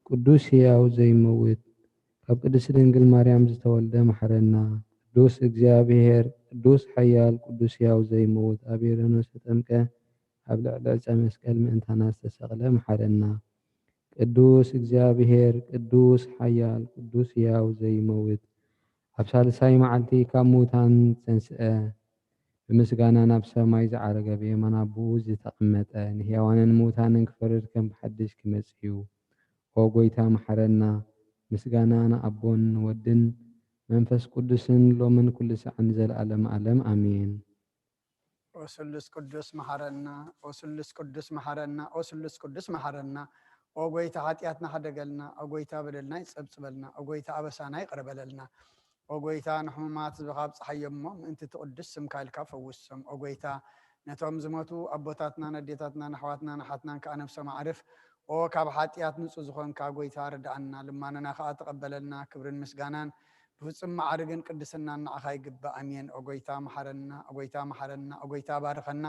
ቅዱስ ሕያው ዘይመውት ካብ ቅድስት ድንግል ማርያም ዝተወልደ መሓረና። ቅዱስ እግዚኣብሔር፣ ቅዱስ ሓያል፣ ቅዱስ ሕያው ዘይመውት ኣብ ዮርዳኖስ ተጠምቀ፣ ኣብ ልዕሊ ዕፀ መስቀል ምእንታና ዝተሰቕለ መሓረና። ቅዱስ እግዚኣብሔር፣ ቅዱስ ሓያል፣ ቅዱስ ሕያው ዘይመውት ኣብ ሳልሳይ መዓልቲ ካብ ምዉታን ዝተንስአ፣ ብምስጋና ናብ ሰማይ ዝዓረገ፣ ብየማን ኣቦኡ ዝተቐመጠ፣ ንሕያዋንን ምዉታንን ክፈርድ ከም ብሓድሽ ክመጽእ እዩ። ኦ ጐይታ መሓረና። ምስጋና ንኣቦን ንወድን መንፈስ ቅዱስን ሎምን ኩሉ ሳዕን ንዘለኣለመ ዓለም ኣሜን። ኦ ስሉስ ቅዱስ መሓረና፣ ኦ ስሉስ ቅዱስ መሓረና፣ ኦ ስሉስ ቅዱስ መሓረና። ኦ ጐይታ ሓጢኣትና ሕደገልና፣ ኦ ጐይታ በደልና ይጸብጽበልና፣ ኦ ጐይታ ኣበሳና ይቕረ በለልና። ኦ ጐይታ ንሕሙማት ህዝብኻ ኣብጽሓዮም እሞ ምእንቲ እቲ ቅዱስ ስምካ ኢልካ ፈውሶም። ኦ ጐይታ ነቶም ዝሞቱ ኣቦታትናን ኣዴታትናን ኣሕዋትናን ኣሓትናን ከኣ ነብሶም ኣዕርፍ። ኦ ካብ ሓጢኣት ንጹህ ዝኾንካ ጐይታ ርድኣና፣ ልማንና ከኣ ተቐበለልና። ክብርን ምስጋናን ብፍጹም ማዕርግን ቅድስናን ንዓኻ ይግባእ። ኣሜን። ኦ ጐይታ መሓረና፣ ኦ ጐይታ መሓረና፣ ኦ ጐይታ ባርኸና።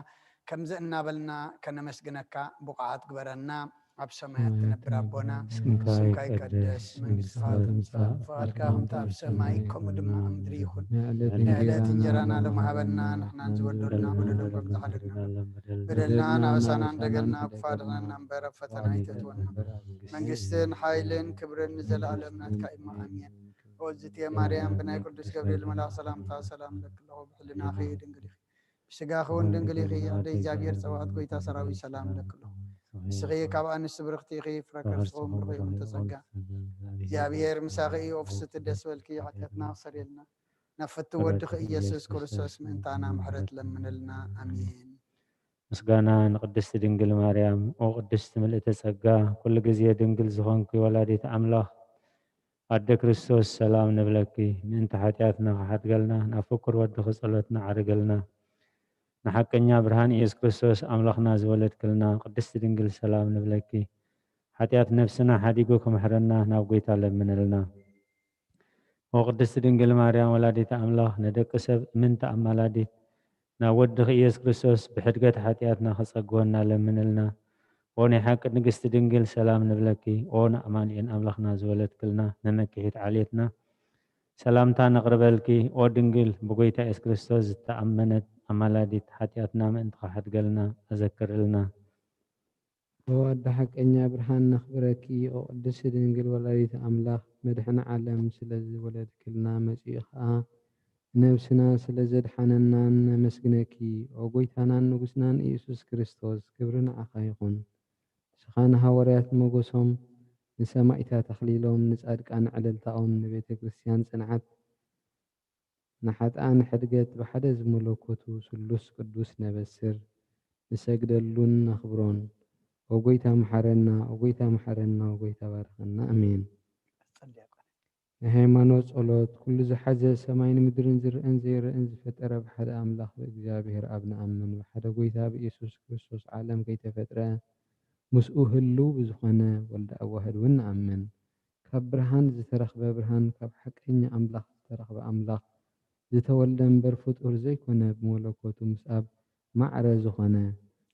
ከምዚ እናበልና ከነመስግነካ ብቑዓት ግበረና። ኣብ ሰማያት ትነብር ኣቦና፣ ስምካ ይቀደስ፣ መንግስትኻ ትምጻእ፣ ፍቓድካ ከምቲ ኣብ ሰማይ ከምኡ ድማ ኣብ ምድሪ ይኹን። ንዕለት እንጀራና ሎሚ ሃበና፣ ንሕናን ዝበደሉና በደሎም ከም ዝሓለልና በደልና ኣበሳና እንደገልና፣ ክፉ ኣድሕነና እምበር ኣብ ፈተና ኣይተእትወና። መንግስትን ሓይልን ክብርን ንዘለኣለም ናትካ እዩ። ኣሜን። ኦ እግዝእትየ ማርያም፣ ብናይ ቅዱስ ገብርኤል መልኣኽ ሰላምታ ሰላም እለኪ ኣለኹ፣ ብሕልናኺ ድንግል ኢኺ፣ ብስጋኺ እውን ድንግል ኢኺ። ኣደ እግዚኣብሔር ጸባኦት ጐይታ ሰራዊት ሰላም እለኪ ኣለኹ። ንስኺ ካብ ኣንስቲ ብርኽቲ ኢኺ፣ ፍረ ከርስኺ እውን ብሩኽ እዩ። ምልእተ ጸጋ እግዚኣብሔር ምሳኺ እዩ። ኦ ፍስሕቲ ደስ በልኪ፣ ሓጢኣትና ክሰርየልና ናብ ፍትው ወድኺ ኢየሱስ ክርስቶስ ምእንታና ምሕረት ለምንልና። ኣሜን። ምስጋና ንቅድስቲ ድንግል ማርያም። ኦ ቅድስቲ ምልእተ ጸጋ፣ ኩሉ ግዜ ድንግል ዝኾንኪ ወላዲት ኣምላኽ ኣደ ክርስቶስ ሰላም ንብለኪ። ምእንቲ ሓጢኣትና ክሓድገልና ናብ ፍቁር ወድኺ ጸሎትና ዓርግልና። ንሓቀኛ ብርሃን ኢየሱስ ክርስቶስ ኣምላኽና ዝወለድክልና ቅድስቲ ድንግል ሰላም ንብለኪ። ሓጢኣት ነፍስና ሓዲጉ ክምሕረና ናብ ጐይታ ለምንልና። ኦ ቅድስቲ ድንግል ማርያም ወላዲተ ኣምላኽ፣ ንደቂ ሰብ እምንቲ ኣማላዲት፣ ናብ ወድኺ ኢየሱስ ክርስቶስ ብሕድገት ሓጢኣትና ክጸግወና ለምንልና። ኦ ናይ ሓቂ ንግስቲ ድንግል ሰላም ንብለኪ። ኦ ንኣማኑኤል ኣምላኽና ዝወለድክልና፣ መመክሒት ዓሌትና፣ ሰላምታ ነቕርበልኪ። ኦ ድንግል ብጎይታ ኢየሱስ ክርስቶስ ዝተኣመነት ኣማላዲት፣ ሓጢኣትና ምእንቲ ክሓድገልና ኣዘክርልና። ኦ ኣደ ሓቀኛ ብርሃን ነኽብረኪ። ኦ ቅድስቲ ድንግል ወላዲተ ኣምላኽ፣ መድሕኒ ዓለም ስለ ዝወለድክልና መጺኡ ኸኣ ነብስና ስለ ዘድሓነናን ነመስግነኪ። ኦ ጎይታናን ንጉስናን ኢየሱስ ክርስቶስ፣ ክብሪ ንዓኻ ይኹን። ንስኻ ንሃዋርያት ሞገሶም፣ ንሰማኢታት ኣኽሊሎም፣ ንጻድቃን ዕልልታኦም፣ ንቤተ ክርስቲያን ጽንዓት፣ ንሓጥኣን ሕድገት ብሓደ ዝመለኮቱ ስሉስ ቅዱስ ነበስር ንሰግደሉን ነኽብሮን። ኦ ጎይታ መሓረና፣ ኦ ጎይታ መሓረና፣ ኦ ጎይታ ባርኸና። ኣሜን። ናይ ሃይማኖት ጸሎት። ኩሉ ዝሓዘ ሰማይን ምድርን ዝርአን ዘይርአን ዝፈጠረ ብሓደ ኣምላኽ ብእግዚኣብሔር ኣብ ንኣምን። ብሓደ ጎይታ ብኢየሱስ ክርስቶስ ዓለም ከይተፈጥረ ምስኡ ህልው ብዝኾነ ወልደ ኣዋህድ እውን ንኣምን። ካብ ብርሃን ዝተረኽበ ብርሃን፣ ካብ ሓቀኛ ኣምላኽ ዝተረኽበ ኣምላኽ፣ ዝተወልደ እምበር ፍጡር ዘይኮነ፣ ብመለኮቱ ምስ ኣብ ማዕረ ዝኾነ፣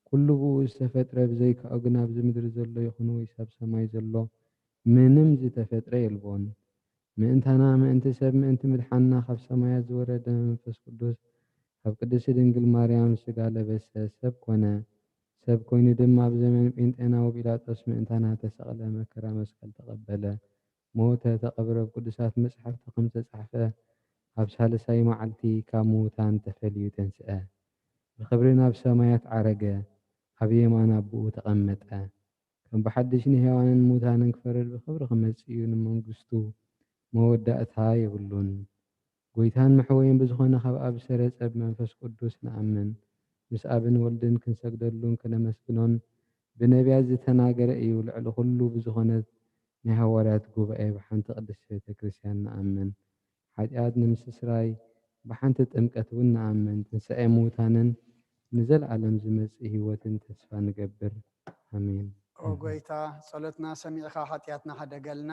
ኩሉ ብኡ ዝተፈጥረ፣ ብዘይካኡ ግን ኣብዚ ምድሪ ዘሎ ይኹን ወይስ ኣብ ሰማይ ዘሎ ምንም ዝተፈጥረ የልቦን። ምእንታና፣ ምእንቲ ሰብ፣ ምእንቲ ምድሓንና ካብ ሰማያት ዝወረደ መንፈስ ቅዱስ ካብ ቅድስቲ ድንግል ማርያም ስጋ ለበሰ፣ ሰብ ኮነ። ሰብ ኮይኑ ድማ ኣብ ዘመን ጴንጤናዊ ጲላጦስ ምእንታና ተሰቕለ፣ መከራ መስቀል ተቐበለ፣ ሞተ፣ ተቐብረ፣ ኣብ ቅዱሳት መጻሕፍቲ ከም ዝተጻሕፈ ኣብ ሳልሳይ መዓልቲ ካብ ምዉታን ተፈልዩ ተንስአ። ብኽብሪ ናብ ሰማያት ዓረገ፣ ኣብ የማን ኣቦኡ ተቐመጠ። ከም ብሓድሽ ንሕያዋንን ምዉታንን ክፈርድ ብኽብሪ ክመጽእ እዩ፣ ንመንግስቱ መወዳእታ የብሉን። ጐይታን መሕወይን ብዝኾነ ካብ ኣብ ዝሰረጸ ብመንፈስ ቅዱስ ንኣምን። ምስ ኣብን ወልድን ክንሰግደሉን ከነመስግኖን ብነቢያት ዝተናገረ እዩ። ልዕሊ ኹሉ ብዝኾነት ናይ ሃዋርያት ጉባኤ ብሓንቲ ቅድስቲ ቤተ ክርስቲያን ንኣምን። ሓጢኣት ንምስስራይ ብሓንቲ ጥምቀት እውን ንኣምን። ትንሳኤ ምዉታንን ንዘለኣለም ዝመጽእ ህይወትን ተስፋ ንገብር። ኣሜን። ኦ ጐይታ፣ ጸሎትና ሰሚዕኻ ሓጢኣትና ሓደገልና።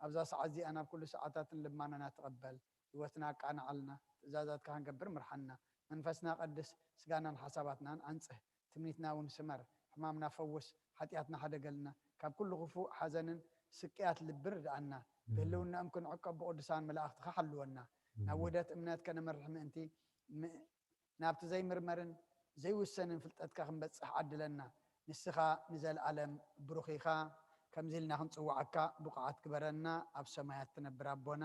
ኣብዛ ሰዓት እዚኣ ናብ ኩሉ ሰዓታትን ልማናና ተቐበል። ህይወትና ኣቃንዓልና፣ ትእዛዛትካ ክንገብር ምርሓና። መንፈስና ቀድስ፣ ስጋናን ሓሳባትናን ኣንጽህ። ትምኒትና እውን ስመር። ሕማምና ፈውስ፣ ሓጢኣትና ሓደገልና። ካብ ኩሉ ክፉእ ሓዘንን ስቅያት ልቢ ርድኣና። ብህልውናኦም ክንዕቀብ ብቅዱሳን መላእኽትኻ ሓልወና። ናብ ውህደት እምነት ከነመርሕ ምእንቲ፣ ም-፣ ናብቲ ዘይምርመርን ዘይውሰንን ፍልጠትካ ክንበጽሕ ዓድለና። ንስኻ ንዘለኣለም ብሩኽ ኢኻ። ከምዚ ኢልና ክንጽውዓካ ብቑዓት ግበረና። ኣብ ሰማያት ትነብር ኣቦና፣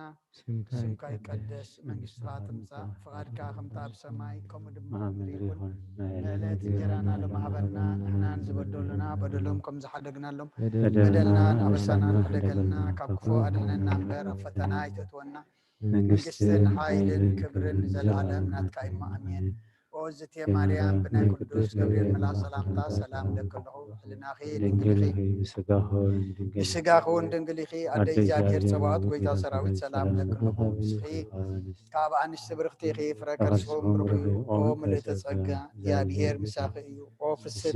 ስምካ ይቀደስ፣ መንግስትኻ ትምጻእ፣ ፍቓድካ ከምቲ ኣብ ሰማይ ከምኡ ድማ ኣብ ምድሪ ይኹን። ንዕለት እንጀራና ሎሚ ሃበና፣ ንሕናን ዝበደሉና በደሎም ከም ዝሓደግናሎም በደልና ንኣበሳና ንሕደገልና፣ ካብ ክፉ ኣድሕነና እምበር ኣብ ፈተና ኣይተእትወና። መንግስትን ሓይልን ክብርን ንዘለኣለም ናትካ እዩ። ኣሜን። ኦ ዝቴ ማርያም፣ ብናይ ቅዱስ ገብርኤል መልኣኽ ሰላምታ ሰላም እብለኪ ኣለኹ። ህልናኺ ድንግል ኢኺ፣ ስጋኺ እውን ድንግል ኢኺ። ኣደ እግዚኣብሔር ጸባኦት፣ ጎይታ ሰራዊት፣ ሰላም እብለኪ ኣለኹ። ንስኺ ካብ ኣንስቲ ብርኽቲ ኢኺ፣ ፍረ ከርስኺ እውን ብሩኽ እዩ። ኦ ምልእተ ጸጋ፣ እግዚኣብሔር ምሳኺ እዩ። ኦ ፍስቲ፣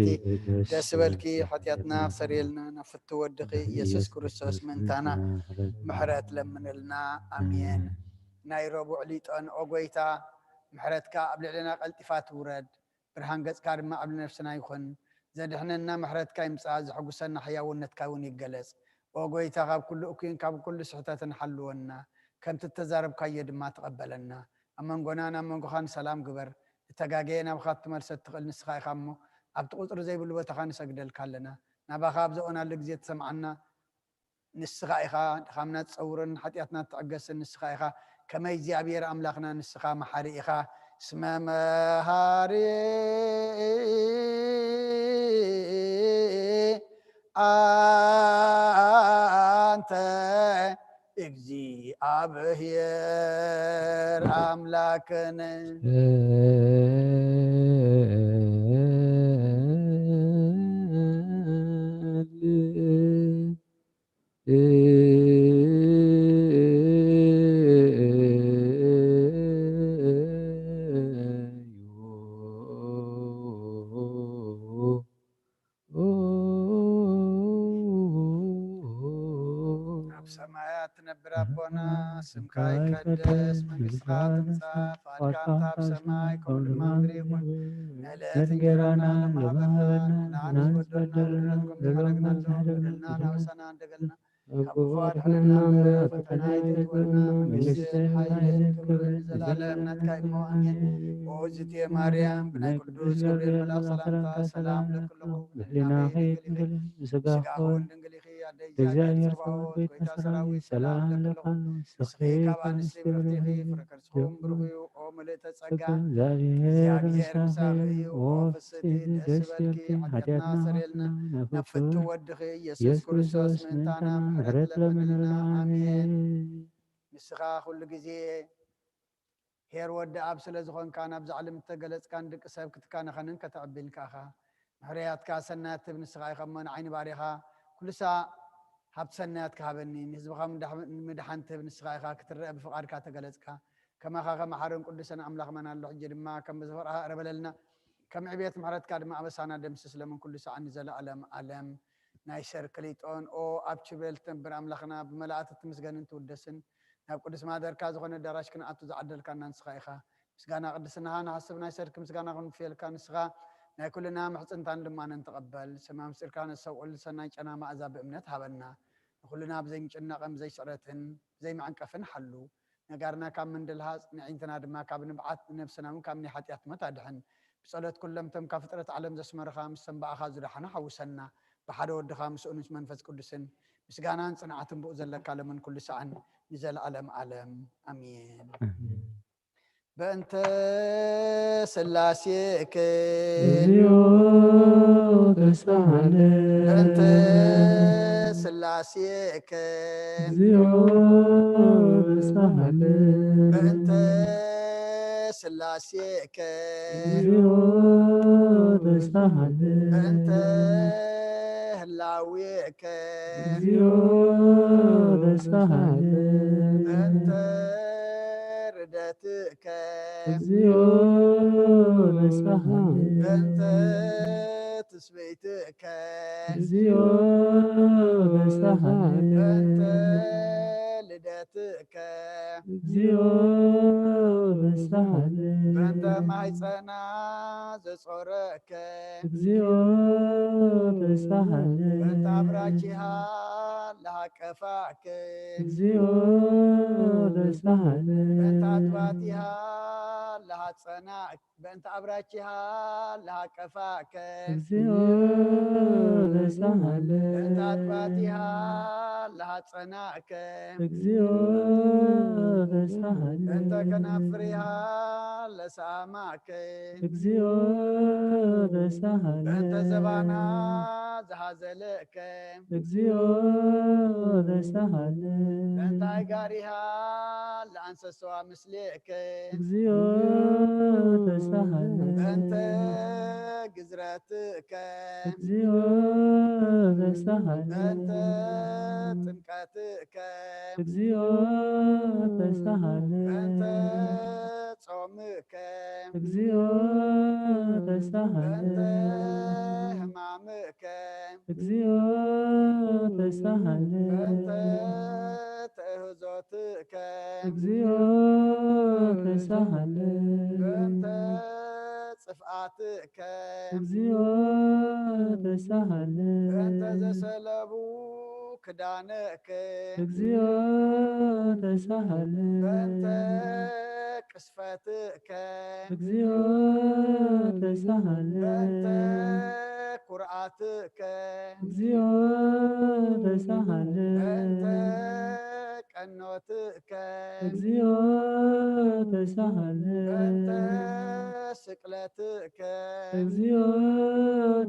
ደስ በልኪ፣ ሓጢኣትና ክሰርየልና ናብ ፍቱ ወድኺ ኢየሱስ ክርስቶስ ምእንታና ምሕረት ለምንልና። ኣሜን። ናይ ረቡዕ ሊጦን፣ ኦ ጎይታ፣ ምሕረትካ ኣብ ልዕሌና ቀልጢፋ ትውረድ፣ ብርሃን ገጽካ ድማ ኣብ ነፍስና ይኹን። ዘድሕነና ምሕረትካ ይምጻእ፣ ዘሐጉሰና ሕያውነትካ እውን ይገለጽ። ኦ ጎይታ፣ ካብ ኩሉ እኩይን ካብ ኩሉ ስሕተትን ሓልወና፣ ከምቲ እተዛረብካዮ ድማ ተቐበለና። ኣብ መንጎናን ኣብ መንጎኻን ሰላም ግበር። እተጋገየ ናብኻ ክትመልሶ እትኽእል ንስኻ ኢኻ እሞ፣ ኣብቲ ቁጽሪ ዘይብሉ ቦታኻ ንሰግደልካ ኣለና። ናባኻ ኣብ ዘእወናሉ ግዜ ትሰምዓና ንስኻ ኢኻ። ድኻምና ትጸውርን ሓጢኣትና ትዕገስን ንስኻ ኢኻ። ከመይ እግዚኣብሔር ኣምላኽና ንስኻ መሓሪ ኢኻ። እስመ መሃሪ ኣንተ እግዚኣብሔር ኣምላክነ። ኣብ ሰማያት ትነብር ኣቦና፣ ስምካ ይቀደስ፣ መንግስትኻ ትምጻእ፣ ፍቓድካ ከምታ ኣብ ሰማይ ከምኡ ድማ ኣብ ምድሪ ይኹን። ንዕለት እንጀራና ሎሚ ሃበና፣ ንዓና ዝበደሉና በደልና ከም ንሕና ንሓድግ፣ በደልና ናበሳና ኣደገልና፣ ካብ ክፉ ኣድሕነና እምበር ኣብ ፈተና ኣይተእትወና። መንግስትን ሓይልን ክብርን ንዘለኣለም ናትካ እዩ እሞ፣ ኣሜን። ኦ ዝቴ ማርያም፣ ብናይ ቅዱስ ገብርኤል መልኣኽ ሰላምታ ሰላም እብለኪ ኣለኹ። ብህሊናኺ ድንግል ኢኺ፣ ብስጋኺ እውን ድንግል ኢኺ። ኣደ እግዚኣብሔር ጽባኦት፣ ጎይታ ሰራዊት፣ ሰላም እብለኪ ኣለኹ። ንስኺ ካብ ኣንስቲ ብርኽቲ ኢኺ፣ ፍረ ከርስኺ እውን ብሩኽ እዩ። ኦ ምልእተ ጸጋ፣ እግዚኣብሔር ምሳኺ እዩ። ኦ ፍስሕቲ፣ ደስ ይበልኪ፣ ሓጢኣትና ሰረየልና፣ ናብ ፍቱ ወድኺ ኢየሱስ ክርስቶስ ምእንታና ምሕረት ለምንልና። ኣሜን። ንስኻ ኩሉ ግዜ ኄር ወዲ ኣብ ስለ ዝኾንካ፣ ናብዛ ዓለም እተገለጽካን ደቂ ሰብ ክትካነኸንን ከተዕቢን ከኣኻ። ምሕረያትካ ሰናያት ትህብ ንስኻ ኢኻ እሞ፣ ንዓይ ንባርያኻ ኩሉ ሳዕ ሃብቲ ሰናያት ክሃበኒ፣ ንህዝብኻ ምድሕ-፣ ምድሓን ትህብ ንስኻ ኢኻ፣ ክትረአ ብፍቓድካ ተገለጽካ። ከማኻ ከመሓርን ቅዱስን ኣምላኽ መን ኣሎ? ሕጂ ድማ ከም ብዝፍቕርኻ እረ በለልና፣ ከም ዕቤት ምሕረትካ ድማ ኣበሳና ደምስስ፣ ሎምን ኩሉ ሰዓን ንዘለኣለም ኣለም። ናይ ሰርክ ሊጦን፣ ኦ ኣብ ኪሩቤል ትነብር ኣምላኽና፣ ብመላእቲ ትምስገንን ትውደስን፣ ናብ ቅዱስ ማደርካ ዝኾነ ኣዳራሽ ክንኣቱ ዝዓደልካና ንስኻ ኢኻ። ምስጋና ቅድስናኻ ንሓስብ፣ ናይ ሰርክ ምስጋና ክንውፍየልካ ንስኻ ናይ ኩልና ምሕጽንታን ልማነን ተቐበል። ሰማይ ምስጢርካ ነስተውዕል፣ ሰናይ ጨና መኣዛ ብእምነት ሃበና። ንኹልና ብዘይ ምጭናቕን ብዘይ ስዕረትን ብዘይ መዕንቀፍን ሓሉ። ነጋርና ካብ ምንድልሃጽ፣ ንዕይንትና ድማ ካብ ንብዓት፣ ንነብስና እውን ካብ ናይ ሓጢኣት ሞት ኣድሕን። ብጸሎት ኩሎም እቶም ካብ ፍጥረት ዓለም ዘስመሩኻ፣ ምስቶም ብኣኻ ዝደሓኑ ሓውሰና። ብሓደ ወድኻ ምስኡን ምስ መንፈስ ቅዱስን ምስጋናን ጽንዓትን ብኡ ዘለካ ሎምን ኩሉ ሰዓን ንዘለኣለም ኣለም። ኣሜን። ኣሜን። በእንተ ስላሴከ እግዚኦ ተሳሃለ። በእንተ ስላሴከ እግዚኦ ተሳሃለ። በእንተ ስላሴከ እግዚኦ ተሳሃለ። በእንተ ህላዌከ እግዚኦ ተሳሃለ። በእንተ ርደትከ እግዚኦ ተሳሃለ። በእንተ ትስብእትከ እግዚኦ ተሳሃለ። በእንተ እግዚኦ ተሳሃለ። በእንተ ማሕፀና ዘጾረከ። እግዚኦ ተሳሃለ። በእንተ አብራኪሃ ለሃቀፋከ። እግዚኦ ተሳሃለ። በእንተ አጥባቲሃ ለሃጸናከ። በእንተ አብራኪሃ ለሃቀፋከ። እግዚኦ ተሳሃለ። በእንተ አጥባቲሃ ለሃጸናከ። እግዚኦ ተሳሃለ። በእንተ ከናፍሪሃ ለሰአማከ። እግዚኦ ተሳሃለ። በእንተ ዘባና ዝሃዘለከ። እግዚኦ ተሳሃለ። በእንተ አይጋሪሃ ለአንሰሰዋ ምስሌከ። እግዚኦ ተሳሃለ። በእንተ ግዝረትከ። እግዚኦ ተሳሃለ። በእንተ ጥምቀትከ። እግዚኦ ተሳሃለ። በእንተ ጾምከ። እግዚኦ ተሳሃለ። በእንተ ሕማምከ። እግዚኦ ተሳሃለ። በእንተ ተእህዞትከ። እግዚኦ ተሳሃለ። በእንተ ጽፍኣትከ። እግዚኦ ተሳሃለ። በእንተ ዘሰለቡ ክዳነከ። እግዚኦ ተሳሃለ። በእንተ ቅስፈትከ። እግዚኦ ተሳሃለ። በእንተ ኩርዓትከ። እግዚኦ ተሳሃለ። በእንተ ቀኖትከ። እግዚኦ ተሳሃለ። በእንተ ስቅለትከ። እግዚኦ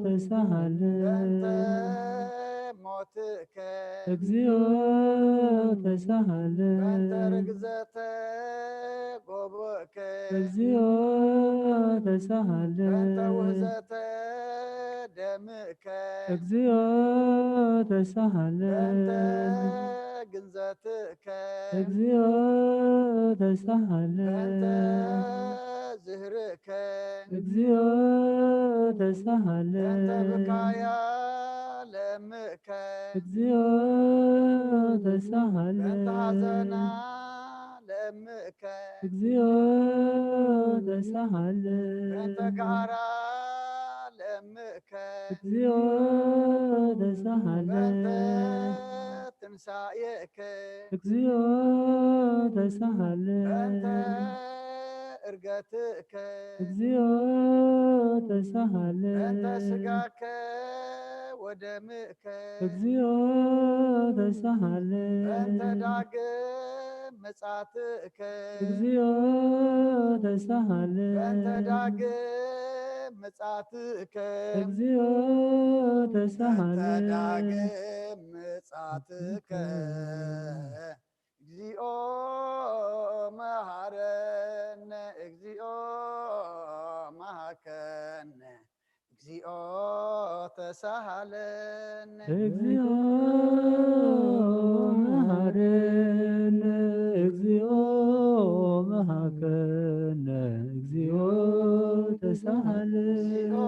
ተሳሃለ። በእንተ ሞትከ። እግዚኦ ተሳሃለ። በእንተ ርግዘተ ጎቦእከ። እግዚኦ ተሳሃለ። በእንተ ውህዘተ ደምእከ። እግዚኦ ተሳሃለ። በእንተ ግንዘትከ። እግዚኦ ተሳሃለ። በእንተ ዝህርእ ከ። እግዚኦ ተሳሃለ። በእንተ ብካያ ለምእከ። እግዚኦ ተሳሃለ። በእንተ ሐዘና ለምእከ። እግዚኦ ተሳሃለ። በእንተ ጋራ ለምእከ። እግዚኦ ተሳሃለ። በእንተ ትንሳኤከ። እግዚኦ ተሳሃለ። በእንተ እርገትከ። እግዚኦ ተሳሃለ። በእንተ ስጋከ ወደምከ። እግዚኦ ተሳሃለ። በእንተ ዳግም ምጻትከ። እግዚኦ ተሳሃለ። በእንተ ዳግም ምጻትከ። እግዚኦ ተሳሃለ። በእንተ ዳግም ምጻትከ። እግዚኦ መሃረነ፣ እግዚኦ መሃከነ፣ እግዚኦ ተሳሃለነ። እግዚኦ መሃረነ፣ እግዚኦ መሃከነ፣ እግዚኦ ተሳሃለነ። እግዚኦ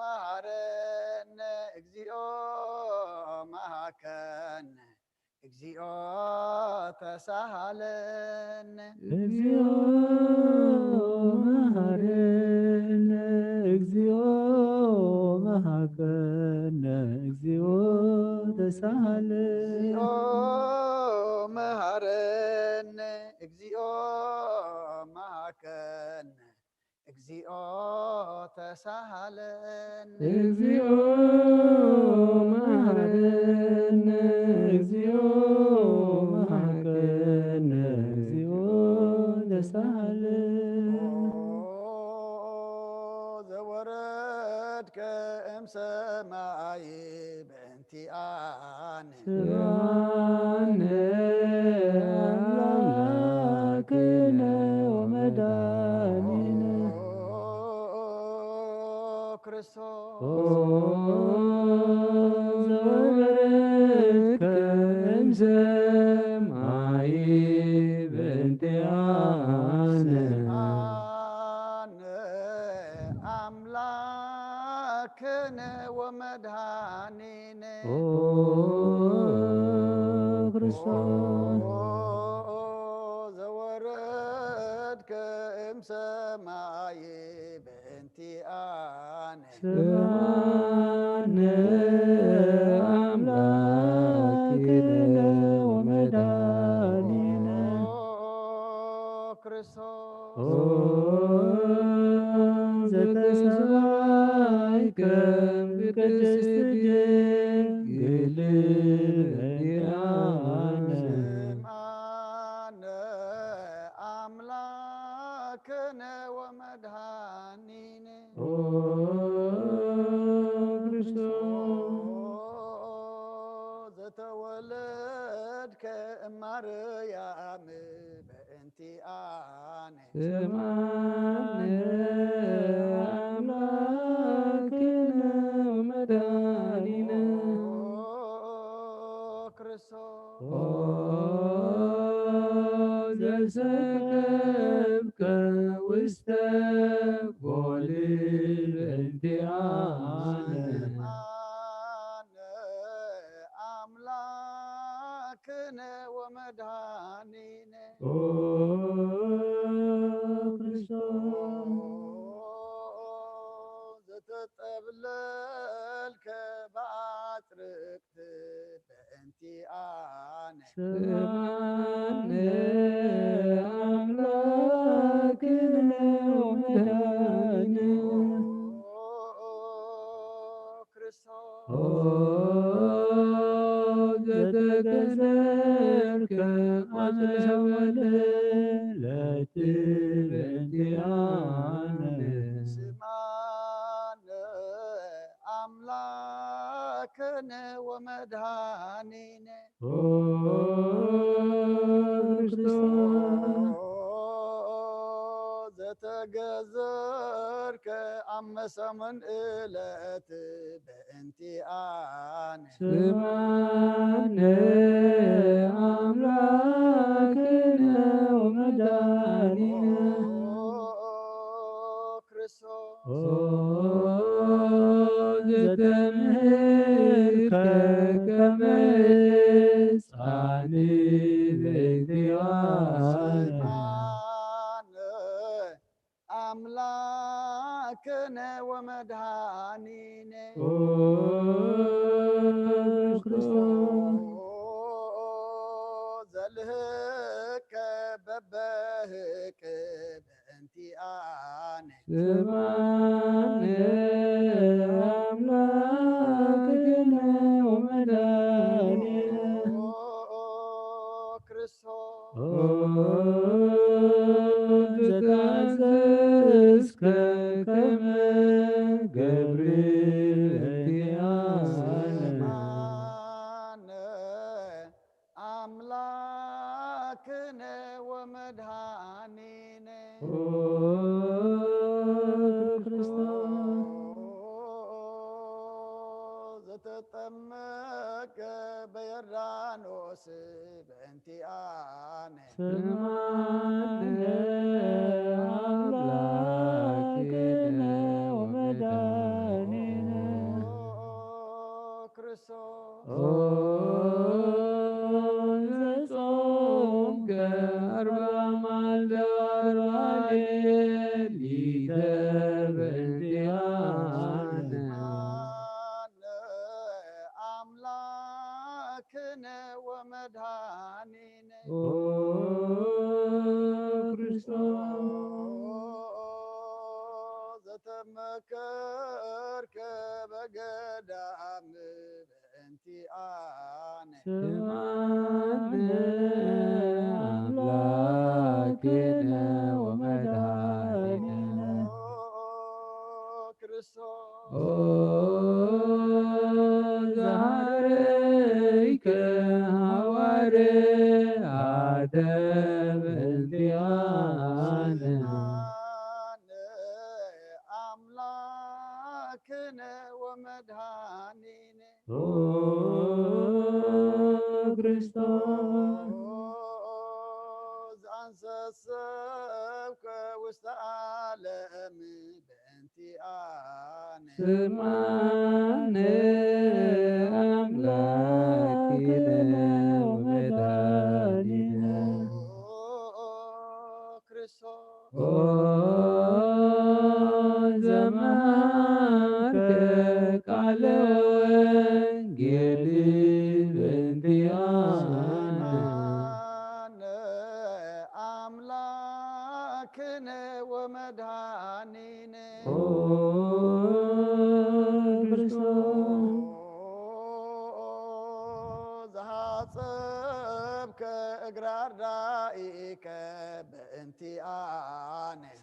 መሃረነ፣ እግዚኦ መሃከነ፣ እግዚኦ ተሳሃለነ። እግዚኦ መሃረነ፣ እግዚኦ መሃከነ፣ እግዚኦ ተሳሃለነ። እግዚኦ መሃረነ፣ እግዚኦ መሃከነ፣ እግዚኦ ተሳሃለነ። እግዚኦ መሃረነ፣ እግዚኦ መሃከነ፣ እግዚኦ ተሳሃለነ። ኦ ዘወረድከ እምሰማይ በእንቲኣነ። ስምዓነ አምላክነ ወመድኃኒነ። ኦ ክርስቶስ ኦ ዘወረድከ እምሰማይ በእንቲኣነ። ስምዓነ አምላክነ ወመድኃኒነ። ኦ ክርስቶስ ኦ ስምዓነ ኣምላክነ ወመድኃኒነ። ክርስቶስ ኦ ዘተሰብአከ ብቅድስት ድንግል እንዲአነ። ስምዓነ ኣምላክነ ወመድኃኒነ። ኦ ክርስቶስ ዘተወለድከ እማርያም በእንቲአነ። ስምዓነ ኣምላክነ ወመድኃኒነ። ክርስቶስ ኦ ዘሰከብከ ውስተ ጎል በእንቲአነ። ስምዓነ ኣምላክነ ወመድኃኒነ። ኦ ክርስቶስ ዘተጠብለልከ ብኣጽርቅት በእንቲአነ። ስምዓነ ኣምላክነ ወመድኃኒነ። ክርስቶስ ኦ ዘተገዘርከ አመወለለት በእንቲአነ። ስምዓነ ኣምላክነ ወመድኃኒነ። ኦ ክርስቶስ ዘተገዘርከ ኣብ መሰሙን ዕለት በእንቲአነ። ስምዓነ ኣምላክነ ወመድኃኒነ። ኦ ክርስቶስ ኦ ዘተምህርከ ከመ ሕፃን በእንቲአነ። ስምዓነ ኣምላክነ ወመድኃኒነ። ኦ ክርስቶስ ዘልህከ በበህቅ በእንቲአነ። ስምዓነ ኣምላክነ ወመድኃኒነ። ኦ ክርስቶስ ኦ ዘተአዘዝከ ከመ ገብርኤል በእንቲአነ። ስምዓነ ኣምላክነ ወመድኃኒነ። ኦ ክርስቶስ ዘተጠመቀ በዮርዳኖስ በእንቲአነ። ስምዓነ ኣምላክነ ወመድኃኒነ። ኦ ክርስቶስ ኦ ዘጾምከ አርብዓ መዓልቲ ወአርብዓ ሌሊተ በእንቲአነ። ስምዓነ አምላክነ ወመድኃኒነ። ኦ ክርስቶስ ዘተመከርከ በገዳም በእንቲአነ። ስምዓነ አምላክነ ወመድኃኒነ። ኦ ክርስቶስ ኦ ዘሐረይከ ሐዋርያተ በእንቲአነ። ስምዓነ አምላክነ ወመድኃኒነ። ኦ ክርስቶስ ዘአንሰሰብከ ውስተ ዓለም በእንቲአነ። ስምዓነ አምላክነ ወመድኃኒነ። ኦ ክርስቶስ ኦ ዘመሃ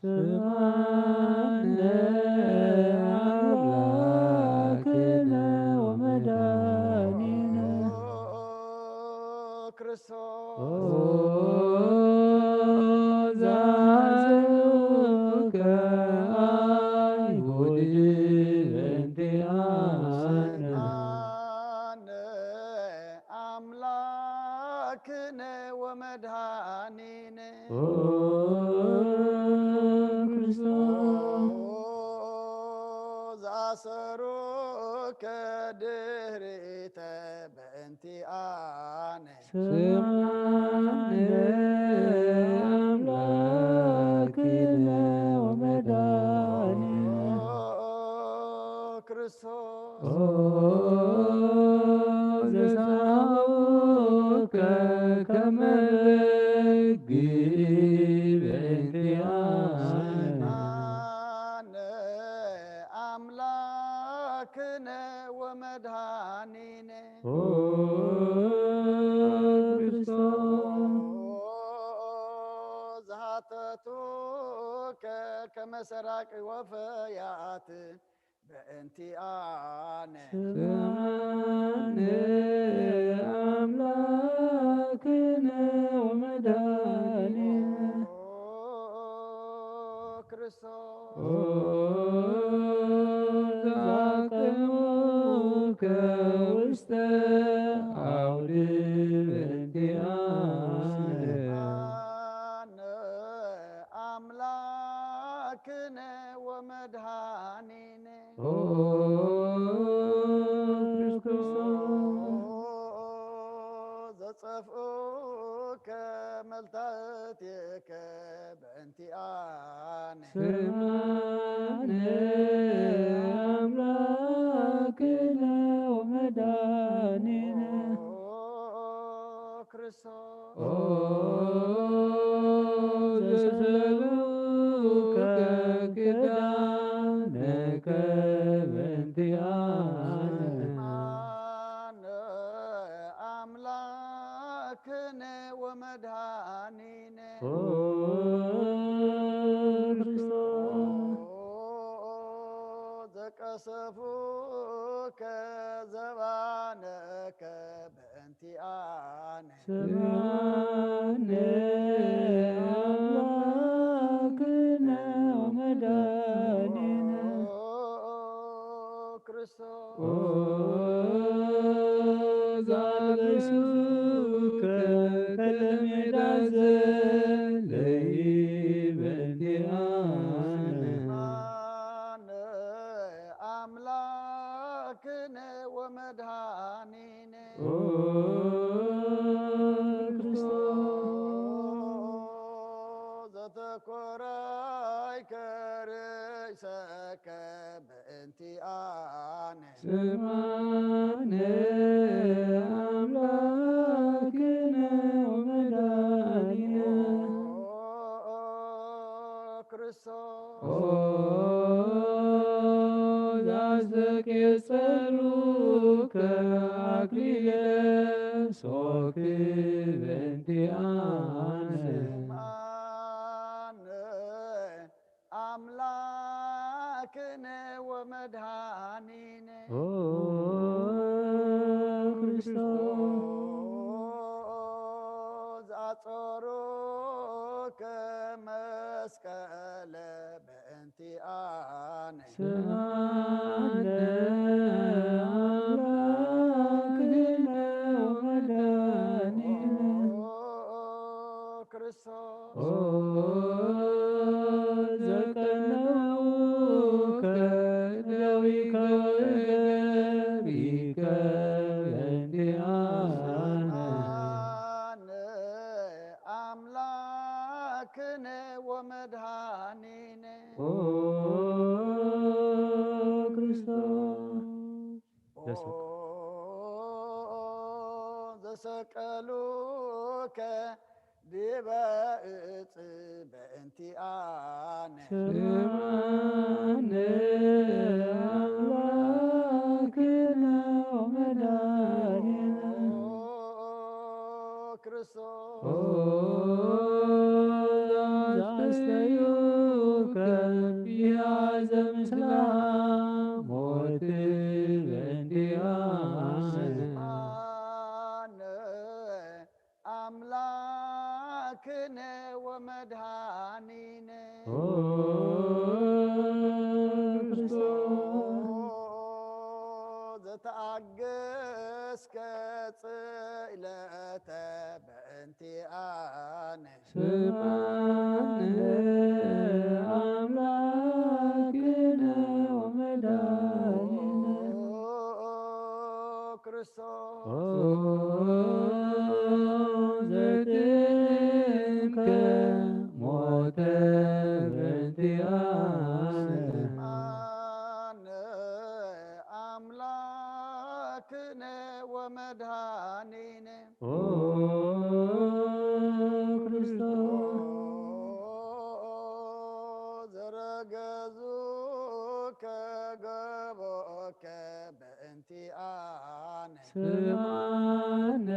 ስምዓነ ኣምላክነ ወመድኃኒነ። ክርስቶስ። ኦ ዘሐዘኑከ አይሁድ በእንቲአነ። ስምዓነ ኣምላክነ ወመድኃኒነ። ኦ ክርስቶስ። ኦ ዘአሰሩከ ድህሪተ በእንቲአነ። ስምዓነ ኣምላክነ ወመድኃኒነ። ኦ ክርስቶስ። ኦ ዘሰዓውከ ከመ በግ በእንቲአነ። ስምዓነ ኣምላክነ ወመድኃኒነ። ኦ ክርስቶስ። ኦ ዘሃተቱከ ከመ ሰራቂ ወፈያት በእንቲአነ። ስምዓነ ኣምላክነ ወመድኃኒነ። ኦ ክርስቶስ። ኦ ዘአቀሙከ ውስተ አውድ በእንቲአነ። ስምዓነ አምላክነ ወመድኃኒነ። ኦ ክርስቶስ። ዘጸፍኡከ መልታእቴከ በእንቲአነ። ስምዓነ አምላክነ ወመድኃኒነ። ኦ ክርስቶስ። ኦ ዘሰብኡከ ኪዳነከ በእንቲአነ። ስምዓነ አምላክነ ወመድኃኒነ። ኦ ክርስቶስ። ኦ ዘቀሰፉከ ዘባነከ በእንቲአነ። ስምዓነ አምላክነ ወመድኃኒነ። ኦ ክርስቶስ። ኦ ዘአልበሱከ ከለሜዳ ዘለይ በእንቲአነ። ስምዓነ አምላክነ ወመድኃኒነ። ኦ ክርስቶስ። ዘተኮራይከ ርእሰከ በእንቲአነ። ስምዓነ አምላክነ ወመድኃኒነ። ኦ ክርስቶስ። ኦ ዘአስተቄጸሉከ አክሊለ ሶክ በእንቲአነ። ስምዓነ አምላክነ ወመድኃኒነ። ኦ ክርስቶስ። ዘአጾሩከ መስቀለ በእንቲአነ። ስምዓነ አምላክነ ወመድኃኒነ። ኦ ክርስቶስ። ኦ ዘቀነውከ ደዊከ ወእገሪከ በእንቲአነ። ስምዓነ አምላክነ ወመድኃኒነ። ኦ ክርስቶስ። ኦ ዘሰቀሉከ ዲበ እጽ በእንቲአነ። ስምዓነ አምላክነ ወመድኃኒነ። ኦ ክርስቶስ። ኦ ዘአስተዩ ኢለተ በእንቲኣነ ስምዓነ ኣምላክነ ወመድኃኒነ ክርስቶስ ኦ ዘትንከ ሞተ በእንቲኣነ ስምዓነ ኣምላክነ ወመድኃኒነ ኦ ክርስቶስ ዘረገዙከ ገቦከ በእንቲኣነ ስምዓነ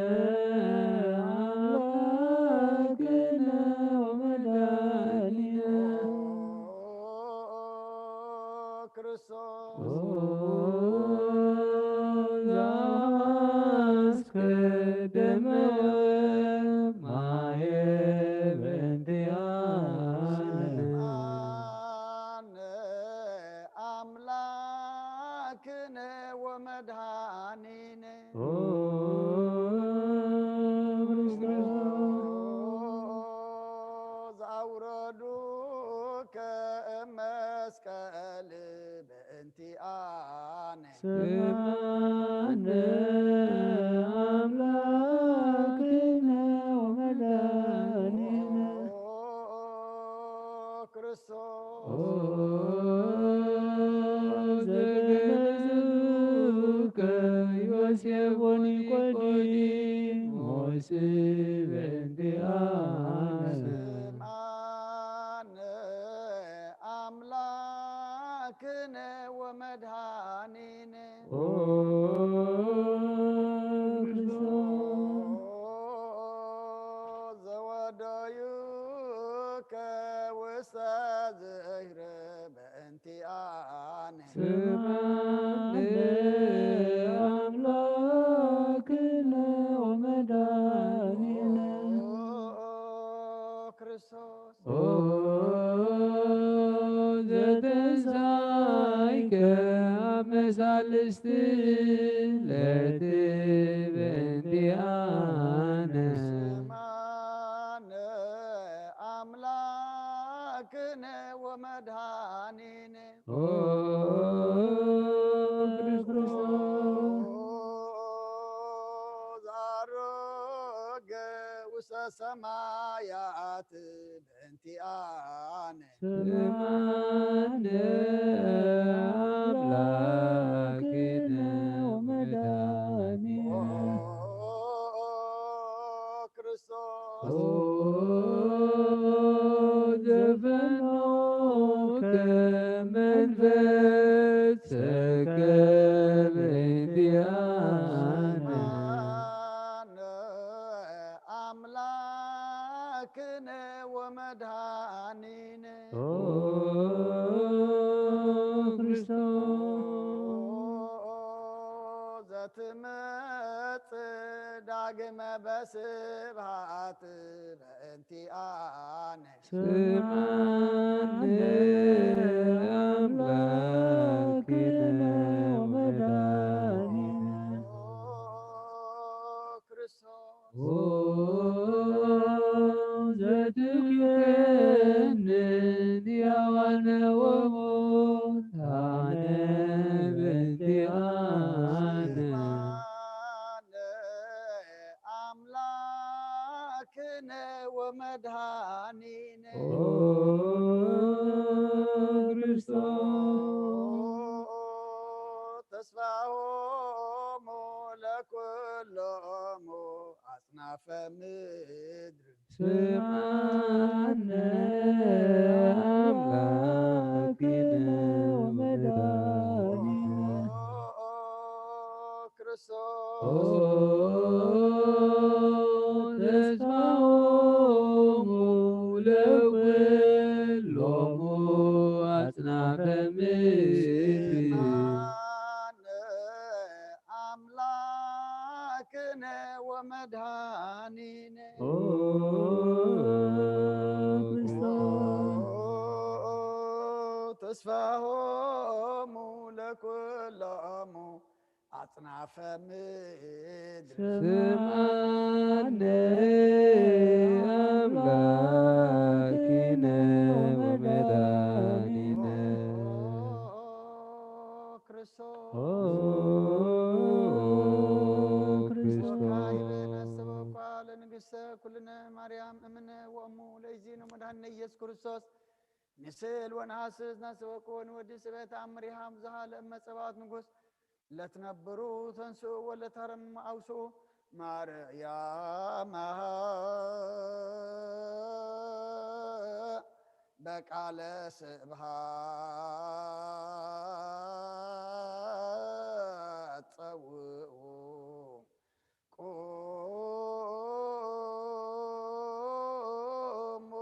ኣምላክነ ወመድኃኒነ ክርስቶስ ኦ ዘአፍሰስከ ደመ ማየ በእንቲኣነ ኣነ ኣምላክነ ወመድኃኒነ ኦ ክርስቶስ ዘአውረዱከ መስቀል በእንቲኣነ ስምዓነ ኣምላክነ ወመድኃኒነ ክርስቶስ ኦ ዘገነዝከ ዮሴፍ ወኒቆዲሞስ በእንቲኣነ ስምዓነ ኣምላክነ ወመድኃኒነ ኦ ክርስቶስ ዘወደዩከ ውስተ ዝህር በእንቲኣነ ስምዓነ ኣምላክነ ወመድኃኒነ ክርስቶስ ኦ ዘተንሳይከ ኣብ መሳልስቲ ዕለት በእንቲኣነ ስምዓነ ኣምላክነ ወመድኃኒነ ኦ ክርስቶስ ዘዐረገ ውስተ ሰማያት በእንቲኣነ ስምዓነ ኣምላክነ ወመድኃኒነ ክርስቶስ ኦ ዘፈኖከ መንፈስከ በእንቲኣነ ኣምላክነ ወመድኃኒነ ኦ ክርስቶስ ዘትመጽእ ዳግመ በስብሃት በእንቲኣነ ስምዓነ ኣምላክነ ወመድኃኒነ ክርስቶስ ኦ ዘትብከንን ሕያዋነ ወሙታነ በእንቲኣነ ኣነ ኣምላክነ ወመድኃኒነ ኦ ክርስቶስ ተስፋሆሙ ለኩሎሙ አጽናፈ ምድር ስምዓነ ኣምላክነ ወመድኃኒነ ክርስቶስ ኦ ተስፋሆሙ ለኩሎሙ አጽናፈ ምድር ኣነ ኣምላክነ ወመድኃኒነ ኦ ክርስቶስ ተስፋሆሙ ለኩሎሙ ኣጽናፈ ምድር ስምዓነ ኣምላኪነ ወመድኃኒነ። ክርስቶስ ኦ ወካዕበ ክርስቶስ ነስተበኳ ለንግሥተ ኩልነ ማርያም እምነ ወእሙ ለእግዚእነ መድኃኒነ ኢየሱስ ክርስቶስ ንስእል ወነሐስስ ነስተበኩ ወንወዲ ስበ ተአምሪሃ ብዙሃ ለእመ ጸባኦት ንጉሥ ለትነብሩ ተንስኡ ወለተረሙ አውስኡ ማርያም በቃለ ስብሃት ጸውኡ ቁሙ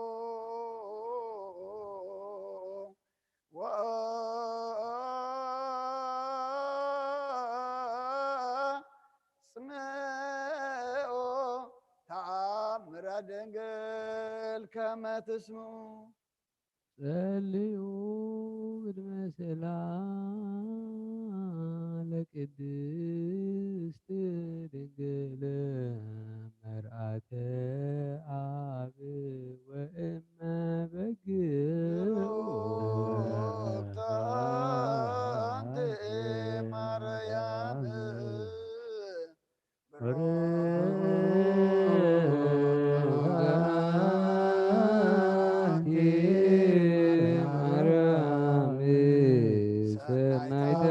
ወአጽምዑ ተአምረ ድንግል ከመ ትስምዑ። ጸልዩ ቅድመ ስእላ ለቅድስት ድንግል መርአተ አብ ወእመ በግ ብሩክት አንቲ ማርያም አንቲ ማርያም ሰናይተ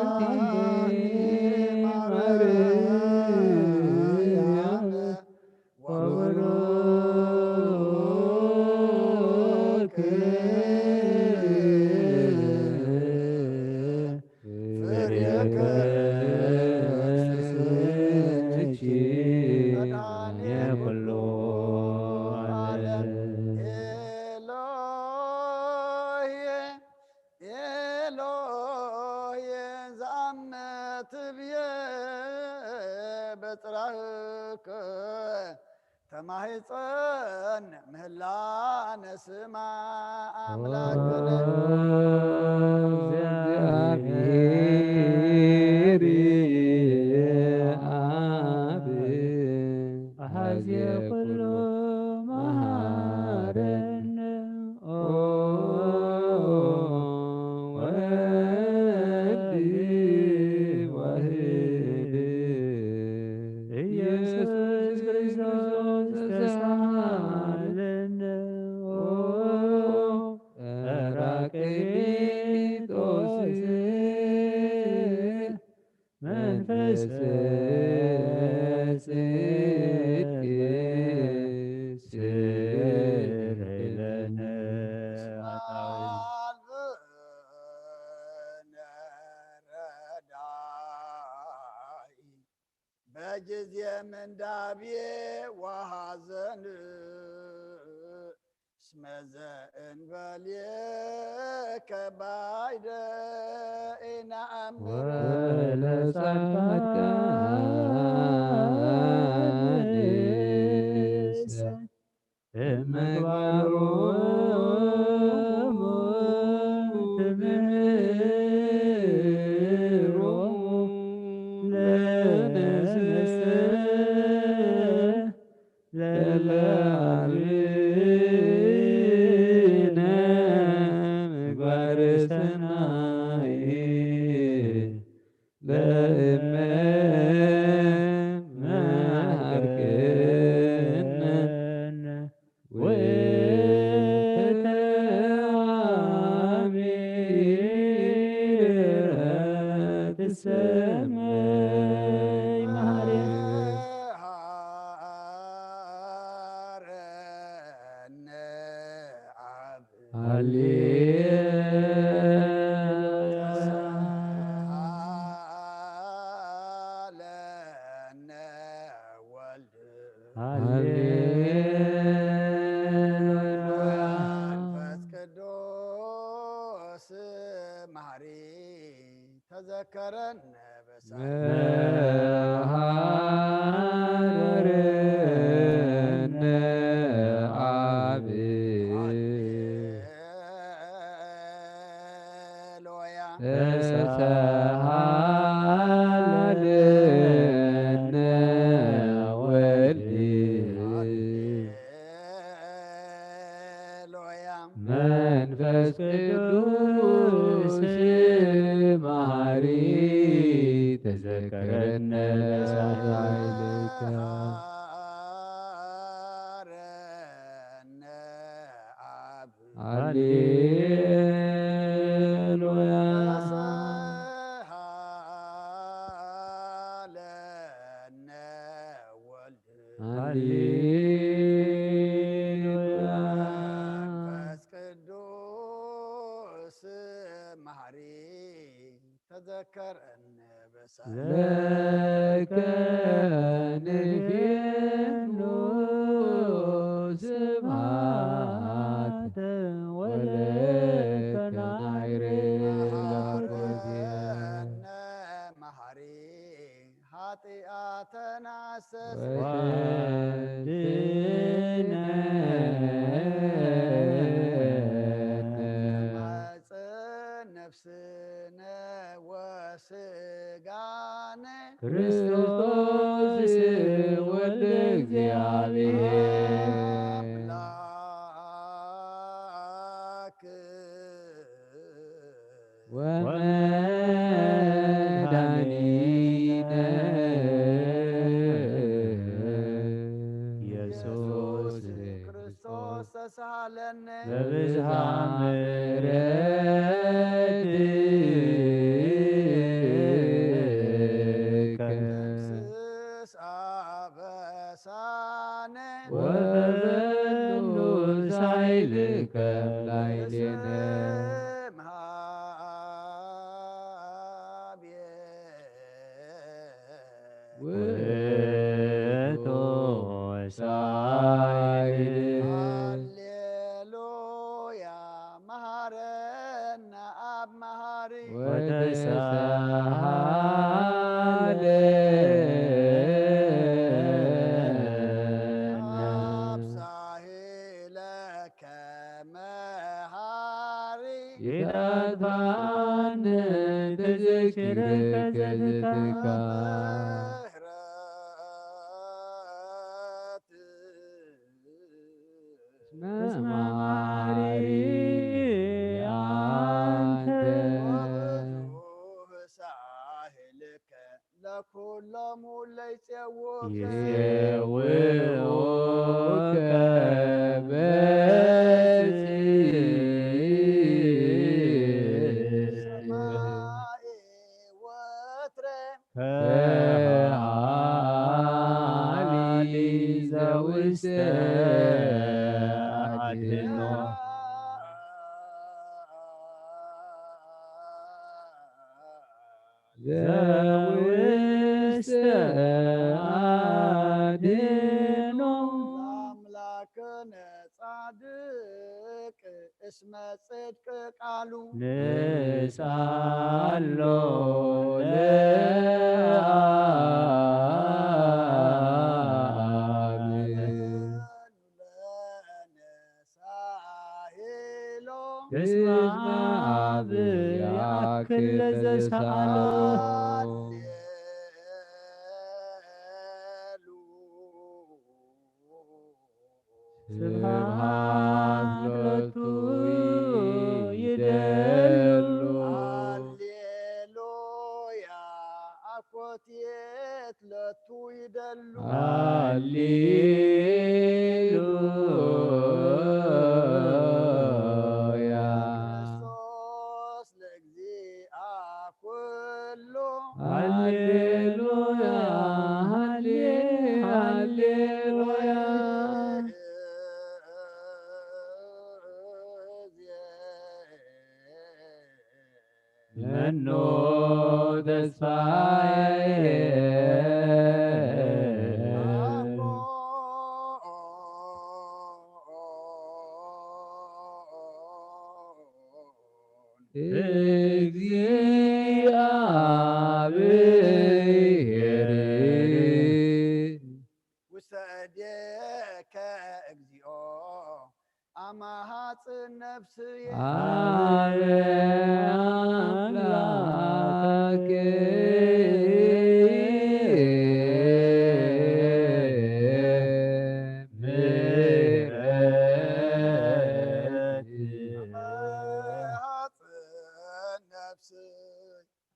አንቲ ማርያም ወብሩክ ፍሬ ከርሥኪ ኩሉ ዓለም። ኤሎሄ ኤሎሄ ዛመ ትብዬ በጽራህከ ተማህፀን ምህላነ ስማ አምላክነ። እግዚአብሔር አብ አሐዜ ኩሉ መሐረነ ኦ ወልድ ዋህድ ኢየሱስ ክርስቶስ ተሳሃለነ ኦ ጳራቅሊጦስ መንፈስ ጽድቅ ስረይ ለነ ኃጣውኢነ። አልብነ ረዳኢ በጊዜ ምንዳቤ ወሐዘን እስመ ዘእንበሌከ ባይደ ኢነአምር። ወለጻድቃንሰ እምግባሮሙ ትምህሮሙ ለነሰ ለለዓቢነ ምግባር ሰናይ ለእመ መሃርክነ ውእቱ አሚረ ትሰመይ ማርያም። መሃረነ አብ ሃሌ ለነ ወልድ ሃሌ መንፈስ ቅዱስ መሐሪ ተዘከረነ በሳል መሐረነ አብ ሃሌሉያ። ተሳሃለነ ወልድ። ሃሌሉያ። መንፈስ ቅዱስ መሐሪ ተዘከረነ በሳይልካ። ሃሌሉያ። መንፈስ ቅዱስ መሐሪ ተዘከረነ በሳይልካ። ለከ ንፌኑ ስብሐት ወለከ ናይሬ ላጎትያ። መሐሪ ኃጢአተና አስተስርይ። ወአድነነ። ነፍስነ ወስጋነ። ክርስቶስ ወልደ እግዚአብሔር። አምላክ። ወመድኃኒነ ኢየሱስ ክርስቶስ ተሳሃለነ። በብዝኃ ምሕረትከ። ደምስስ አበሳነ። ወበኑ ሳይልከ ላዕሌነ። ውእቱ ሳይል። ሃሌሉያ። መሐረነ አብ መሐሪ። ወተሳሃለነ። አብ ሳሂለ ከመሃሪ። ይጠፋን ተዘኪረከ ዘትካ። ምሕረት። እስመ መሐሪ አንተ። ወብዙሕ ሳህልከ ለኩሎሙ ለይጼውከ። ይጼውከ በጽድቅ። ሰማይ ወትረ። ከሃሊ ዘውስተ አድኖ። ዘውስተ አድኖ። አምላክነ ጻድቅ እስመ ጽድቅ ቃሉ። ንስአሎ ለአብ። ሳሄሎ። እስመ አብ ያክል ለዘሰአሎ። ስብሐት ሎቱ ይደሉ። ሃሌሉያ አኮቴት ሎቱ ይደሉ። ሃሌሉያ። ክርስቶስ ለእግዚአ ኩሉ። ሃሌሉያ፣ ሃሌ-፣ ሃሌሉያ። መኑ ተስፋዬ። እግዚአብሔር። ውስተ እዴከ እግዚኦ አማሃጽ ነፍስየ። አበ አምላክ።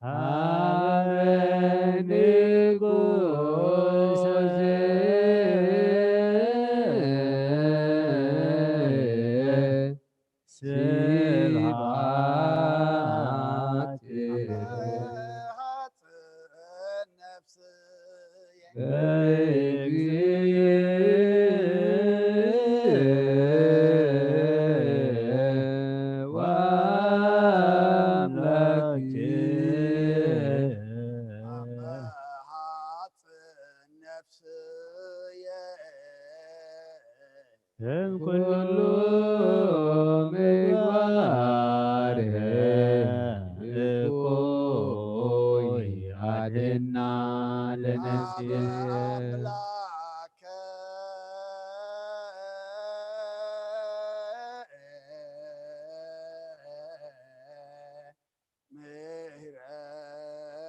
ሀበ ንጉሥ ስብሐት። ሀጽን ነፍስየ በእግዚእ ወአምላክየ። ሀጽን ነፍስየ እምኩሉ ምግባር እኩይ አድህና ለነፍስየ። አምላከ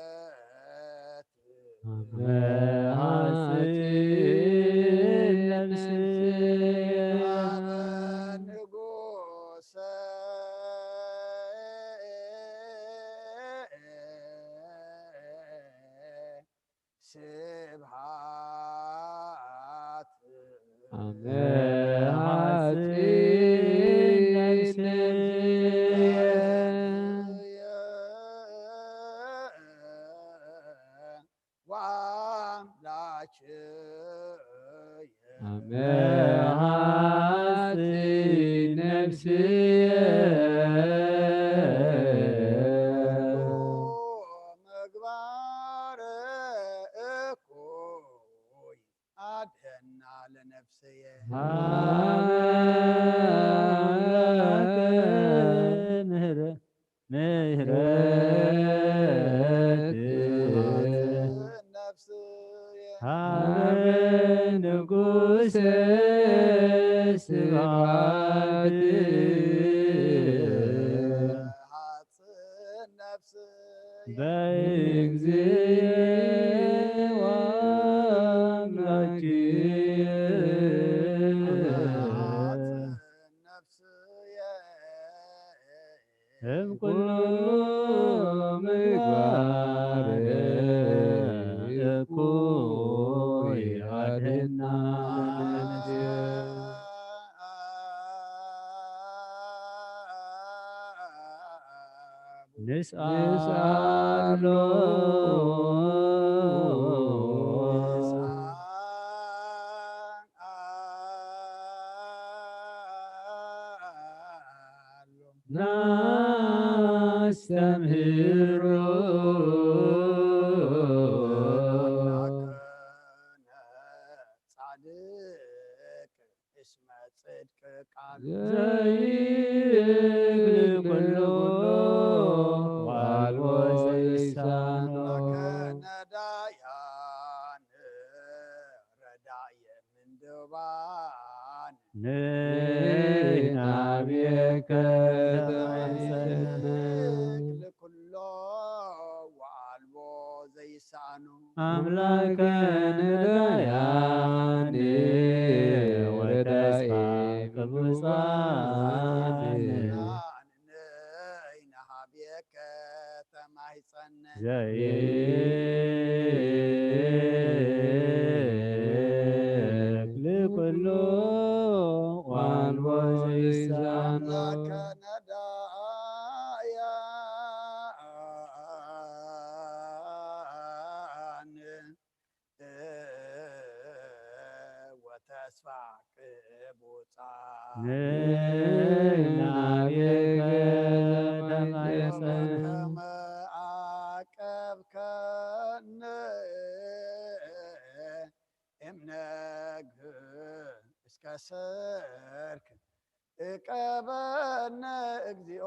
ምሕረት አመ ሐጺን ነፍስየ። ንጉሰ ስብሐት አመ ሐጺን ነፍስየ። ወአምላክየ አመ ሐጺን ነፍስየ። ምግባር እኩይ አድህና ለነፍስየ። አምላከ ምህረ ምህረት ነፍስየ ሀበ ንጉሰ ስብሐት። ሐጽን ነፍስየ በእግዚእ ወአምላክየ። ሐጽን ነፍስየ እምኩሉ ምግባር እኩይ አድህና። ንስአሎ ናስተምህሮ። ጻድቅ እስመ ጽድቅ ቃል ዘይክል ኩሎ ዋልቦ ዘይሳኖ። ነዳያን ረዳየ ምንድባን ንሕና ቤከ ተማሕፀነ። ዘይክል ኩሎ ዋልቦ ዘይሳኖ። አምላከ ነዳያን ወተስፋ ቅዱሳን። ዘይክል ኩሉ ዋልቦ ዘይሳኖ። ወተስፋ ቅቡጻ። ንሕና ቤከ ተማሕፀነ። ከመ አቀብከነ እምነግ እስከ ሰርክ እቀበነ እግዚኦ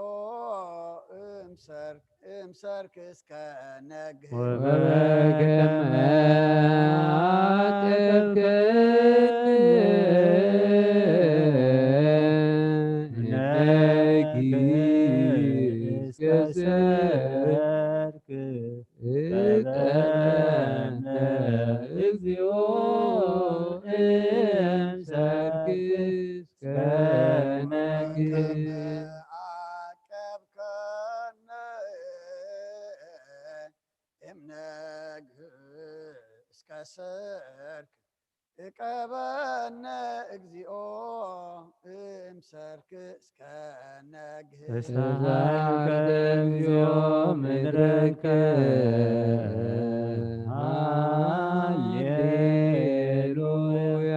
እምሰርክ እምሰርክ እስከ ነግህ። ወበከመ አቀብከነ እምነግ እስከ ሰርክ እቀበነ እግዚኦ እምሰርክ እስከ ነግህ። አቀብከነ ነግህ እስከ ሰርክ እቀበነ እግዚኦ እምሰርክ እስከ ነግህ። ተሳሃልከ እግዚኦ ምድረከ። ሃሌሉያ።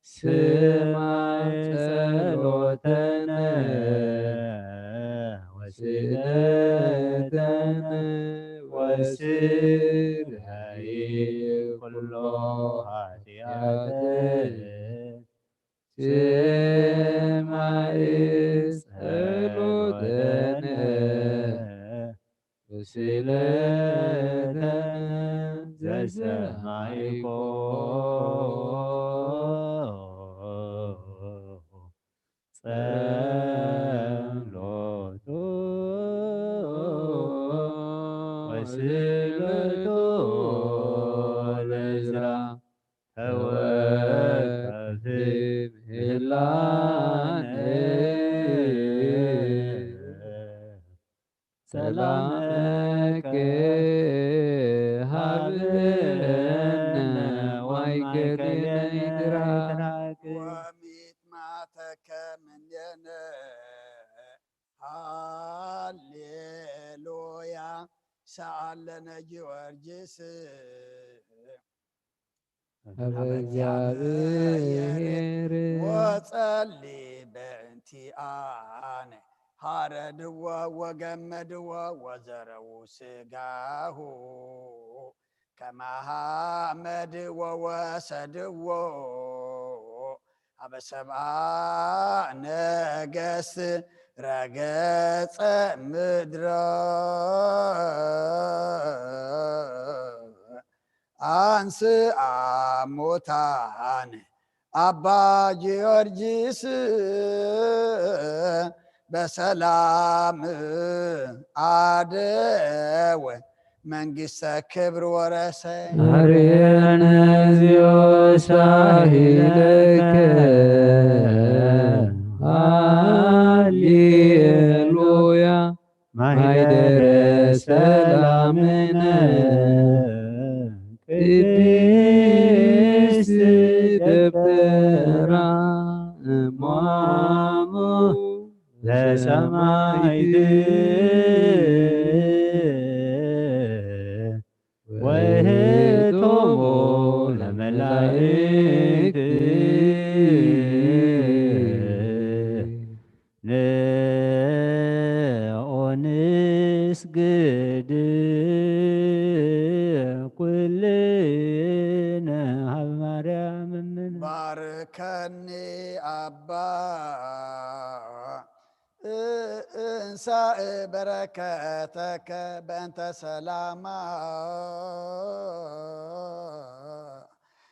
ስማዕ ጸሎተነ ወስእለተነ ወስረይ ኩሎ ኃጢአተነ። ስማዕ ጸሎተነ ወስእለተነ ዘሰማዕኮ ጸሎቱ ወስእለቱ ለዕዝራ ተወከፍ ምህላነ። ሰላመከ ሃበነ ወይገደነ ይትራክ። ወሚጥማተከ ምኔነ። ሃሌሉያ። ሰአለነ ጊዮርጊስ። ሀበ እግዚአብሔር ወጸሊ በእንቲአነ። ሐረድዎ ወገመድዎ ወዘረዉ ስጋሁ ከመ ሐመድ ወወሰድዎ ሀበ ሰብአ ነገስት ረገጸ ምድሮ። አንስአ ሙታን አባ ጊዮርጊስ በሰላም አደወ መንግስተ ክብር ወረሰ። አርየነ እግዚኦ ሳሂለከ። ሃሌሉያ። ማይደረ ሰላምነ ቅድስት ደብተራ እማሙ ለሰማይት ወህቶሙ ለመላእክት። ንዑ ንስግድ ኩልነ ሀብ ማርያም እምነ። ባርከኒ አባ እንሳእ በረከተከ በእንተ ሰላማ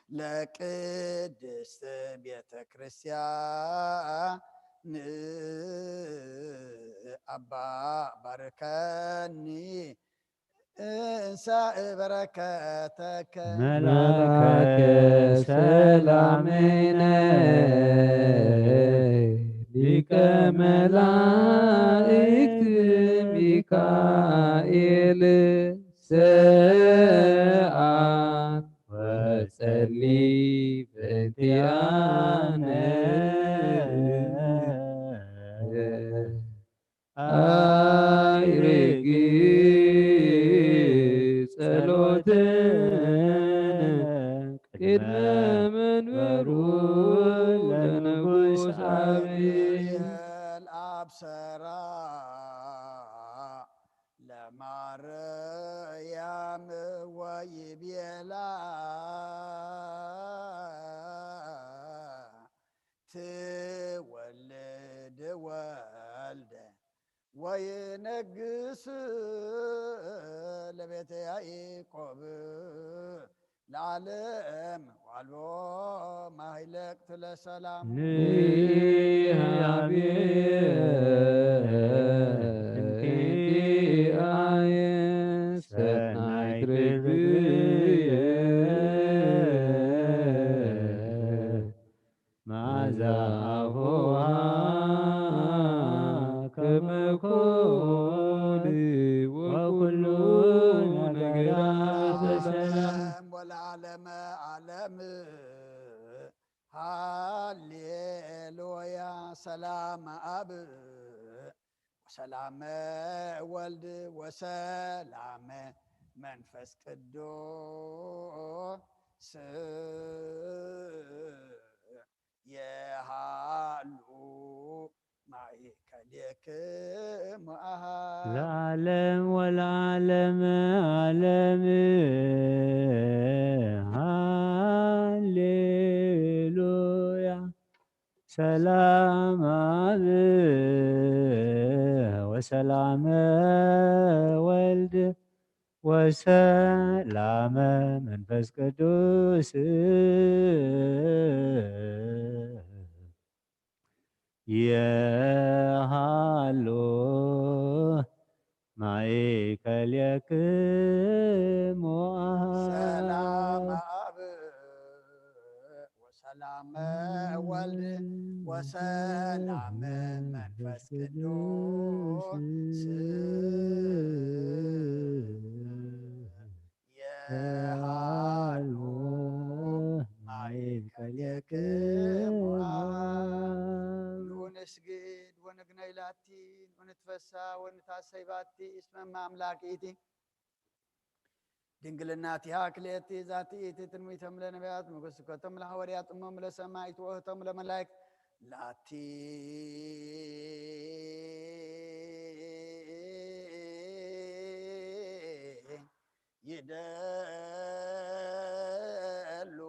ለቅድስት ቤተ ክርስቲያን። አባ ባርከኒ እንሳእ በረከተከ። መልአከ ሰላምነ ሊቀ መላእክት ሚካኤል ሰአል ወጸሊ በእንቲአነ። አይርግ ጸሎትነ ቅድመ መንበሩ ለንጉሥ አብይ። አብሰራ ለማርያም ወይቤላ ትወልድ ወልደ ወይነግስ ለቤተ ያዕቆብ ለዓለም ዋልቦ ማይለቅት ለሰላም። ንያቤ እንኪ አየ ሰናይት ርግየ መዓዛ አፉሃ ከመ ኮል ወኩሉ ነገራ። ሃሌሉያ። ሰላም ኣብ ወሰላመ ወልድ ወሰላመ መንፈስ ቅዱስ የሃሉ ማእከሌክሙ አሃ። ለዓለም ወለዓለመ ዓለም። ሃሌሉያ። ሰላም አብ ወሰላመ ወልድ ወሰላመ መንፈስ ቅዱስ የሃሉ ማእከሌክሙ አሃ። ሰላም አብ ወሰላመ ወልድ ወሰላመ መንፈስ ቅዱስ የሃሉ ማእከሌክሙ። ንስግድ ወንግነይ ላቲ ወንትፈሳ ወንታሰይ ባቲ እስመ እመ አምላክ ኢቲ ድንግልናቲሃ ክልኤቲ ዛቲ ኢቲ ትንቢቶም ለነቢያት መጎስኮቶም ለሐዋርያት እሞም ለሰማይት ወእህቶም ለመላእክት ላቲ ይደሉ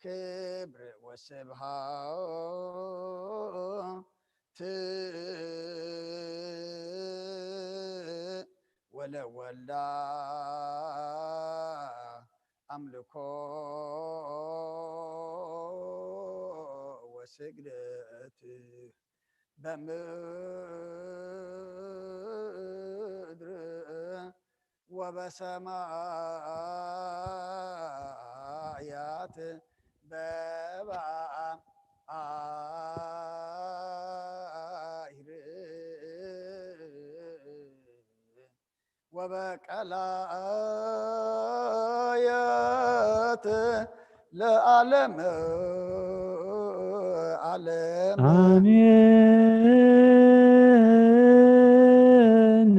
ክብር ወስብሃት ወለወልዳ አምልኮ ወስግደት በምድር ወበሰማያት በባህር ወበቀላያት ለዓለም ዓለም። አሜን።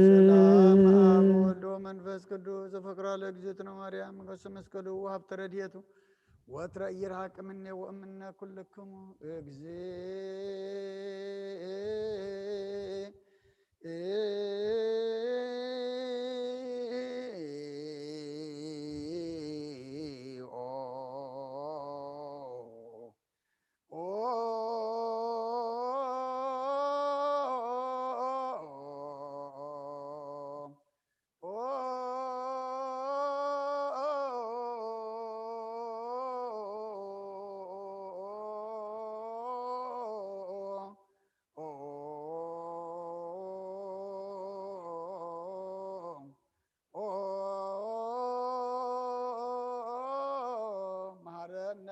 ሰላም አብ ወወልድ ወመንፈስ ቅዱስ ዘፈቅራ ለእግዝእትነ ማርያም ከስመስከሉ ወሀብተ ረድኤቱ ወትረ ኢይርሐቅ እምኔ ወእምነ ኩልክሙ እግዚኦ። መሐረነ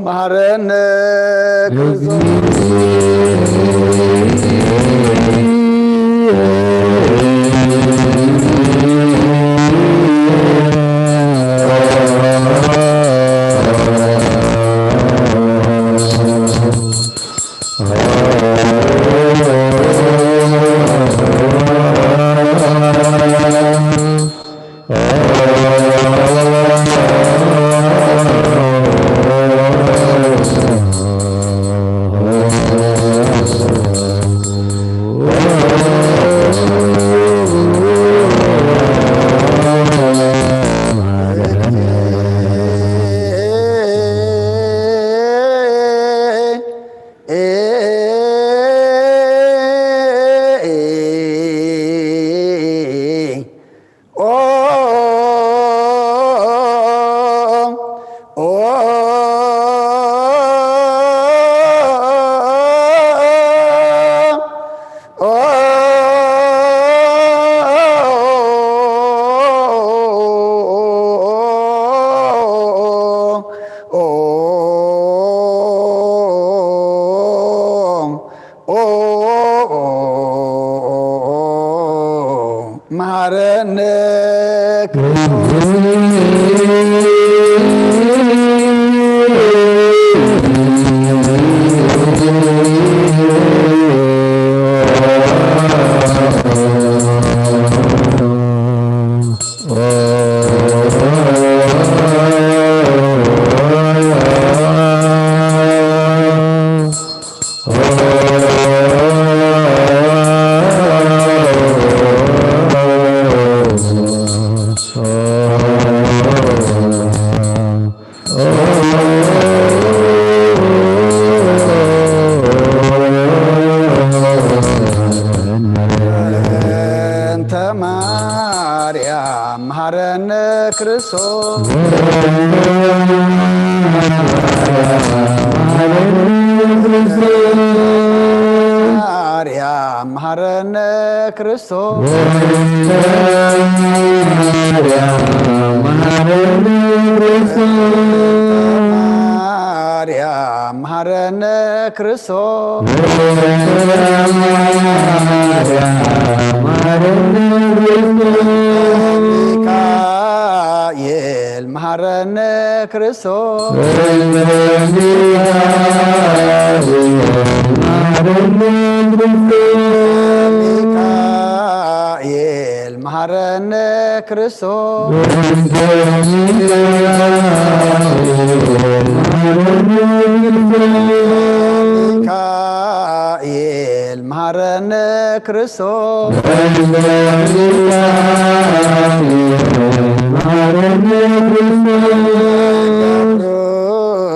መሐረነ ክርስቶስ። መሃረነ ክርስቶስ። እንተ ማርያም መሃረነ ክርስቶስ። ማርያም መሃረነ ክርስቶስ። ማርያም መሃረነ ክርስቶስ። ሚካኤል መሃረነ ክርስቶስ። ሚካኤል መሃረነ ክርስቶስ። ሚካኤል መሃረነ ክርስቶስ።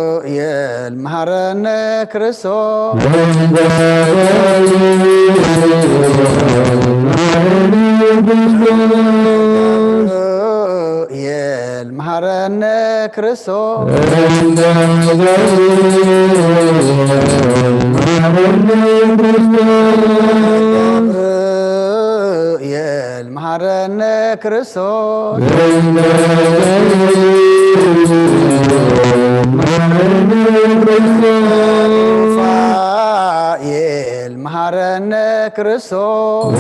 ገብርኤል መሃረነ ክርስቶስ። ገብርኤል መሃረነ ክርስቶስ። ገብርኤል መሃረነ ክርስቶስ። ሩፋኤል መሃረነ ክርስቶስ።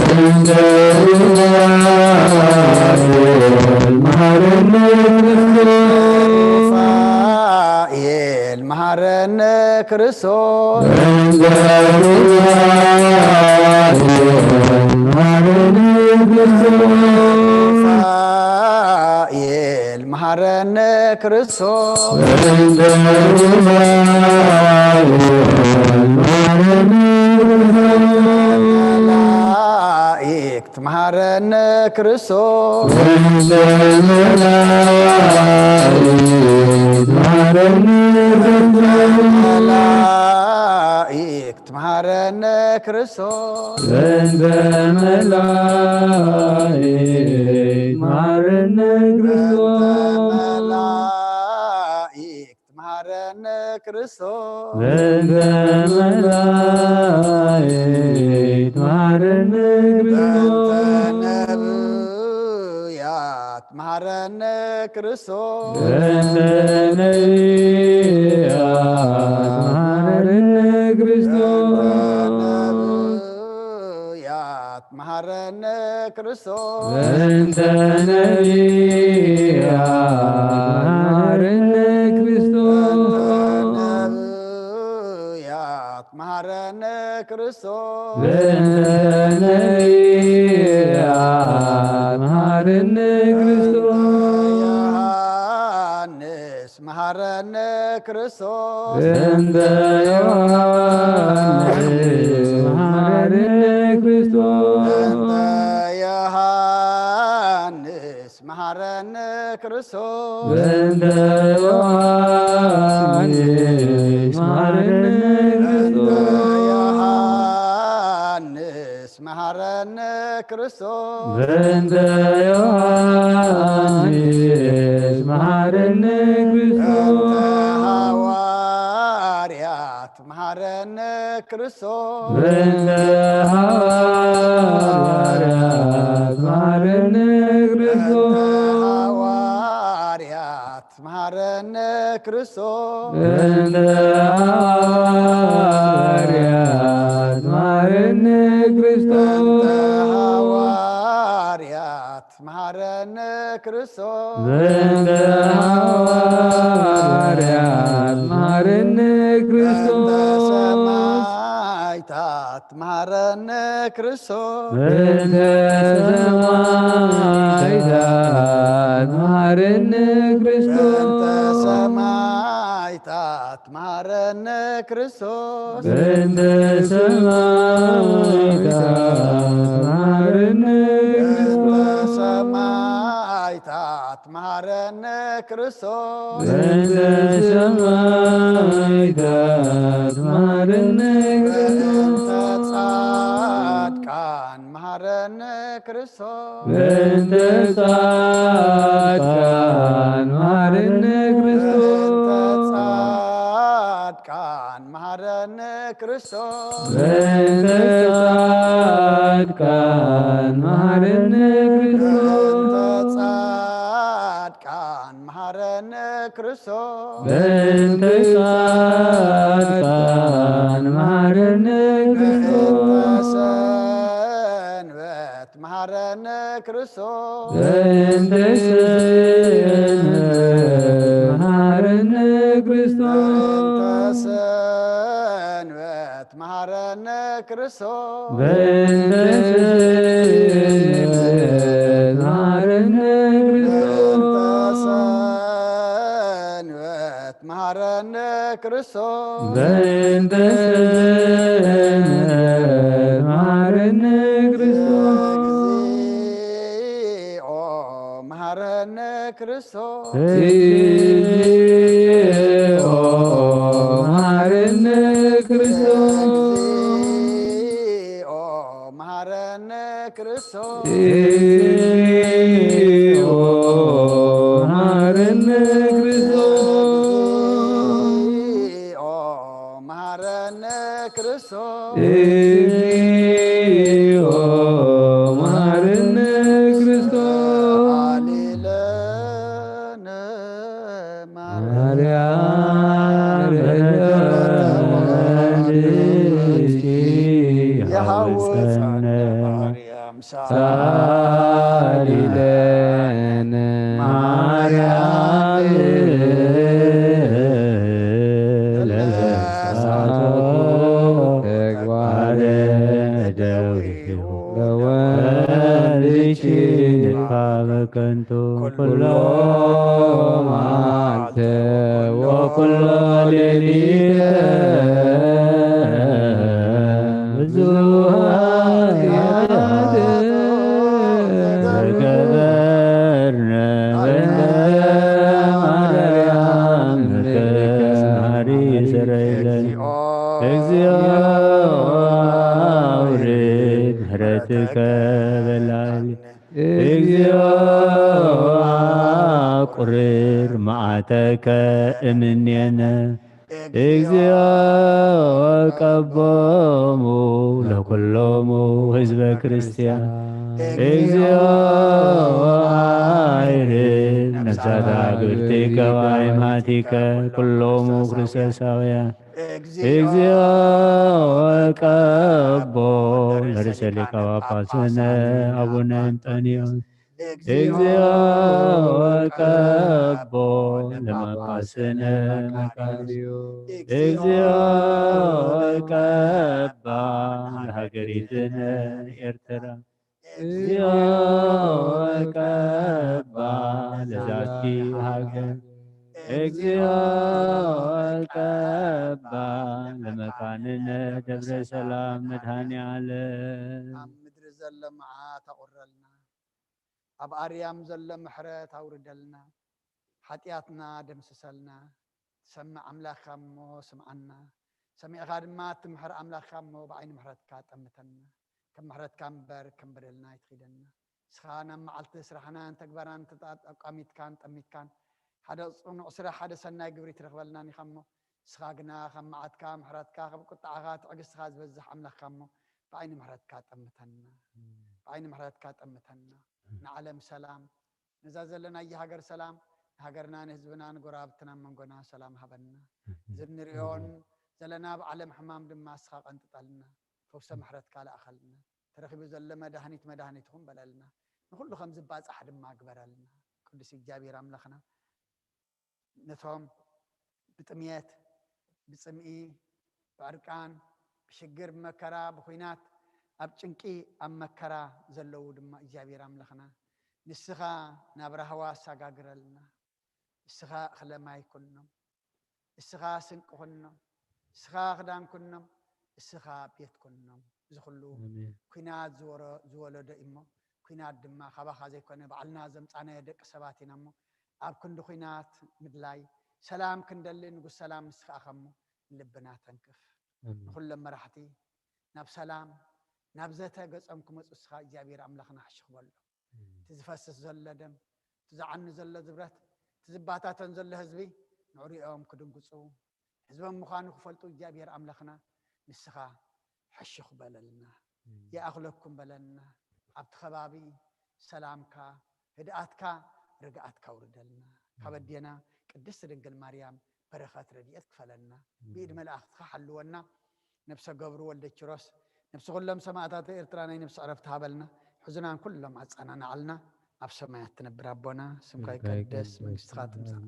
ሩፋኤል መሃረነ ክርስቶስ። ሩፋኤል መሃረነ ክርስቶስ። መላእክት መሃረነ ክርስቶስ። መላእክት መሃረነ ክርስቶስ። መላእክት መሃረነ ክርስቶስ። በእንተ መላእክት መሃረነ ክርስቶስ። መሃረነ ክርስቶስ። በእንተ መላእክት መሃረነ ክርስቶስ። በእንተ ነቢያት መሃረነ ክርስቶስ። በእንተ ነቢያት መሃረነ ክርስቶስ። ክርስቶስ በእንተ ነቢያት መሐረነ ክርስቶስ በእንተ ነቢያት መሐረነ ክርስቶስ በእንተ ነቢያት መሐረነ ክርስቶስ ዮሐንስ መሐረነ ክርስቶስ በእንተ ዮሐንስ መሐረነ ክርስቶስ በእንተ ዮሐንስ መሐረነ ክርስቶስ በእንተ ዮሐንስ መሐረነ በእንተ ክርስቶስ ዮሐንስ መሐረነ ክርስቶስ በእንተ ዮሐንስ መሐረነ ክርስቶስ በእንተ ሐዋርያት መሐረነ ክርስቶስ በእንተ ሐዋርያት መሐረነ ክርስቶስ በእንተ ሐዋርያት መሐረነ ክርስቶስ በእንተ ሐዋርያት መሐረነ ክርስቶስ በእንተ ሐዋርያት መሐረነ ክርስቶስ በእንተ ሐዋርያት መሐረነ ክርስቶስ በእንተ ሰማዕታት መሐረነ ክርስቶስ በእንተ ሰማዕታት መሐረነ ክርስቶስ በእንተ ሰማዕታት መሐረነ ክርስቶስ በእንተ ሰማዕታት መሐረነ በእንተ ክርስቶስ ሰማዕታት መሐረነ ክርስቶስ በእንተ ሰማዕታት መሐረነ ክርስቶስ በእንተ ጻድቃን መሐረነ ክርስቶስ በእንተ ጻድቃን መሐረነ ክርስቶስ በእንተ ጻድቃን መሐረነ ክርስቶስ በእንተ ጻድቃን መሐረነ ክርስቶስ በእንተ ጻድቃን መሐረነ ክርስቶስ በእንተ ጻድቃን መሐረነ ክርስቶስ በእንተ ሰንበት መሐረነ ክርስቶስ በእንተ ሰንበት መሐረነ ክርስቶስ በእንተ ሰንበት መሐረነ ክርስቶስ በእንተ ሰንበት መሐረነ ክርስቶስ በእንተ ሰንበት መሐረነ ክርስቶስ በእንተ ሰንበት መሐረነ ክርስቶስ እግዚኦ መሐረነ ክርስቶስ እግዚኦ መሐረነ ክርስቶስ እግዚኦ መሐረነ ክርስቶስ እግዚኦ መሐረነ ክርስቶስ እግዚኦ መሐረነ ክርስቶስ እግዚኦ መሐረነ ክርስቶስ አሌለነ ማርያም በደልኪ የሐውፀነ ማርያም ሳሊለነ ማርያም ለሳቶ ተግባረ ደዊሁ ለወልድኪ ድካመ ከንቱ ኩሎ መዓልተ ወኩሎ ሌሊተ ብዙኃት ኃጢአት ዘገበርነ በእንተ ማርያም ምሕረትኪ ስረይለነ። እግዚኦ አውርድ ምሕረትከ በላዕሌነ። እግዚኦ አቁርር መዓተከ እምኔነ። እግዚኦ ቀቦሙ ለኩሎሙ ህዝበ ክርስቲያን። እግዚኦ አይርድ ነፍሳታ ግብርቲከ ወአይማቲከ ኩሎሙ ክርስቶሳውያን። እግዚኦ ቀቦ ለርእሰ ሊቀ ጳጳስነ አቡነ እንጠንዮስ። እግዚኦ ቀቦ ለጳጳስነ መቃርዮ። እግዚኦ ቀባ ለሃገሪትነ ኤርትራ። እግዚኦ ቀባ ለዛቲ ሃገር። እግዚኦ ቀባ ለመካንነ ደብረ ሰላም መድኃኔ ዓለም። ኣብ ምድሪ ዘሎ መዓት ኣቑረልና። ኣብ ኣርያም ዘሎ ምሕረት ኣውርደልና። ሓጢኣትና ደምስሰልና። ትሰምዕ ኣምላኽካ እሞ ስምዓና። ሰሚዕኻ ድማ እትምሕር ኣምላኽካ እሞ ብዓይኒ ምሕረትካ ጠምተና። ከም ምሕረትካ እምበር ከም በደልና ኣይትኺደና። ንስኻ ናብ መዓልቲ ስራሕናን ተግባራን ተጣ-፣ ኣቋሚትካን ጠሚትካን ሓደ ጽኑዕ ስራሕ፣ ሓደ ሰናይ ግብሪ ትረኽበልናን ኢኻ እሞ፣ ንስኻ ግና ካብ መዓትካ ምሕረትካ፣ ካብ ቁጥዓኻ ትዕግስትኻ ዝበዝሕ ኣምላኽካ እሞ፣ ብዓይኒ ምሕረትካ ጠምተና። ብዓይኒ ምሕረትካ ጠምተና። ንዓለም ሰላም፣ ነዛ ዘለናያ ሃገር ሰላም፣ ንሃገርና፣ ንህዝብና፣ ንጎረባብትና፣ መንጎና ሰላም ሃበና። እዚ ንሪኦን ዘለና ኣብ ዓለም ሕማም ድማ ንስኻ ቀንጥጠልና። ፈውሰ ምሕረትካ ለኣኸልና። ተረኺቡ ዘሎ መድሃኒት መድሃኒትኩም በለልና። ንኹሉ ከም ዝባጻሕ ድማ ግበረልና። ቅዱስ እግዚኣብሔር ኣምላኽና፣ ነቶም ብጥምየት፣ ብጽምኢ፣ ብዕርቃን፣ ብሽግር፣ ብመከራ፣ ብኹናት፣ ኣብ ጭንቂ፣ ኣብ መከራ ዘለዉ ድማ እግዚኣብሔር ኣምላኽና፣ ንስኻ ናብ ራህዋ ኣሳጋግረልና። ንስኻ እኽለ ማይ ኩኖም፣ እስኻ ስንቂ ኩኖም፣ እስኻ ክዳን ኩኖም፣ እስኻ ቤት ኩኖም። እዚ ኩሉ ኣሜን። ኲናት ዝወረ-፣ ዝወለዶ እሞ፣ ኲናት ድማ ካባኻ ዘይኮነ ባዕልና ዘምጻናዮ ደቂ ሰባት ኢና እሞ፣ ኣብ ክንዲ ኲናት ምድላይ፣ ሰላም ክንደሊ ንጉስ ሰላም ንስኻ ኢኻ እሞ፣ ልብና ተንክፍ። ኣሜን። ንኹሎም መራሕቲ ናብ ሰላም፣ ናብ ዘተ ገጾም ክመጹ እስኻ እግዚኣብሔር ኣምላኽና ሕሽኽ በሎ። እቲ ዝፈስስ ዘሎ ደም፣ እቲ ዝዓኒ ዘሎ ዝብረት፣ እቲ ዝባታተን ዘሎ ህዝቢ ንዕሪኦም ክድንግጹ፣ ህዝቦም ምዃኑ ክፈልጡ እግዚኣብሔር ኣምላኽና ንስኻ ሕሹኽ በለልና፣ ይኣኽለኩም በለልና። ኣብቲ ከባቢ ሰላምካ፣ ህድኣትካ፣ ርግኣትካ ኣውርደልና። ካብ ኣዴና ቅድስት ድንግል ማርያም በረኸት ረድኤት ክፈለና። ብኢድ መላእኽትኻ ሓልወና። ነብሰ ገብሩ ወልደ ኪሮስ፣ ነብሲ ኩሎም ሰማእታት ኤርትራ ናይ ነብሲ ዕረፍቲ ሃበልና። ሕዙናን ኩሎም ኣጸናንዓልና። ኣብ ሰማያት ትነብር ኣቦና፣ ስምካ ይቀደስ፣ መንግስትኻ ትምጻእ፣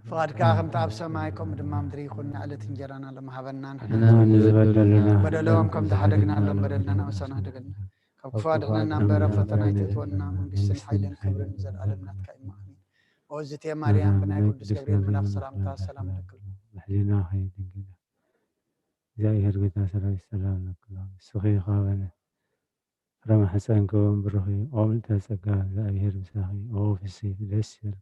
ፍቓድካ ከምቲ ኣብ ሰማይ ከምኡ ድማ ምድሪ ይኹን። ንዕለት እንጀራና ሎም ሃበና። ንሕና ንሕና ንዝበደሉና በደሎም ከም ዝሓደግናሎም በደልና ንኣመሳና ሓደገልና። ካብ ክፉ ኣድሕነና እምበር ኣብ ፈተና ኣይተእትወና። መንግስትን ሓይልን ክብርን ንዘለኣለም ናትካ እዩ። ኣሜን። ኦዝቴ ማርያም ብናይ ቅዱስ ገብርኤል መልኣኽ ሰላምታ ሰላም እልክልኪ። ብሕሊናኺ ድንግል፣ እግዚኣብሔር ጌታ ሰራዊት ሰላም እልክልኪ። ንስኺ ኻበነ ፍረ ማሕፀንኪ እውን ብሩኽ እዩ። ኦ ምልዕተ ጸጋ፣ እግዚኣብሔር ምሳኺ። ኦ ፍስሕቲ ደስ ይበል።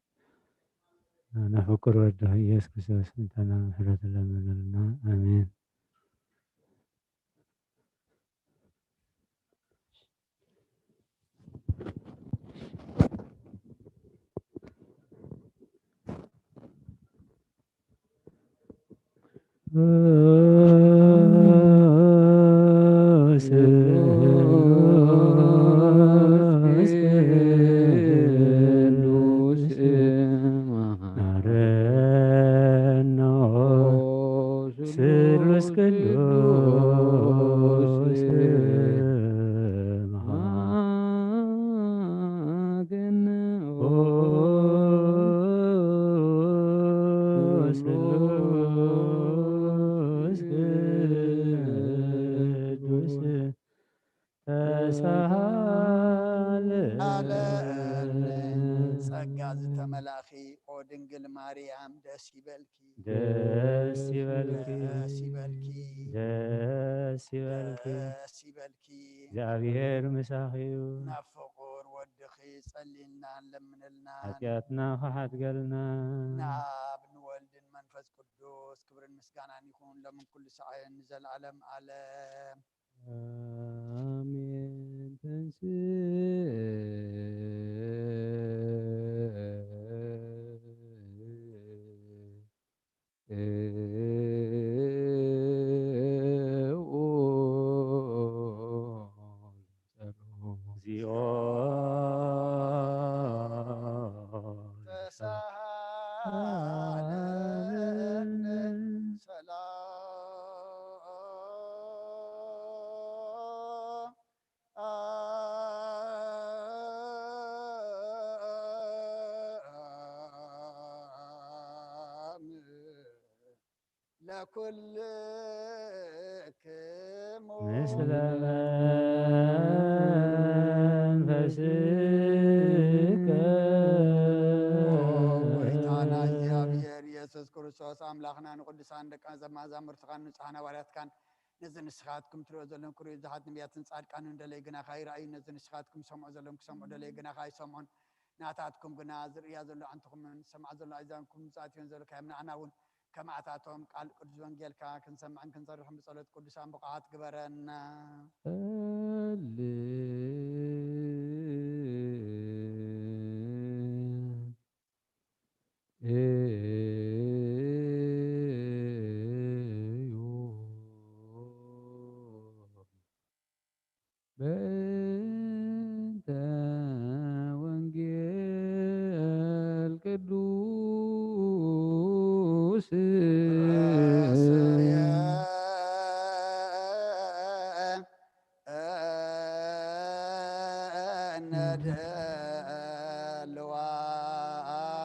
ንፍቁር ወድኺ ኢየሱስ ክርስቶስ ምሕረትና ምሕረቱ ለምንልና። ኣሜን። ስሉስ ቅዱስ መሃገነ ኦ ስሉስ ቅዱስ ተሳሃለ። ጸጋ ዝተመላእኺ ኦ ድንግል ማርያም ደስ ይበልኪ። ደስ ይበልኪ። ደስ ይበልኪ። ደስ ይበልኪ። ደስ ይበልኪ። እግዚኣብሔር ምሳኺ እዩ። ናብ ፍቑር ወድኺ ጸልይልና ለምንልና። ሓጢኣትና ክሓድገልና። ንኣብ ንወልድን መንፈስ ቅዱስ ክብርን ምስጋናን ይኹን ሎምን ኩሉ ሰዓትን ንዘለዓለም ዓለም። ኣሜን። ተንሥእ ለኩልክሙ ምስለ መንፈስከ። ኦ ጎይታና እግዚኣብሔር ኢየሱስ ክርስቶስ ኣምላኽና ንቅዱሳን ደቀ መዛሙርትኻን ንጹሓን ሃዋርያትካን ነዚ ንስኻትኩም ትርእዮ ዘለኹም ክርእዩ ብዙሓት ነቢያትን ጻድቃንን ደለይ ግናኻ ይረኣዩ። ነዚ ንስኻትኩም ሰምዑ ዘለኹም ክሰምዑ ደለይ ግናኻ ኣይሰምዑን። ናታትኩም ግና ዝርእያ ዘሎ ኣዕንትኹምን ዝሰምዓ ዘሎ ኣእዛንኩም ዝኣትዮን ዘሎ ካዮም ንዓና እውን ከማዕታቶም ቃል ቅዱስ ወንጌልካ ክንሰምዕን ክንሰርሕን ብጸሎት ቅዱሳን ብቑዓት ግበረና። በእንተ ወንጌል ቅዱስ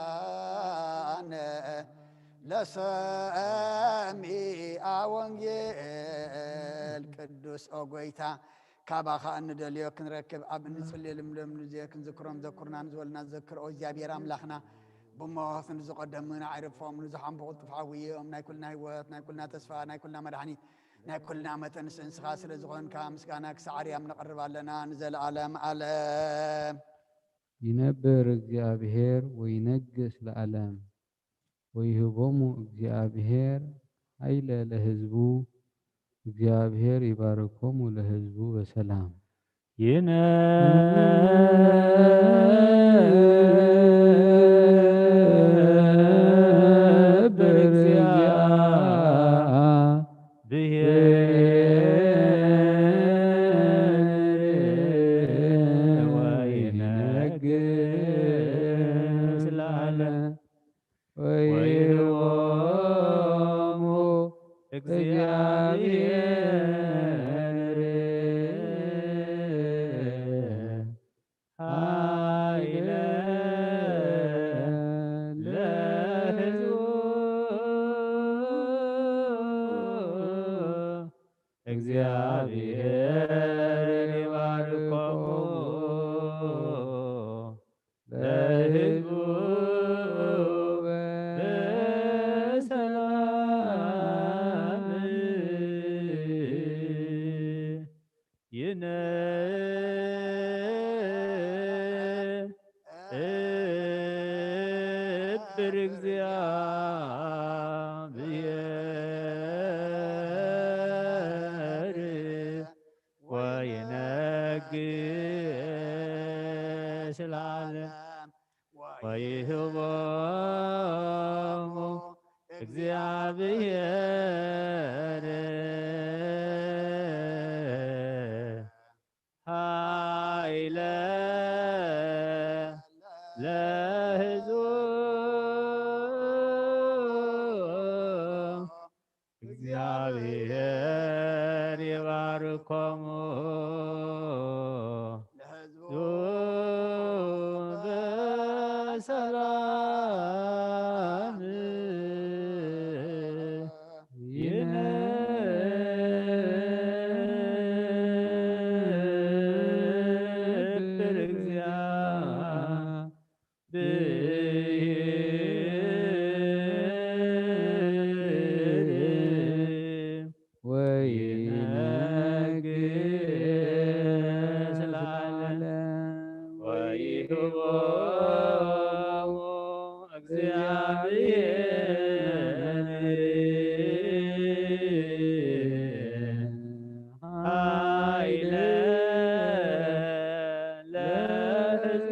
ነድልዋነ ለሰሚኣ ወንጌል ቅዱስ። ኦ ጎይታ፣ ካባኻ እንደልዮ ክንረክብ ኣብ እንጽልየሉ ሎም ንዜ ክንዝክሮም ዘኩርና ንዝበልና ዘክር። ኦ እግዚኣብሔር ኣምላኽና፣ ብሞት ንዝቐደሙ ንዓይ ረድፎም፣ ንዝሓምቡ ቅልጡፍ ሓውዮም። ናይ ኩልና ህይወት፣ ናይ ኩልና ተስፋ፣ ናይ ኩልና መድሓኒት፣ ናይ ኩልና መጠን ንስኻ ስለ ዝኾንካ ምስጋና ክሳዕ ኣርያም ነቕርብ ኣለና ንዘለኣለም ኣለም። ይነብር እግዚኣብሔር ወይነግስ ለዓለም። ወይህቦሙ እግዚኣብሔር ኃይለ ለሕዝቡ። እግዚኣብሔር ይባርኮሙ ለሕዝቡ በሰላም። ይነብር ወይንወሙ እግዚአብሔር ኃይለ ለሕዝቡ። እግዚአብሔር ይባርኮሙ ለሕዝቡ በሰላም። ይነብር እግዚአብሔር ወይነግስ ለዓለም። ወይህቦሙ እግዚአብሔር ኃይለ ለሕዝቡ። እግዚአብሔር ይባርኮሙ ለሕዝቡ በሰላም። ይነብር እግዚአብሔር ወይነግስ ለዓለም። ወይህቦሙ እግዚአብሔር ኃይለ ለሕዝቡ።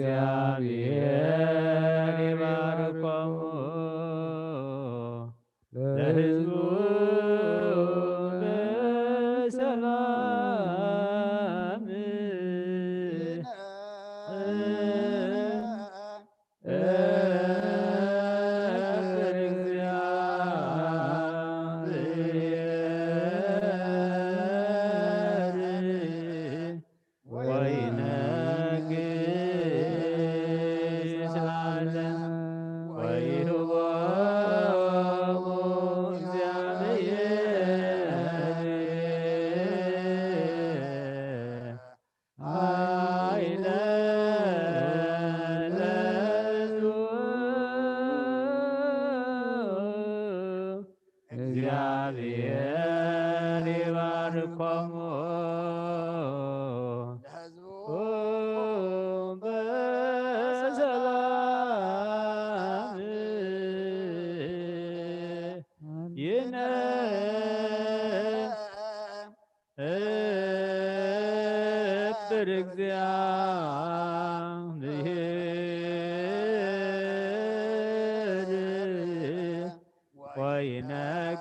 እግዚአብሔር ይባርኮሙ ለሕዝቡ በሰላም።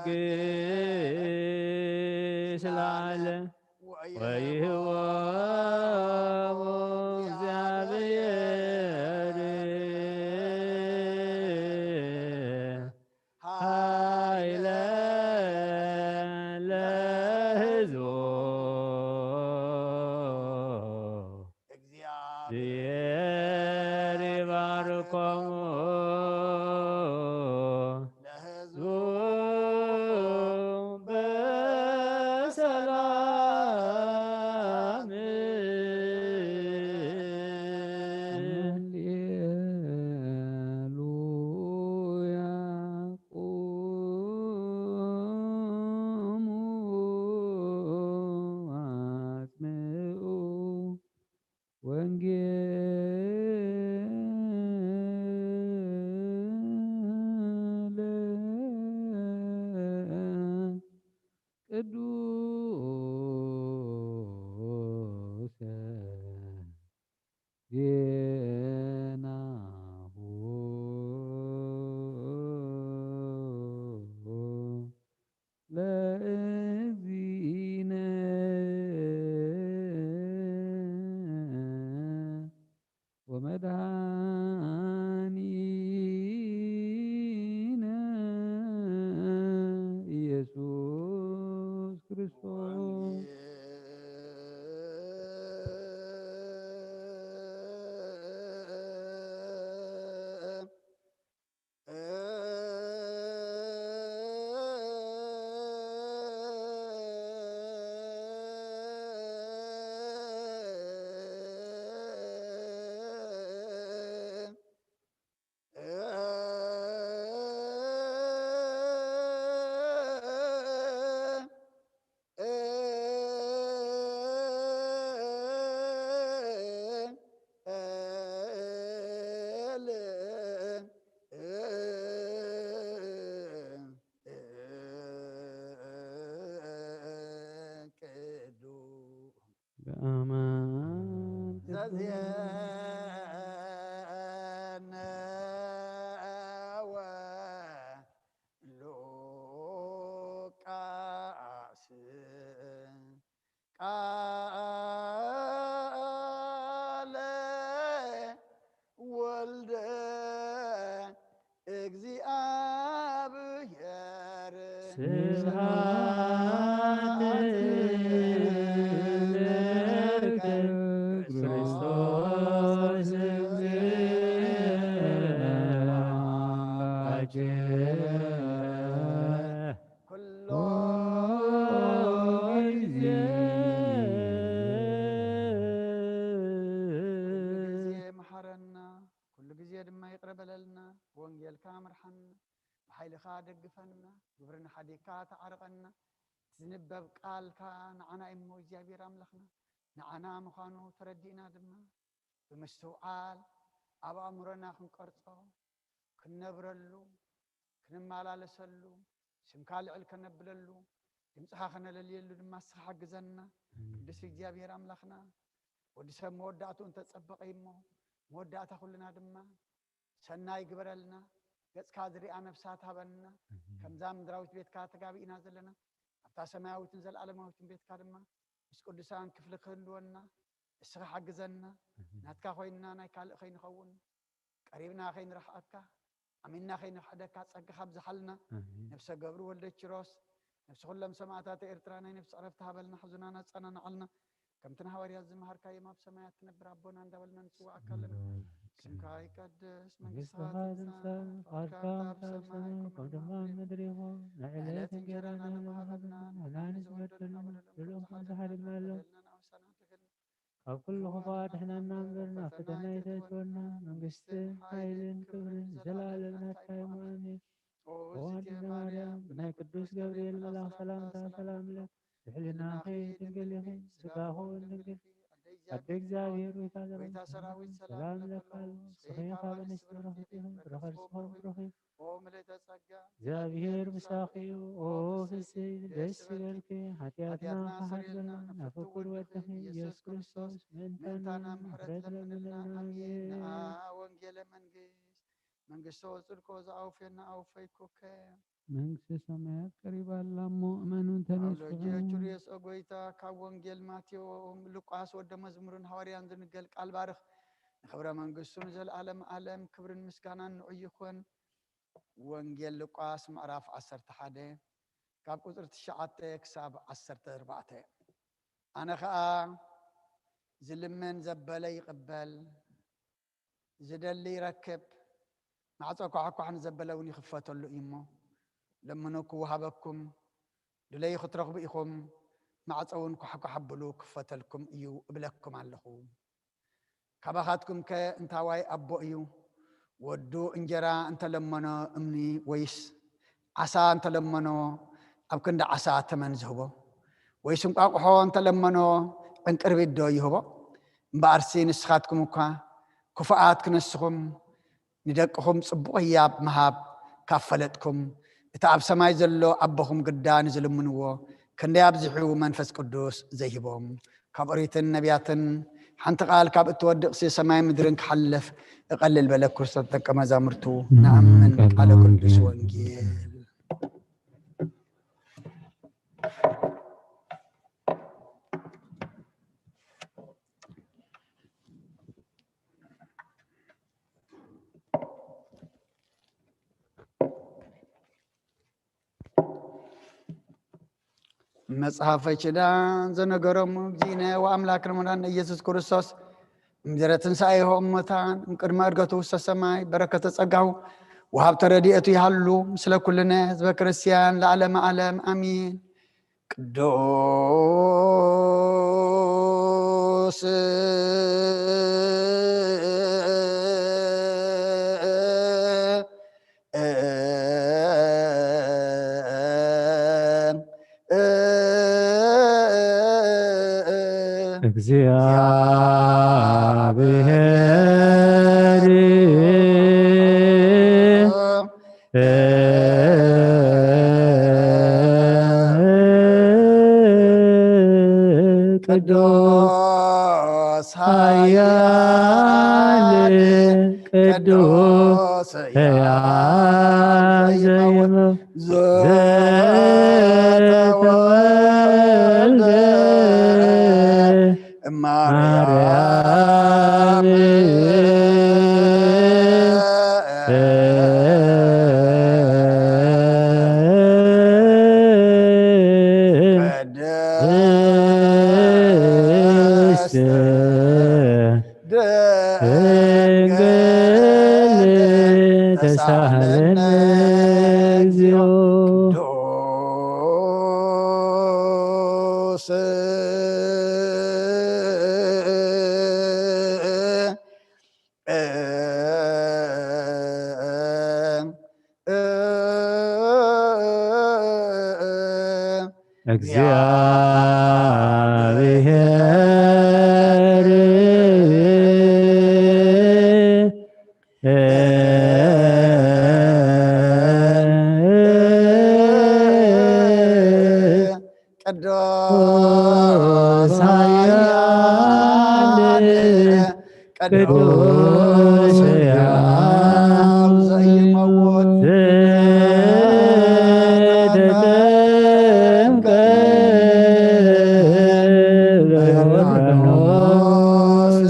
እስከ ለዓለም ወይህቦሙ እግዚአብሔር ኃይለ ለሕዝቡ። እግዚአብሔር ይባርኮሙ ለሕዝቡ በሰላም። ሃሌሉያ። ቁሙ አጽምዑ ወንጌለ ቅዱሰ ዜናሁ ለእግዚእነ ወመድኃኒነ ኢየሱስ ክርስቶስ። በአማን ዘዜነወ ሉቃስ ቃለ ወልደ እግዚአብሔር። ስብሐት ለከ ክርስቶስ እግዚእነ አምላክነ። ኩሎ ጊዜ። ኩሉ ግዜ መሓረና፣ ኩሉ ግዜ ድማ ይቕረ በለልና። ብወንጌልካ ምርሓና፣ ብሓይልኻ ደግፈና፣ ግብርና ሓዲግካ ተዓርቐና። እቲ ዝንበብ ቃልካ ንዓና እሞ እግዚኣብሔር ኣምላኽና፣ ንዓና ምዃኑ ተረዲእና ድማ ብምስትውዓል ኣብ ኣእምሮና ክንቀርጾ፣ ክንነብረሉ፣ ክንመላለሰሉ፣ ስምካ ልዕል ከነብለሉ፣ ድምፅኻ ከነለልየሉ ድማ ንስኻ ሓግዘና። ኣሜን። ቅዱስ እግዚኣብሔር ኣምላኽና፣ ወዲ ሰብ መወዳእትኡ እንተጸበቐ እሞ፣ መወዳእታ ኩልና ድማ ሰናይ ግበረልና። ገጽካ ዝሪኣ ነፍሳት ሃበና። ኣሜን። ከምዛ ምድራዊት ቤትካ ተጋቢእና ዘለና፣ ኣብታ ሰማያዊትን ዘለኣለማዊትን ቤትካ ድማ ምስ ቅዱሳን ክፍሊ ክህልወና፣ እስኻ ሓግዘና። ኣሜን። ናትካ ኮይንና ናይ ካልእ ከይንኸውን፣ ቀሪብና ከይንረሕቐካ፣ ኣሚንና ከይንኽሕደካ ጸጋኻ ኣብዝሓልና። ኣሜን። ነፍሰ ገብሩ ወልደ ኪሮስ፣ ነፍሲ ኩሎም ሰማእታት ኤርትራ ናይ ነፍሲ ዕረፍቲ ሃበልና፣ ሕዙናና ኣጸናንዓልና። ከምቲ ንሃዋርያት ዝመሃርካዮም ኣብ ሰማያት ትነብር ኣቦና እንዳበልና ንጽውዓካ ኣለና። ኣሜን። ስምካ ይቀደስ፣ መንግስትኻ መንግስትኻ ትምጻእ፣ ትምጻእ፣ ፍቃድካ ፍቃድካ ኣብ ኣብ ሰማይ ሰማይ ከም ከም ድማ ኣብ ምድሪ ይኹን። ንዕለት ንዕለት እንጀራና እንጀራና ንህበና፣ ንህበና፣ ንሕና ንሕና ንዝበደሉና ንዝበደሉና በደሎም በደሎም ዝሓድግና በደልና ኣለዉ። ንኣውሳና ትኽን ካብ ኩሉ ክፉእ ኣድሕነና እምበር፣ ናብ ፈተና ኣይተእትወና። መንግስትን ሓይልን ክብርን ንዘለኣለም ናትካ እዩ። ኣሜን። ኦ እግዝእትየ ማርያም፣ ብናይ ቅዱስ ገብርኤል መልኣኽ ሰላምታ ሰላም እብለኪ። ብሕልናኺ ድንግል ኢኺ፣ ስጋኺ እውን ድንግል። ኣደ እግዚኣብሔር፣ ጎይታ ሰራዊት፣ ሰላም እብለኪ ኣለኹ። ንስኺ ካብ ኣንስቲ ብሩኽቲ ኢኺ፣ ፍረ ከርስኺ እውን ብሩኽ እዩ። ኦ ምልእተ ጸጋ፣ እግዚኣብሔር ምሳኺ እዩ። ኦ ፍስሕቲ፣ ደስ ይበልኪ፣ ሓጢኣትና ሓጢኣትና ክሓድገልና፣ ስርየልና፣ ናብ ፍቁር ወድኺ ኢየሱስ ክርስቶስ ምእንታና ምሕረት ለምንልና። ኣሜን። ንኣ ወንጌለ መንግስት፣ መንግስቶ ጽድቆ ዝኣውፌና ኣውፈይኩከ። መንግስተ ሰማያት ቀሪባ ኣላ እሞ እመኑን ተነስሑ። ሎጂ ቹሪየስ ኦጎይታ ካብ ወንጌል ማቴዎ ሉቃስ ወደ መዝሙርን ሃዋርያን ዝንገል ቃል ባርኽ። ንኽብረ መንግስቱ ንዘለኣለም ኣለም ክብርን ምስጋናን ንዑ ይኹን። ወንጌል ሉቃስ ምዕራፍ ዓሰርተ ሓደ ካብ ቁፅሪ ትሽዓተ ክሳብ ዓሰርተ ኣርባዕተ። ኣነ ኸኣ ዝልምን ዘበለ ይቕበል፣ ዝደሊ ይረክብ፣ ማዕጾ ኳሕኳሕ ንዘበለ እውን ይኽፈተሉ እዩ እሞ፣ ለምኑ ክወሃበኩም፣ ድለዩ ክትረኽቡ ኢኹም፣ ማዕጾ እውን ኳሕኳሕ ኣብሉ ክፈተልኩም እዩ እብለኩም ኣለኹ። ካባኻትኩም ከ እንታዋይ ኣቦ እዩ፣ ወዱ እንጀራ እንተለመኖ እምኒ ወይስ ዓሳ እንተለመኖ ኣብ ክንዲ ዓሳ ተመን ዝህቦ? ወይስ እንቋቑሖ እንተለመኖ ዕንቅርቢት ዶ ይህቦ? እምበኣርሲ ንስኻትኩም እኳ ክፉኣት ክነስኹም ንደቅኹም ጽቡቕ ህያብ ምሃብ ካብ ፈለጥኩም፣ እቲ ኣብ ሰማይ ዘሎ ኣቦኹም ግዳ ንዝልምንዎ ክንደይ ኣብዚሑ መንፈስ ቅዱስ ዘይህቦም? ካብ ኦሪትን ነቢያትን ሓንቲ ቃል ካብ እትወድቕሲ ሰማይ ምድርን ክሓልፍ እቐልል በለ። ክርስቶስ ደቀ መዛሙርቱ ንኣምን ቃለ ቅዱስ ወንጌል። መጽሐፈ ኪዳን ዘነገሮም እግዚእነ ወአምላክነ መድኃኒነ ኢየሱስ ክርስቶስ እምድረ ትንሣኤሁ እሙታን እምቅድመ ዕርገቱ ውስተ ሰማይ በረከተ ጸጋሁ ወሀብተ ረድኤቱ ይሃሉ ምስለ ኩልነ ህዝበ ክርስቲያን ለዓለመ ዓለም አሚን። ቅዱስ እግዚአብሔር ቅዱስ ኃያል ቅዱስ ሕያው ዘተወልደ እማርያም ቅድስት ድንግል ተሳሃለነ እግዚኦ። ቅዱስ እግዚአብሔር ቅዱስ ኃያል ቅዱስ ሕያው ዘይመውት ዘተጠምቀ በዮርዳኖስ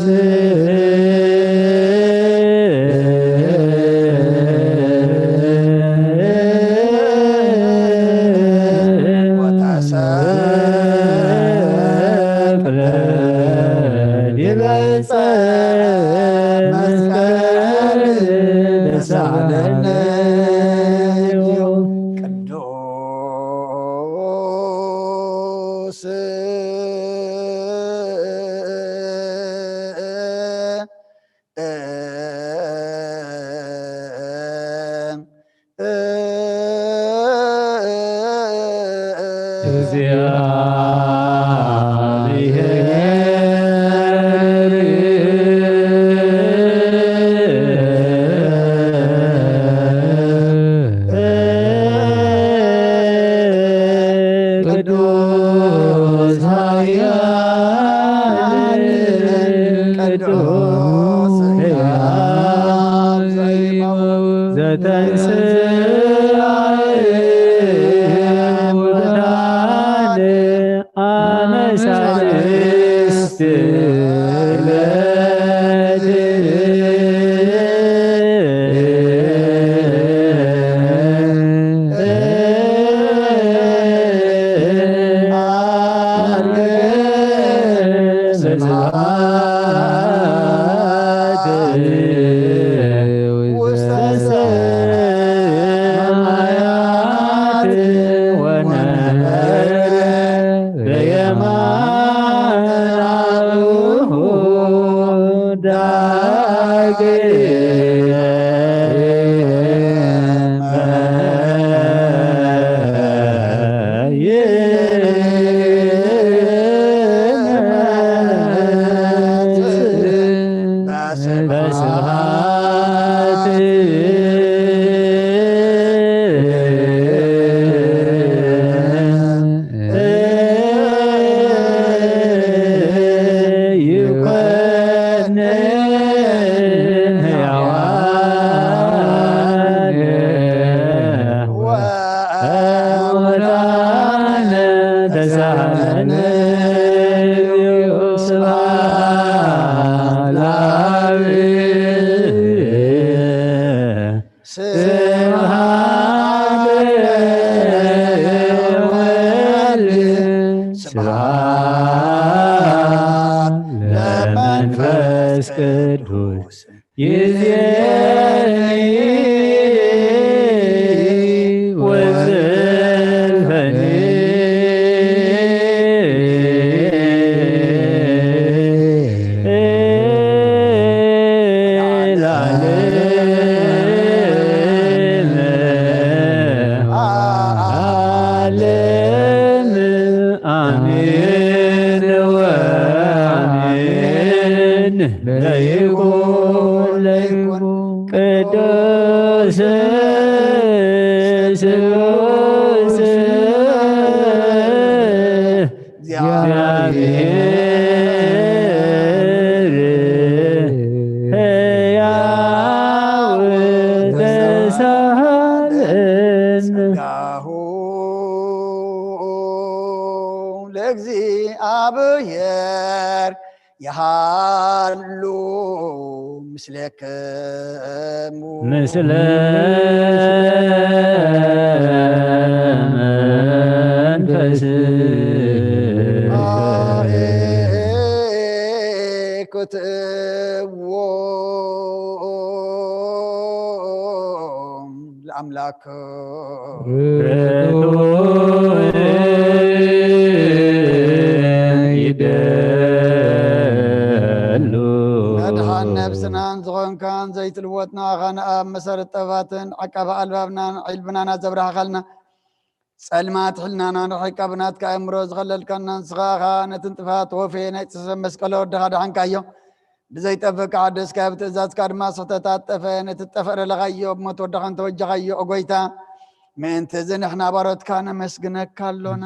ወተሰቅለ ዲበ ዕፀ መስቀል ተሳለነ። ቅዱስ ቅዱስ ኃያል ቅዱስ ሕያው ስብሐት ለወልድ ስብሐት ለመንፈስ ቅዱስ ይዜኒ ወዘልፈኒ ለዓለመ ዓለም። አሜን ወአሜን። ለይኩን ለይኩን ቅዱስ ስሉስ እግዚአብሔር ሕያው ተሳለን። ጸጋሁ ለእግዚአብሔር ይሃሉ ምስሌክሙ። ምስለ መንፈስ ክትእዎ ለአምላክ ርቱዕ ይደሉ። መድሓን ነብስናን ዝኾንካን ዘይትልወጥና ኣኻን ኣብ መሰረት ጥበባትን ዓቃቢ ኣልባብናን ዕልብናና ዘብራህኻልና ጸልማት ሕልናና ንሕቀብ ናትካ ኣእምሮ ዝኸለልካና ንስኻ ኢኻ። ነቲ ንጥፋት ወፌ ናይ ጽሰብ መስቀል ወድኻ ደሓንካዮ። ብዘይጠፍእ ከሓደስካዮ፣ ብትእዛዝካ ድማ ስሕተት ኣጠፈ። ነቲ ዝጠፍእ ረለኻዮ፣ ብሞት ወድኻ እንተወጀኻዮ፣ ኦ ጐይታ፣ ምእንቲ እዚ ንሕና ባሮትካ ነመስግነካ ኣሎና።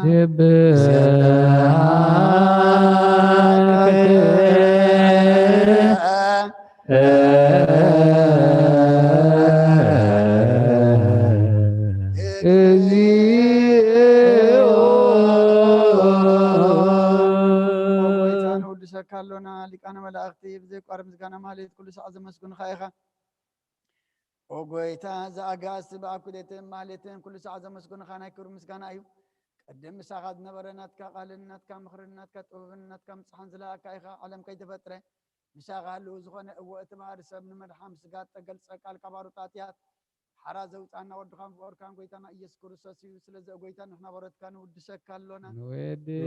ስብሐት ጎይታ፣ ነወድሰካ ኣሎና። ሊቃነ መላእኽቲ ብዘይቋርጽ ምስጋና ማህሌት ኩሉ ሰዓት ዘመስግኑኻ ኢኻ። ኦ ጎይታ፣ እዚ ኣጋእዝቲ ብኣኩሌትን ማህሌትን ኩሉ ሰዓት ዘመስግኑኻ ናይ ክብሪ ምስጋና እዩ። ቅድም ምሳኻ ዝነበረ ናትካ ቃልን ናትካ ምኽርን ናትካ ጥበብን ናትካ ምጽሓን ዝለኣካ ኢኻ። ዓለም ከይተፈጥረ ምሳኻ ህልው ዝኾነ፣ እወ፣ እቲ ባህሪ ሰብ ንመድሓን ስጋ እተገልጸ ቃል ካብ ኣሩጣትያት ሓራ ዘውጻና ወድኻን ፍቑርካን ጎይታና ኢየሱስ ክርስቶስ እዩ። ስለዚ ኦ ጎይታ ንሕና በረትካ ንውድሰካ ኣሎና። ንወድሰካ።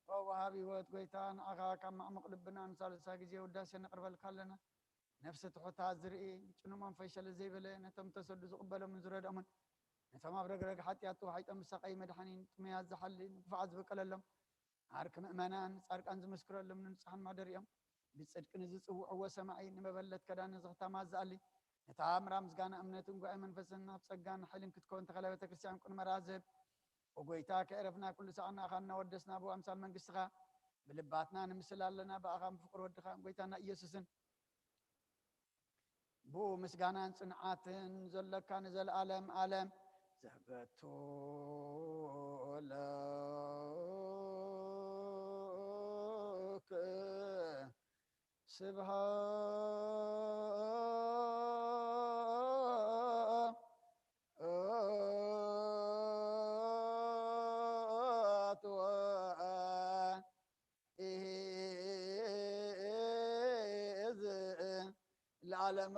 ኦ ወሃቢ ህይወት ጎይታ ንዓኻ ካብ ማዕሙቕ ልብና ንሳልሳ ግዜ ውዳሴ ነቕርበልካ ኣለና። ነፍሲ ትሑታት ዝርኢ፣ ጭኑ መንፈስ ሸለል ዘይበለ፣ ነቶም ተሰዱ ዝቕበሎምን ዝረድኦምን፣ ነቶም ኣብ ረግረግ ሓጢኣት ተዋሒጦም ዝሳቐዩ መድሓኒን ጥሙያት ዝሓሊ፣ ንክፉኣት ዝበቀለሎም፣ ዓርኪ ምእመናን ጻድቃን ዝምስክረሎም ንንጹሓን ማደሪኦም፣ ብጽድቂ ንዝጽውዕዎ ሰማዒ፣ ንመበለት ከዳን ንዝኽታማት ዝኣሊ፣ ነታ ምራ ምስጋና እምነትን ጉባኤ መንፈስን ኣብ ጸጋን ሓይልን ክትከውን ተኸለ ቤተ ክርስቲያን ቅኑመራ ዝህብ፣ ኦ ጎይታ፣ ከዕረፍና ኩሉ ሰዓት ንኣኻ እናወደስና ብኣምሳል መንግስትኻ ብልባትና ንምስል ኣለና። ብኣኻን ብፍቕሪ ወድኻን ጎይታና ኢየሱስን ብኡ ምስጋናን ጽንዓትን ዘሎካ ንዘለኣለም ኣለም ዘበቱ ለክ ስብሐት ወ ለዓለመ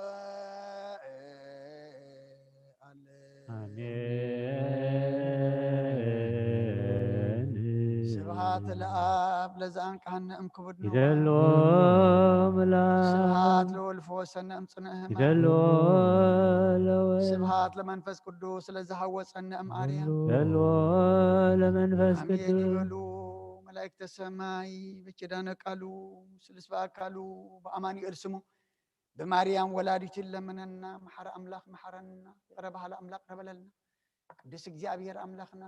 ኣለ። ኣሜን። ስብሐት ለኣብ ለዘኣንቅሐነ እምክቡድ ንዋ። ይደልዎ ስብሐት ምላክ ለወልድ ፈወሰነ እምጽኑዕ ሕማም። ይደልዎ ለወልድ ስብሐት ለመንፈስ ቅዱስ ለዝሃወፀነ እምኣርያም። ይደልዎ ለመንፈስ ኣሜን ቅዱስ ይበሉ መላእክተ ሰማይ። በኪዳነ ቃሉ ስሉስ በአካሉ በአማኑኤል ስሙ ብማርያም ወላዲቱ ይለመነና። መሓሪ ኣምላኽ መሓረና፣ ይቕረ በሃሊ ኣምላኽ ይቕረ በለልና። ቅዱስ እግዚኣብሔር ኣምላኽና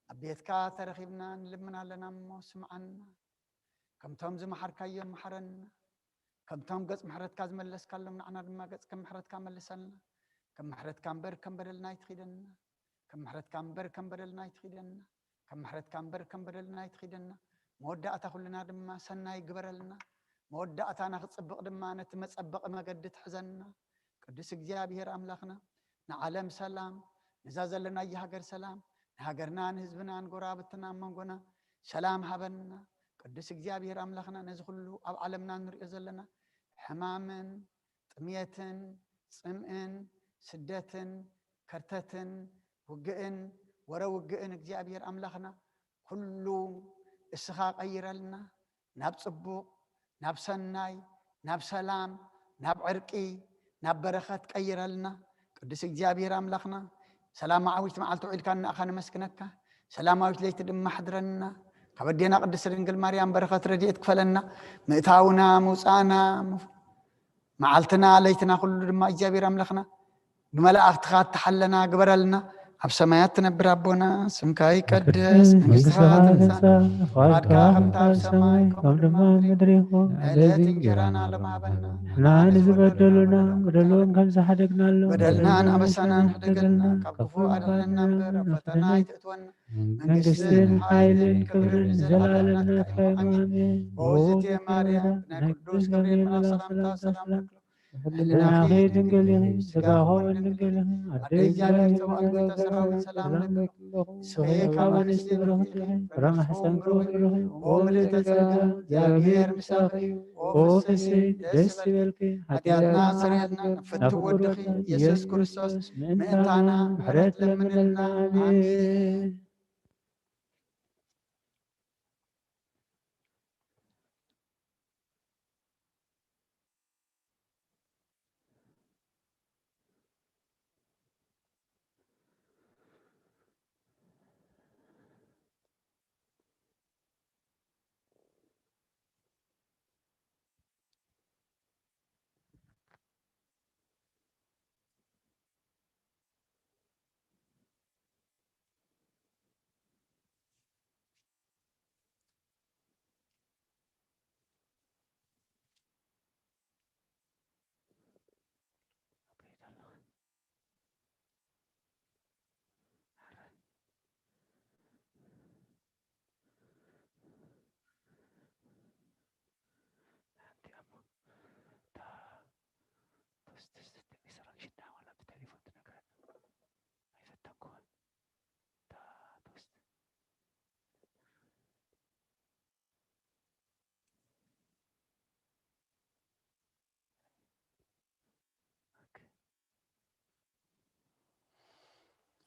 ኣብ ቤትካ ተረኺብና ንልምን ኣለና እሞ ስምዓና። ከምቶም ዝመሓርካዮም መሓረና። ከምቶም ገጽ ምሕረትካ ዝመለስካሎም ንዓና ድማ ገጽ ከም ምሕረትካ መልሰልና። ከም ምሕረትካ እምበር ከም በደልና ኣይትኺደና። ከም ምሕረትካ እምበር ከም በደልና ኣይትኺደና። ከም ምሕረትካ እምበር ከም በደልና ኣይትኺደና። መወዳእታ ኩልና ድማ ሰናይ ግበረልና። መወዳእታና ክጽብቕ ድማ ነቲ መጸበቒ መገዲ ትሕዘና። ቅዱስ እግዚኣብሔር ኣምላኽና ንዓለም ሰላም፣ ነዛ ዘለናያ ሃገር ሰላም፣ ንሃገርና ንህዝብና ንጎረባብትና ኣብ መንጎና ሰላም ሃበና። ቅዱስ እግዚኣብሔር ኣምላኽና ነዚ ኩሉ ኣብ ዓለምና ንሪኦ ዘለና ሕማምን ጥምየትን ጽምእን ስደትን ከርተትን ውግእን ወረ ውግእን እግዚኣብሔር ኣምላኽና ኩሉ እስኻ ቀይረልና ናብ ጽቡቕ ናብ ሰናይ ናብ ሰላም ናብ ዕርቂ ናብ በረኸት ቀይረልና። ቅዱስ እግዚኣብሔር ኣምላኽና ሰላማዊት መዓልቲ ውዒልካና ኢኻ ነመስግነካ። ሰላማዊት ለይቲ ድማ ኣሕድረና። ካብ ኣዴና ቅድስት ድንግል ማርያም በረኸት ረድኤት ክፈለና። ምእታውና ምውፃእና መዓልትና ለይትና ኩሉ ድማ እግዚኣብሔር ኣምላኽና ብመላእኽትኻ እተሓለና ግበረልና። ኣብ ሰማያት ትነብር ኣቦና ስምካ ይቀደስ መንግስትኻ ትምጻእ ፍቓድካ ከምታ ኣብ ሰማይ ከምኡ ድማ ኣብ ምድሪ ይኹን። ዕለት እንጀራና ሎም ሃበና። ንሕና ንዝበደሉና በደሎም ከም ዝሓደግናሎም በደልናን ኣበሳናን ሕደገልና ካብ ክፉእ ኣድሕነና እምበር ኣብ ፈተና ኣይተእትወና። መንግስትን ሓይልን ክብርን ንዘለኣለም ናትካ እዩ። ኣሜን። ብውእቱ ማርያም ናይ ቅዱስ ገብርኤል መልኣኽ ሰላምታ ሰላም ንብለኪ። ሕልናኺ ድንግል ኢኺ፣ ስጋኺ እውን ድንግል ኢኺ። ኣደ እግዚኣብሔር ጸባኦት ጎይታ ሰራዊት ሰላም ንብለኪ። ንስኺ ካብ ኣንስቲ ብሩኽቲ ኢኺ፣ ፍረ ማሕፀንኪ እውን ብሩኽ እዩ። ኦ ምልእተ ጸጋ እግዚኣብሔር ምሳኺ እዩ። ኦ ፍስሕቲ ደስ ይበልኪ። ሓጢኣትና ስርየልና፣ ፍትው ወድኺ ኢየሱስ ክርስቶስ ምእንታና ምሕረት ለምንልና። ኣሜን።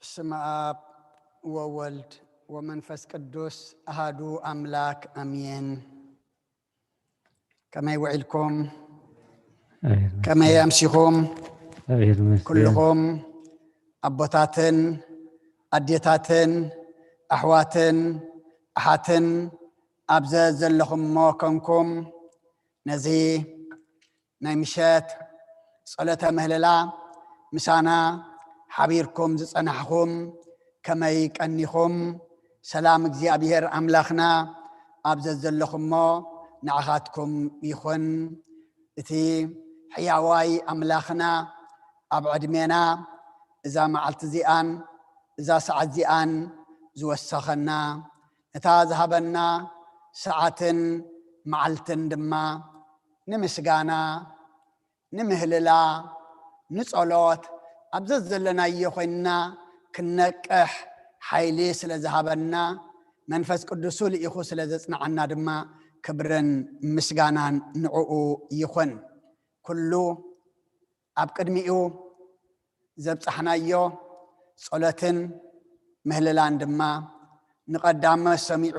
በስመ ኣብ ወወልድ ወመንፈስ ቅዱስ ኣሃዱ ኣምላክ ኣሜን። ከመይ ውዒልኩም? ከመይ ኣምሲኹም? ኩልኹም ኣቦታትን ኣዴታትን ኣሕዋትን ኣሓትን ኣብ ዘዘለኹሞ ኮንኩም ነዚ ናይ ምሸት ጸሎተ ምህለላ ምሳና ሓቢርኩም ዝጸናሕኹም ከመይ ቀኒኹም? ሰላም እግዚኣብሔር ኣምላኽና ኣብ ዘዘለኹሞ ንዓኻትኩም ይኹን። እቲ ሕያዋይ ኣምላኽና ኣብ ዕድሜና እዛ መዓልቲ እዚኣን እዛ ሰዓት እዚኣን ዝወሰኸና፣ ነታ ዝሃበና ሰዓትን መዓልትን ድማ ንምስጋና፣ ንምህልላ፣ ንጸሎት ኣብ ዘዘለናዮ ኮይንና ክንነቅሕ ሓይሊ ስለ ዝሃበና፣ መንፈስ ቅዱሱ ልኢኹ ስለ ዘጽንዓና ድማ ክብርን ምስጋናን ንዕኡ ይኹን። ኩሉ ኣብ ቅድሚኡ ዘብጻሕናዮ ጸሎትን ምህልላን ድማ ንቐዳመ ሰሚዑ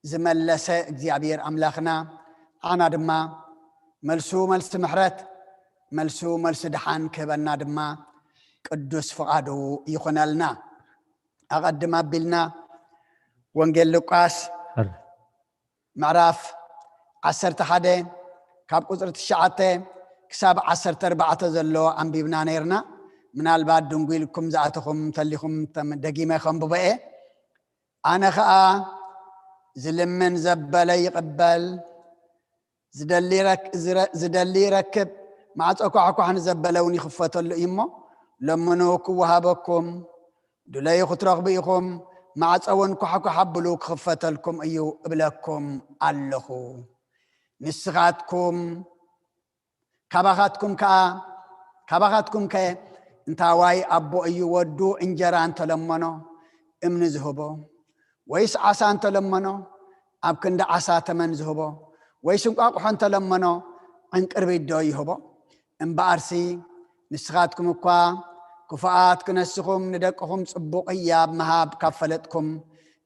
ዝመለሰ እግዚኣብሔር ኣምላኽና፣ ኣና ድማ መልሱ መልሲ ምሕረት፣ መልሱ መልሲ ደሓን ክህበና ድማ ቅዱስ ፍቓዱ ይኹነልና። ኣቐድም ኣቢልና ወንጌል ሉቃስ ምዕራፍ ዓሰርተ ሓደ ካብ ቁጽሪ ትሽዓተ ክሳብ ዓሰርተ ኣርባዕተ ዘሎ ኣንቢብና ነይርና። ምናልባት ድንጉ ኢልኩም ዝኣተኹም እንተሊኹም ተም-፣ ደጊመ ከንብቦ እየ። ኣነ ኸኣ ዝልምን ዘበለ ይቕበል፣ ዝደሊ ረክ-፣ ዝረ-፣ ዝደሊ ይረክብ፣ ማዕጾ ኳሕኳሕ ንዘበለ እውን ይኽፈተሉ እዩ እሞ፣ ለምኑ ክወሃበኩም፣ ድለዩ ክትረኽቡ ኢኹም፣ ማዕጾ እውን ኳሕኳሕ ኣብሉ ክኽፈተልኩም እዩ እብለኩም ኣለኹ። ንስኻትኩም ካባኻትኩም ከኣ፣ ካባኻትኩም ከ እንታዋይ ኣቦ እዩ ወዱ እንጀራ እንተለመኖ እምኒ ዝህቦ? ወይስ ዓሳ እንተለመኖ ኣብ ክንዲ ዓሳ ተመን ዝህቦ? ወይስ እንቋቑሖ እንተለመኖ ዕንቅርቢት ዶ ይህቦ? እምበኣርሲ ንስኻትኩም እኳ ክፉኣት ክነስኹም ንደቅኹም ጽቡቕ ህያብ ምሃብ ካብ ፈለጥኩም፣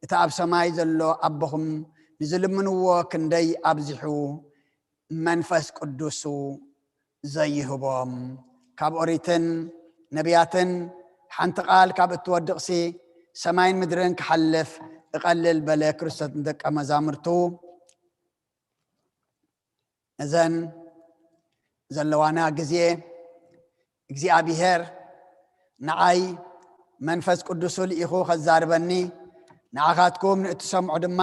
እቲ ኣብ ሰማይ ዘሎ ኣቦኹም ንዝልምንዎ ክንደይ ኣብዚሑ መንፈስ ቅዱሱ ዘይህቦም። ካብ ኦሪትን ነቢያትን ሓንቲ ቃል ካብ እትወድቕሲ ሰማይን ምድርን ክሓልፍ እቐልል በለ ክርስቶስ ንደቀ መዛሙርቱ። እዘን ዘለዋና ግዜ እግዚኣብሔር ንዓይ መንፈስ ቅዱሱ ልኢኹ ኸዛርበኒ፣ ንዓኻትኩም ንእትሰምዑ ድማ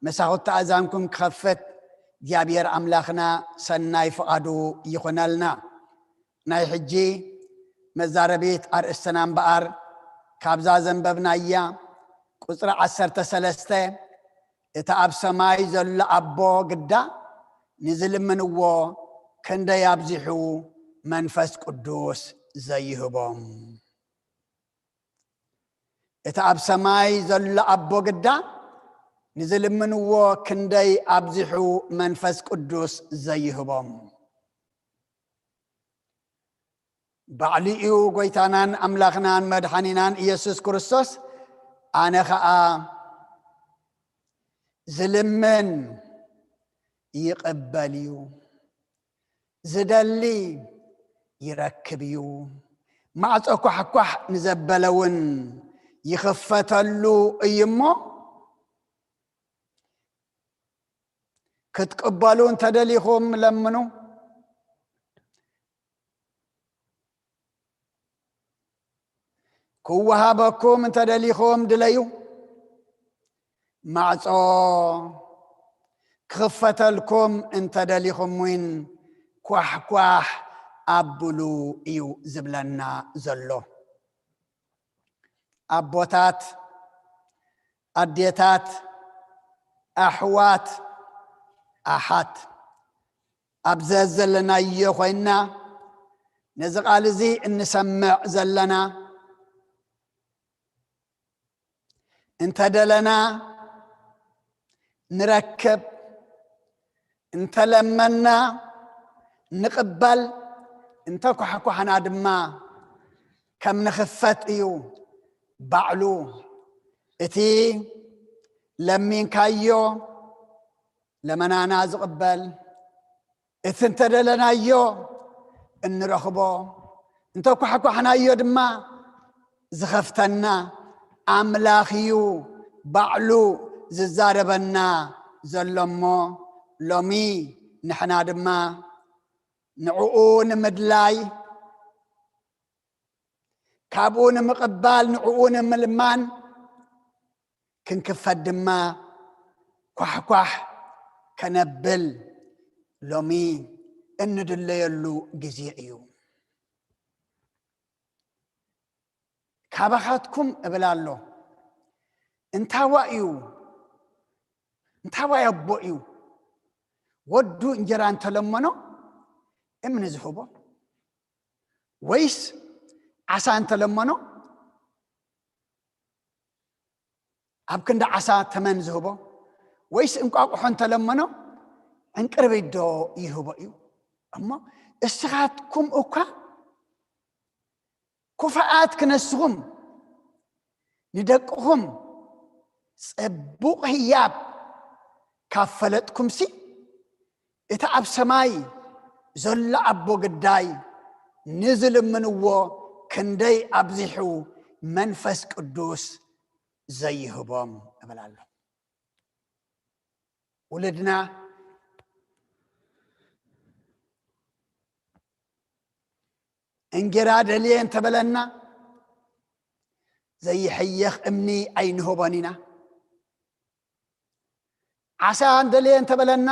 መሳኹቲ ኣእዛንኩም ክኸፍት እግዚኣብሔር ኣምላኽና ሰናይ ፍቓዱ ይኹነልና። ናይ ሕጂ መዛረቢት ኣርእስትና እምበኣር ካብዛ ዘንበብናያ ቁጽሪ ዓሰርተ ሰለስተ፣ እቲ ኣብ ሰማይ ዘሎ ኣቦ ግዳ ንዝልምንዎ ክንደይ ኣብዚሑ መንፈስ ቅዱስ ዘይህቦም። እቲ ኣብ ሰማይ ዘሎ ኣቦ ግዳ ንዝልምንዎ ክንደይ ኣብዚሑ መንፈስ ቅዱስ ዘይህቦም። ባዕሉ እዩ ጎይታናን ኣምላኽናን መድሓኒናን ኢየሱስ ክርስቶስ። ኣነ ኸኣ ዝልምን ይቕበል እዩ፣ ዝደሊ ይረክብ እዩ፣ ማዕጾ ኳሕኳሕ ንዘበለ እውን ይኽፈተሉ እዩ እሞ፣ ክትቅበሉ እንተደሊኹም ለምኑ፣ ክወሃበኩም እንተደሊኹም ድለዩ፣ ማዕጾ ክኽፈተልኩም እንተደሊኹም እውን ኳሕኳሕ ኣብሉ እዩ ዝብለና ዘሎ። ኣቦታት፣ ኣዴታት፣ ኣሕዋት፣ ኣሓት፣ ኣብ ዘዘለናዮ ኮይንና ነዚ ቃል እዚ እንሰምዕ ዘለና፣ እንተደለና ንረክብ፣ እንተለመና ንቕበል፣ እንተኳሕኳሕና ድማ ከም ንኽፈት እዩ ባዕሉ። እቲ ለሚንካዮ ለመናና ዝቕበል፣ እቲ እንተደለናዮ እንረኽቦ፣ እንተኳሕኳሕናዮ ድማ ዝኸፍተና ኣምላኽ እዩ ባዕሉ ዝዛረበና ዘሎ እሞ፣ ሎሚ ንሕና ድማ ንዕኡ ንምድላይ፣ ካብኡ ንምቕባል፣ ንዕኡ ንምልማን ክንክፈት ድማ ኳሕኳሕ ከነብል ሎሚ እንድለየሉ ግዜ እዩ። ካባኻትኩም እብል ኣሎ። እንታዋ እዩ? እንታዋይ ኣቦ እዩ? ወዱ እንጀራ እንተለመኖ እምኒ ዝህቦ? ወይስ ዓሳ እንተለመኖ ኣብ ክንዲ ዓሳ ተመን ዝህቦ? ወይስ እንቋቑሖ እንተለመኖ ዕንቅርቢት ዶ ይህቦ እዩ? እሞ እስኻትኩም እኳ ክፉኣት ክነስኹም፣ ንደቅኹም ጽቡቕ ህያብ ካብ ፈለጥኩምሲ፣ እቲ ኣብ ሰማይ ዘሎ ኣቦ ግዳይ ንዝልምንዎ ክንደይ ኣብዚሑ መንፈስ ቅዱስ ዘይህቦም እብል ኣሎ። ውሉድና እንጌራ ደልየ እንተበለና፣ ዘይሕየኽ እምኒ ኣይንህቦን ኢና። ዓሳ ደልየ እንተበለና፣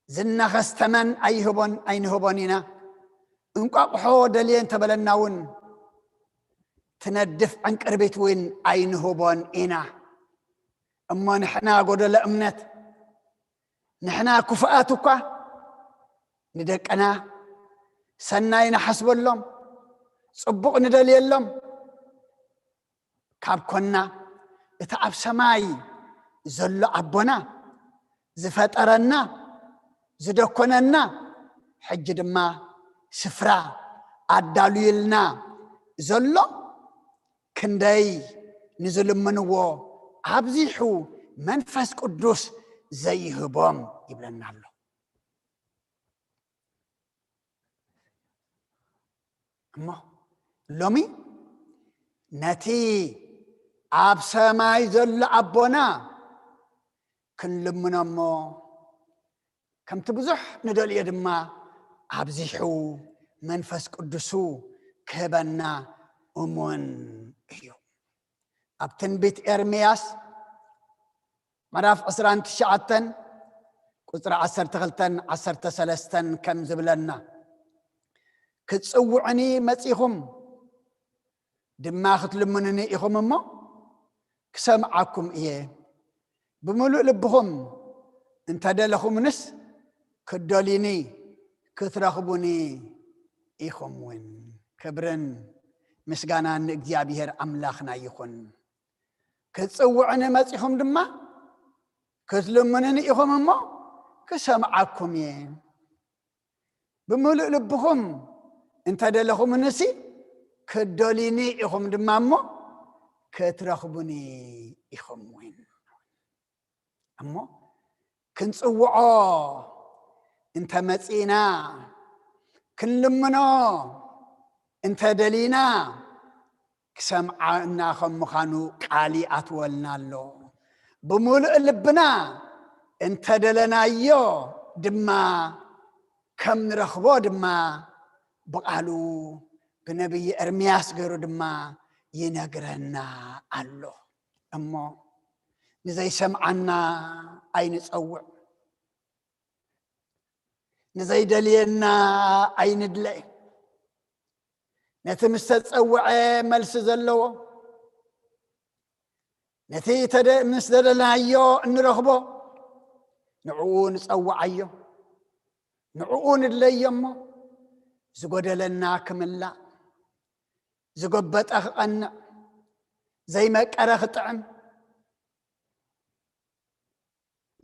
ዝነኸስ ተመን ኣይህቦን፣ ኣይንህቦን ኢና። እንቋቑሖ ደልየ እንተበለና እውን፣ ትነድፍ ዕንቅርቢት እውን ኣይንህቦን ኢና። እሞ ንሕና ጎደሎ እምነት፣ ንሕና ክፉኣት እኳ ንደቅና ሰናይ ንሓስበሎም፣ ጽቡቕ ንደልየሎም ካብ ኮና፣ እቲ ኣብ ሰማይ ዘሎ ኣቦና ዝፈጠረና፣ ዝደኮነና፣ ሕጂ ድማ ስፍራ ኣዳልዩልና ዘሎ፣ ክንደይ ንዝልምንዎ ኣብዚሑ መንፈስ ቅዱስ ዘይህቦም ይብለና ኣሎ። እሞ ሎሚ ነቲ ኣብ ሰማይ ዘሎ ኣቦና ክንልምኖ እሞ፣ ከምቲ ብዙሕ ንደልዮ ድማ ኣብዚሑ መንፈስ ቅዱሱ ክህበና እሙን እዩ። ኣብ ትንቢት ኤርምያስ ምዕራፍ ዕስራን ትሽዓተን ቁጽሪ ዓሰርተ ክልተን ዓሰርተ ሰለስተን ከም ዝብለና፣ "ክትጽውዑኒ መጺኹም፣ ድማ ክትልምኑኒ ኢኹም እሞ፣ ክሰምዓኩም እየ። ብምሉእ ልብኹም እንተ ደለኹምንስ፣ ክትደልዩኒ፣ ክትረኽቡኒ ኢኹም እውን።" ክብርን ምስጋናን ንእግዚኣብሔር ኣምላኽና ይኹን። "ክትጽውዑኒ መጺኹም ድማ፣ ክትልምኑኒ ኢኹም እሞ፣ ክሰምዓኩም እየ። ብምሉእ ልብኹም እንተ ደለኹምንሲ፣ ክትደልዩኒ ኢኹም ድማ እሞ፣ ክትረኽቡኒ ኢኹም እውን።" እሞ ክንጽውዖ እንተ መጺእና፣ ክንልምኖ እንተ ደሊና፣ ክሰምዓና ከም ምዃኑ ቃል ይኣትወልና ኣሎ። ብምሉእ ልብና እንተ ደለናዮ ድማ፣ ከም ንረኽቦ ድማ ብቓሉ ብነቢይ ኤርምያስ ገይሩ ድማ ይነግረና ኣሎ። እሞ ንዘይሰምዓና ኣይንጸውዕ፣ ንዘይደልየና ኣይንድለ። ነቲ ምስ ተጸውዐ መልሲ ዘለዎ፣ ነቲ ተደ-፣ ምስ ደለናዮ እንረኽቦ፣ ንዕኡ ንጸውዓዮ፣ ንዕኡ ንድለዮ እሞ፣ ዝጎደለና ክምላእ፣ ዝጎበጠ ክቐንዕ፣ ዘይመቀረ ክጥዕም፣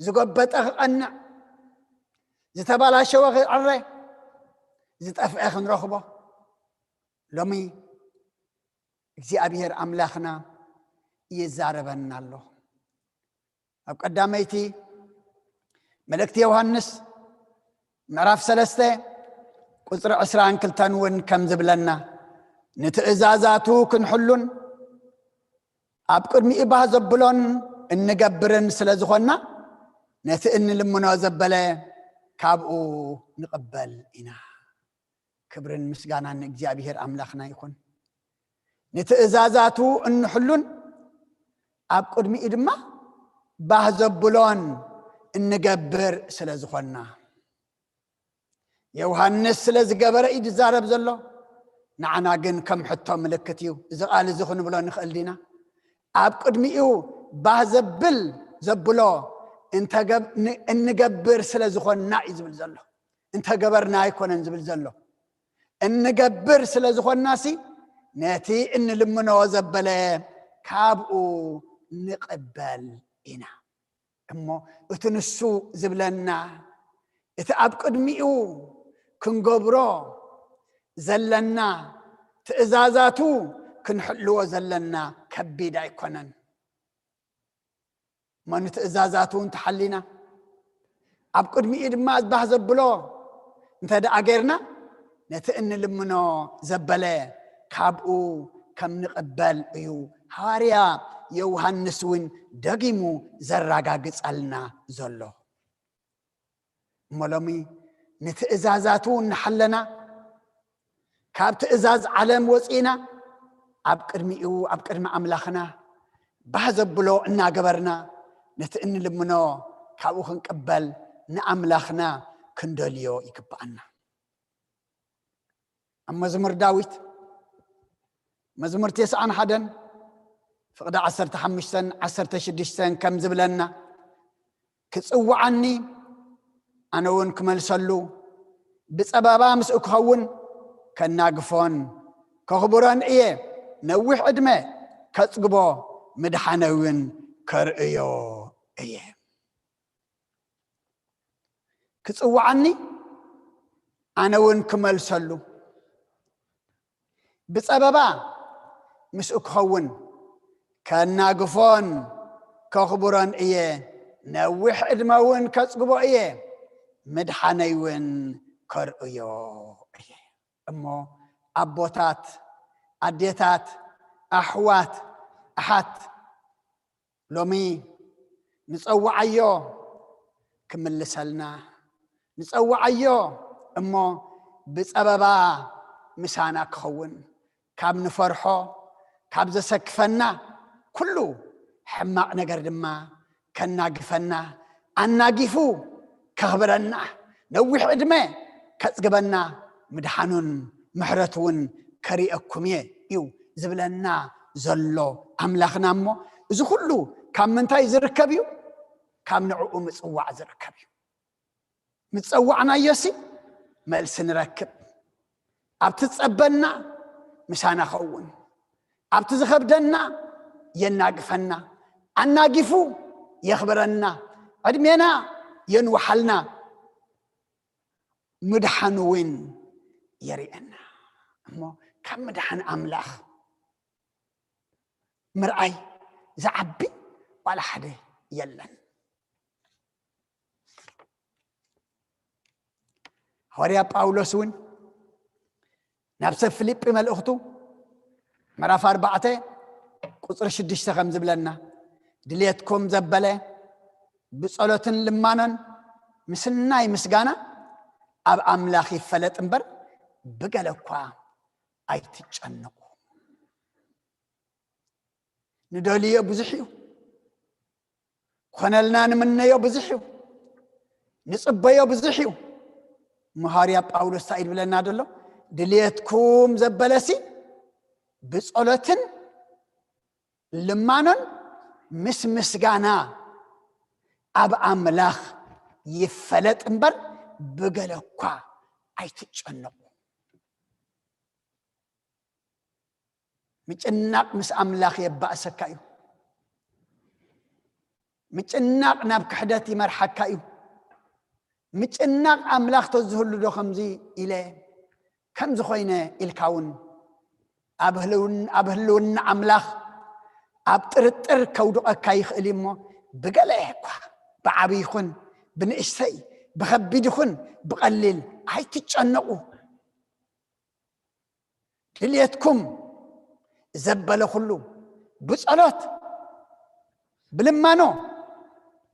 ዝጎበጠ ክቐንዕ፣ ዝተባላሸወ ክዕረ፣ ዝጠፍአ ክንረኽቦ። ሎሚ እግዚኣብሔር ኣምላኽና ይዛረበና ኣሎ። ኣብ ቀዳመይቲ መልእክቲ ዮሃንስ ምዕራፍ ሰለስተ ቁጽሪ ዕስራን ክልተን እውን ከም ዝብለና፣ ንትእዛዛቱ ክንሕሉን ኣብ ቅድሚኡ ባህ ዘብሎን እንገብርን ስለ ዝኾንና፣ ነቲ እንልምኖ ዘበለ ካብኡ ንቕበል ኢና። ክብርን ምስጋናን ንእግዚኣብሔር ኣምላኽና ይኹን። ንትእዛዛቱ እንሕሉን ኣብ ቅድሚኡ ድማ ባህ ዘብሎን እንገብር ስለ ዝኾንና፣ ዮሃንስ ስለ ዝገበረ እዩ ዝዛረብ ዘሎ። ንዓና ግን ከም ሕቶ ምልክት እዩ። እዚ ቃል እዚ ክንብሎ ንኽእል ዲና? ኣብ ቅድሚኡ ባህ ዘብል ዘብሎ እንተገብ-፣ ን-፣ እንገብር ስለ ዝኾንና እዩ ዝብል ዘሎ። እንተገበርና ኣይኮነን ዝብል ዘሎ። እንገብር ስለ ዝኾንናሲ፣ ነቲ እንልምኖ ዘበለ ካብኡ ንቕበል ኢና። እሞ እቲ ንሱ ዝብለና፣ እቲ ኣብ ቅድሚኡ ክንገብሮ ዘለና፣ ትእዛዛቱ ክንሕልዎ ዘለና ከቢድ ኣይኮነን። እሞ ንትእዛዛቱ እውን ተሓሊና፣ ኣብ ቅድሚኡ ድማ ባህ ዘብሎ እንተ ደኣ ጌርና፣ ነቲ እንልምኖ ዘበለ ካብኡ ከም ንቕበል እዩ ሃዋርያ ዮሃንስ እውን ደጊሙ ዘረጋግጸልና ዘሎ። እሞ ሎሚ ንትእዛዛቱ እናሓለና፣ ካብ ትእዛዝ ዓለም ወጺእና፣ ኣብ ቅድሚኡ፣ ኣብ ቅድሚ ኣምላኽና ባህ ዘብሎ እናገበርና፣ ነቲ እንልምኖ ካብኡ ክንቅበል ንኣምላኽና ክንደልዮ ይግብኣና። ኣብ መዝሙር ዳዊት፣ መዝሙር ተስዓን ሓደን፣ ፍቕዲ ዓሰርተ ሓሙሽተን ዓሰርተ ሽዱሽተን ከም ዝብለና፣ "ክጽውዓኒ፣ ኣነ እውን ክመልሰሉ፣ ብጸበባ ምስኡ ክኸውን፣ ከናግፎን ከኽብሮን እየ፣ ነዊሕ ዕድመ ከጽግቦ፣ ምድሓነይ እውን ከርእዮ እየ።" ክጽውዓኒ፣ ኣነ እውን ክመልሰሉ፣ ብጸበባ ምስኡ ክኸውን፣ ከናግፎን ከኽብሮን እየ፣ ነዊሕ ዕድመ እውን ከጽግቦ እየ፣ ምድሓነይ እውን ከርእዮ እየ። እሞ ኣቦታት፣ ኣዴታት፣ ኣሕዋት፣ ኣሓት፣ ሎሚ ንጸውዓዮ ክምልሰልና፣ ንጸውዓዮ እሞ ብጸበባ ምሳና ክኸውን፣ ካብ ንፈርሖ፣ ካብ ዘሰክፈና ኩሉ ሕማቕ ነገር ድማ ከናግፈና፣ ኣናጊፉ ከኽብረና፣ ነዊሕ ዕድመ ከጽግበና፣ ምድሓኑን ምሕረቱ እውን ከርእየኩም እየ እዩ ዝብለና ዘሎ ኣምላኽና። እሞ እዚ ኩሉ ካብ ምንታይ ዝርከብ እዩ? ካብ ንዕኡ ምጽዋዕ ዝርከብ እዩ። ምጸዋዕናዮሲ መልሲ ንረክብ። ኣብቲ ዝጸበና ምሳና ኸውን፣ ኣብቲ ዝኸብደና የናግፈና፣ ኣናጊፉ የኽብረና፣ ዕድሜና የንውሓልና፣ ምድሓኑ እውን የርእየና። እሞ ካብ ምድሓን ኣምላኽ ምርኣይ ዝዓቢ ዋላ ሓደ የለን። ሃዋርያ ጳውሎስ እውን ናብ ሰብ ፊልጲ መልእኽቱ ምዕራፍ ኣርባዕተ ቁጽሪ ሽዱሽተ ከም ዝብለና፣ "ድልየትኩም ዘበለ ብጸሎትን ልማኖን ምስናይ ምስጋና ኣብ ኣምላኽ ይፈለጥ እምበር፣ ብገለ እኳ ኣይትጨነቑ።" ንደልዮ ብዙሕ እዩ። ክኾነልና ንምነዮ ብዙሕ እዩ። ንጽበዮ ብዙሕ እዩ። እሞ ሃዋርያ ጳውሎስ እንታይ እዩ ዝብለና ዘሎ? "ድልየትኩም ዘበለሲ ብጸሎትን ልማኖን ምስ ምስጋና ኣብ ኣምላኽ ይፈለጥ እምበር፣ ብገለ እኳ ኣይትጨነቑ።" ምጭናቕ ምስ ኣምላኽ የባእሰካ እዩ። ምጭናቕ ናብ ክሕደት ይመርሓካ እዩ። ምጭናቕ ኣምላኽ ተዝህሉ ዶ ከምዚ ኢለ፣ ከምዚ ኮይነ ኢልካ እውን ኣብ ህልውን-፣ ኣብ ህልውና ኣምላኽ ኣብ ጥርጥር ከውድቐካ ይኽእል እዩ። እሞ ብገለ እኳ፣ ብዓቢ ይኹን ብንእሽተይ፣ ብኸቢድ ይኹን ብቐሊል ኣይትጨነቑ። ድልየትኩም ዘበለ ኩሉ ብጸሎት፣ ብልማኖ፣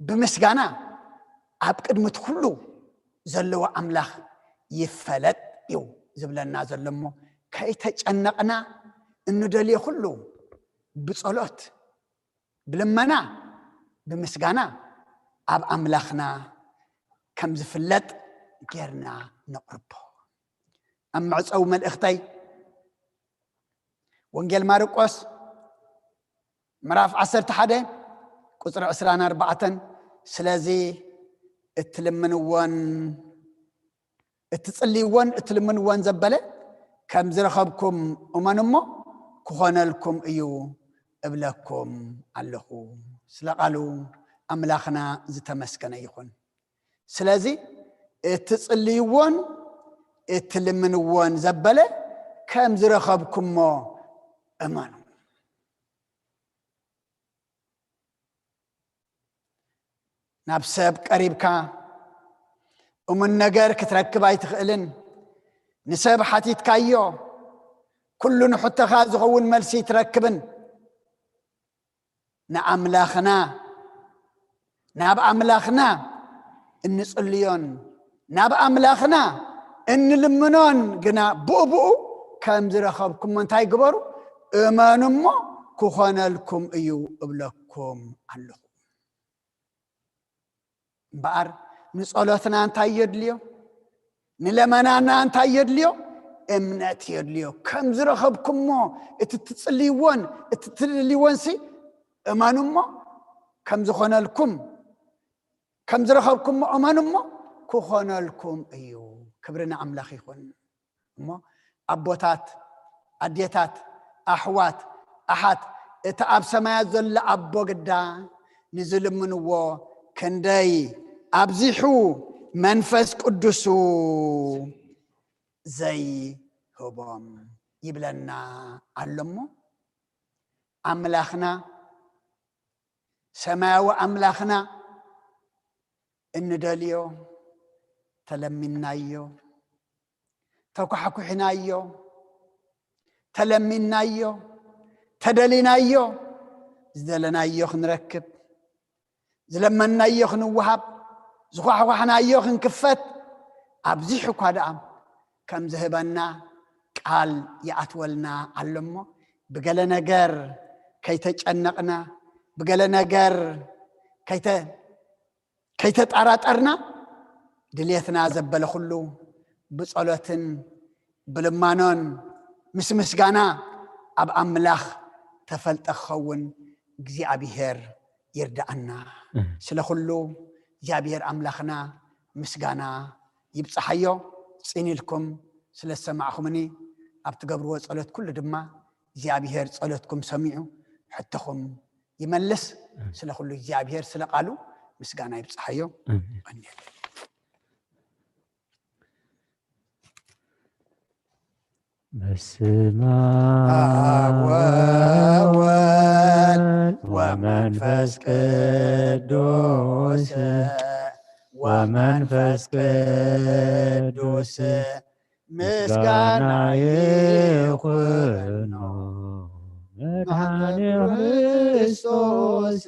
ብምስጋና ኣብ ቅድሚት ኩሉ ዘለዎ ኣምላኽ ይፈለጥ እዩ ዝብለና ዘሎ። እሞ ከይተጨነቕና፣ እንደልዮ ኩሉ ብጸሎት፣ ብልመና፣ ብምስጋና ኣብ ኣምላኽና ከም ዝፍለጥ ጌርና ነቕርቦ። ኣብ መዕጸዊ መልእኽተይ፣ ወንጌል ማርቆስ ምዕራፍ ዓሰርተ ሓደ ቁጽሪ ዕስራን ኣርባዕተን፣ "ስለዚ እትልምንዎን እትጽልይዎን እትልምንዎን ዘበለ ከም ዝረኸብኩም እመኑ እሞ ክኾነልኩም እዩ እብለኩም ኣለኹ።" ስለ ቃሉ ኣምላኽና ዝተመስገነ ይኹን። ስለዚ እትጽልይዎን እትልምንዎን ዘበለ ከም ዝረኸብኩሞ እመኑ። ናብ ሰብ ቀሪብካ እሙን ነገር ክትረክብ ኣይትኽእልን። ንሰብ ሓቲትካዮ ኩሉ ንሕቶኻ ዝኸውን መልሲ ኣይትረክብን። ንኣምላኽና ናብ ኣምላኽና እንጽልዮን ናብ ኣምላኽና እንልምኖን ግና ብኡ ብኡ ከም ዝረኸብኩሞ እንታይ ግበሩ? እመኑ እሞ ክኾነልኩም እዩ እብለኩም ኣለኹ። እምበኣር ንጸሎትና እንታይ የድልዮ? ንለመናና እንታይ የድልዮ? እምነት የድልዮ። ከም ዝረኸብኩሞ እቲ ትጽልይዎን እቲ ትደልይዎንሲ እመኑ እሞ ከም ዝኾነልኩም ከም ዝረኸብኩሞ እመኑ እሞ ክኾነልኩም እዩ። ክብሪ ንኣምላኽ ይኹን። እሞ ኣቦታት፣ ኣዴታት፣ ኣሕዋት፣ ኣሓት፣ እቲ ኣብ ሰማያት ዘሎ ኣቦ ግዳ ንዝልምንዎ ክንደይ ኣብዚሑ መንፈስ ቅዱሱ ዘይህቦም ይብለና ኣሎ። እሞ ኣምላኽና ሰማያዊ ኣምላኽና እንደልዮ፣ ተለሚናዮ፣ ተኳሕኩሕናዮ፣ ተለሚናዮ፣ ተደሊናዮ፣ ዝደለናዮ ክንረክብ፣ ዝለመንናዮ ክንወሃብ፣ ዝኳሕኳሕናዮ ክንክፈት፣ ኣብዚሑ እኳ ደኣ ከም ዝህበና ቃል ይኣትወልና ኣሎ እሞ፣ ብገለ ነገር ከይተጨነቕና፣ ብገለ ነገር ከይተ-፣ ከይተጠራጠርና፣ ድልየትና ዘበለ ኩሉ ብጸሎትን ብልማኖን ምስ ምስጋና ኣብ ኣምላኽ ተፈልጠ ክኸውን እግዚኣብሄር ይርድኣና። እም። ስለ ኩሉ እግዚኣብሄር ኣምላኽና ምስጋና ይብጽሓዮ። ጽን ኢልኩም ስለ ዝሰማዕኹምኒ፣ ኣብ ትገብርዎ ጸሎት ኩሉ ድማ እግዚኣብሄር ጸሎትኩም ሰሚዑ ሕቶኹም ይመልስ። እም። ስለ ኩሉ እግዚኣብሄር ስለ ቃሉ ምስጋና ይብጽሓዮ። እም። ይቐንየለይ። በስመ አብ ወወልድ ወመንፈስ ቅዱስ ወመንፈስ ቅዱስ ምስጋና ይኹኖ መድኃኔ ክርስቶስ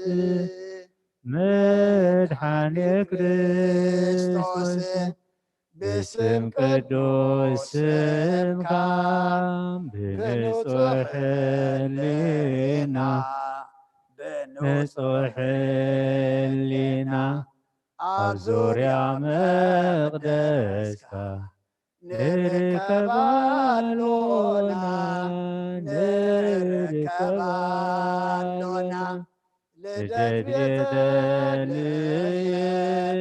መድኃኔ ክርስቶስ ብስም ቅዱስ ስምካ ብንጹሕ ሕሊና ብንጹሕ ሕሊና ኣብ ዙርያ መቕደስካ ንርከብ ኣሎና ንርከብ ኣሎና። ልደት ቤተልሔም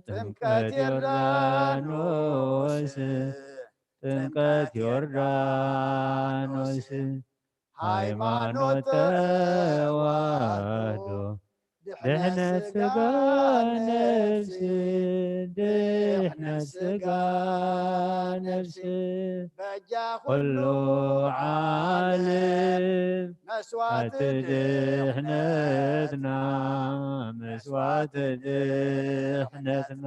ጥምቀት ዮርዳኖስ ጥምቀት ዮርዳኖስ ሃይማኖት ተዋህዶ ድሕነት ስጋ ነፍሲ ድሕነት ስጋ ነፍሲ በጃ ኩሉ ዓለም መስዋዕቲ ድሕነትና መስዋዕቲ ድሕነትና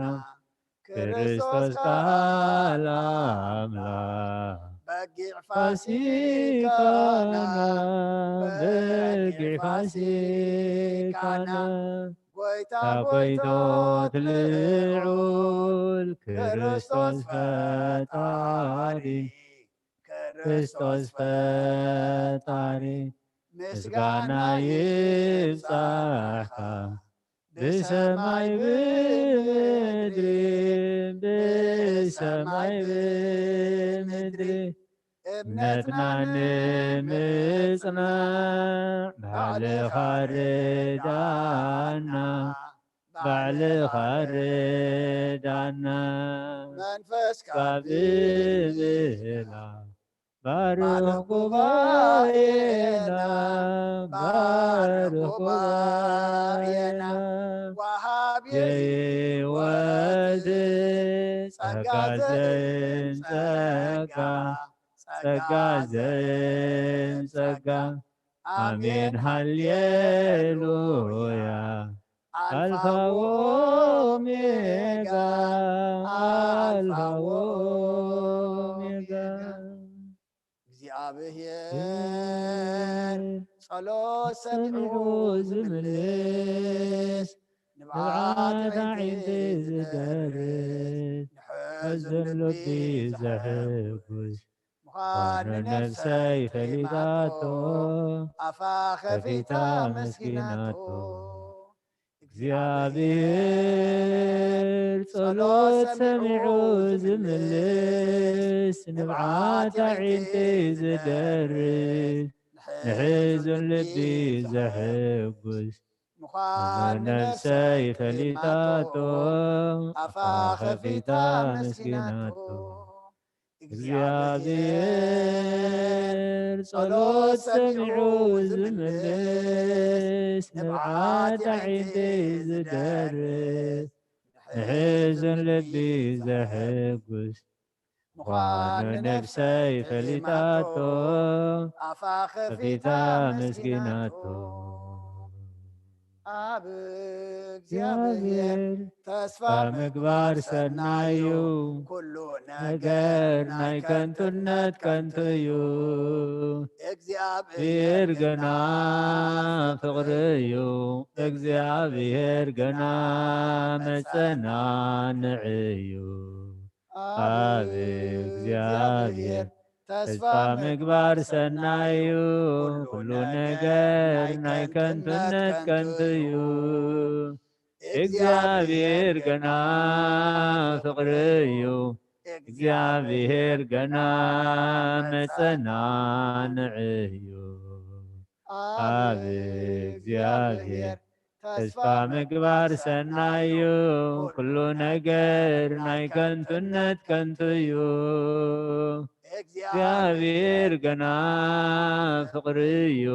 ክርስቶስ ቃል ኣምላኽ በጊዕ ፋሲካና በጊዕ ፋሲካና ጎይታ ጎይቶት ልዑል ክርስቶስ ፈጣሪ ክርስቶስ ፈጣሪ ምስጋና ይብጻሕካ ብሰማይ ብምድሪ ብሰማይ ብምድሪ እምነትና ንምጽናዕ ባዕልኻ ርዳና ባዕልኻ ርዳና መንፈስካ ብምህላ ባርኽ ጉባኤና፣ ባርኽ ጉባኤና፣ ወሃብ የሕይወት ጸጋ ዘይን ጸጋ፣ ጸጋ ዘይን ጸጋ። ኣሜን ሃሌሉያ። ኣልፋ ወኦሜጋ፣ ኣልፋ ወኦሜጋ። እግዚኣብሔር ጸሎት ሰሚዑ ዝምልስ፣ ንብዓት ኣዒንቲ ዝደርስ፣ ንሕዙን ልቢ ዘሕጉስ፣ ምዃኑ ነፍሰይ ፈሊጣቶ፣ ኣፋ ከፊታ መስኪናቶ። እግዚኣብሔር ጸሎት ሰሚዑ ዝምልስ፣ ንብዓት ኣዒንቲ ዝደርስ፣ ንሕዙን ልቢ ዘሕጉስ፣ ምዃኑ ነፍሰይ ፈሊጣቶ፣ ኣፋ ከፊታ መስኪናቶ። እግዚኣብሔር ጸሎት ሰሚዑ ዝምልስ፣ ንብዓት ኣዒንቲ ዝደርስ፣ ንሕዙን ልቢ ዘሕጉስ፣ ምዃኑ ነፍሰይ ፈሊጣቶ፣ ኣፋ ከፊታ መስኪናቶ። ኣብ እግዚኣብሔር ተስፋ ምግባር ሰናዩ፣ ኩሉ ነገር ናይ ከንቱነት ከንቱ እዩ። እግዚኣብሔር ግና ፍቕሪ እዩ፣ እግዚኣብሔር ግና መጸናንዒ እዩ። ኣብ እግዚኣብሔር ተስፋ ምግባር ሰናይ እዩ፣ ኩሉ ነገር ናይ ከንቱነት ከንቱ እዩ። እግዚኣብሔር ግና ፍቕሪ እዩ፣ እግዚኣብሔር ግና መጸናንዒ እዩ። ኣብ እግዚኣብሔር ተስፋ ምግባር ሰናይ እዩ፣ ኩሉ ነገር ናይ ከንቱነት ከንቱ እዩ። እግዚኣብሔር ግና ፍቕሪ እዩ፣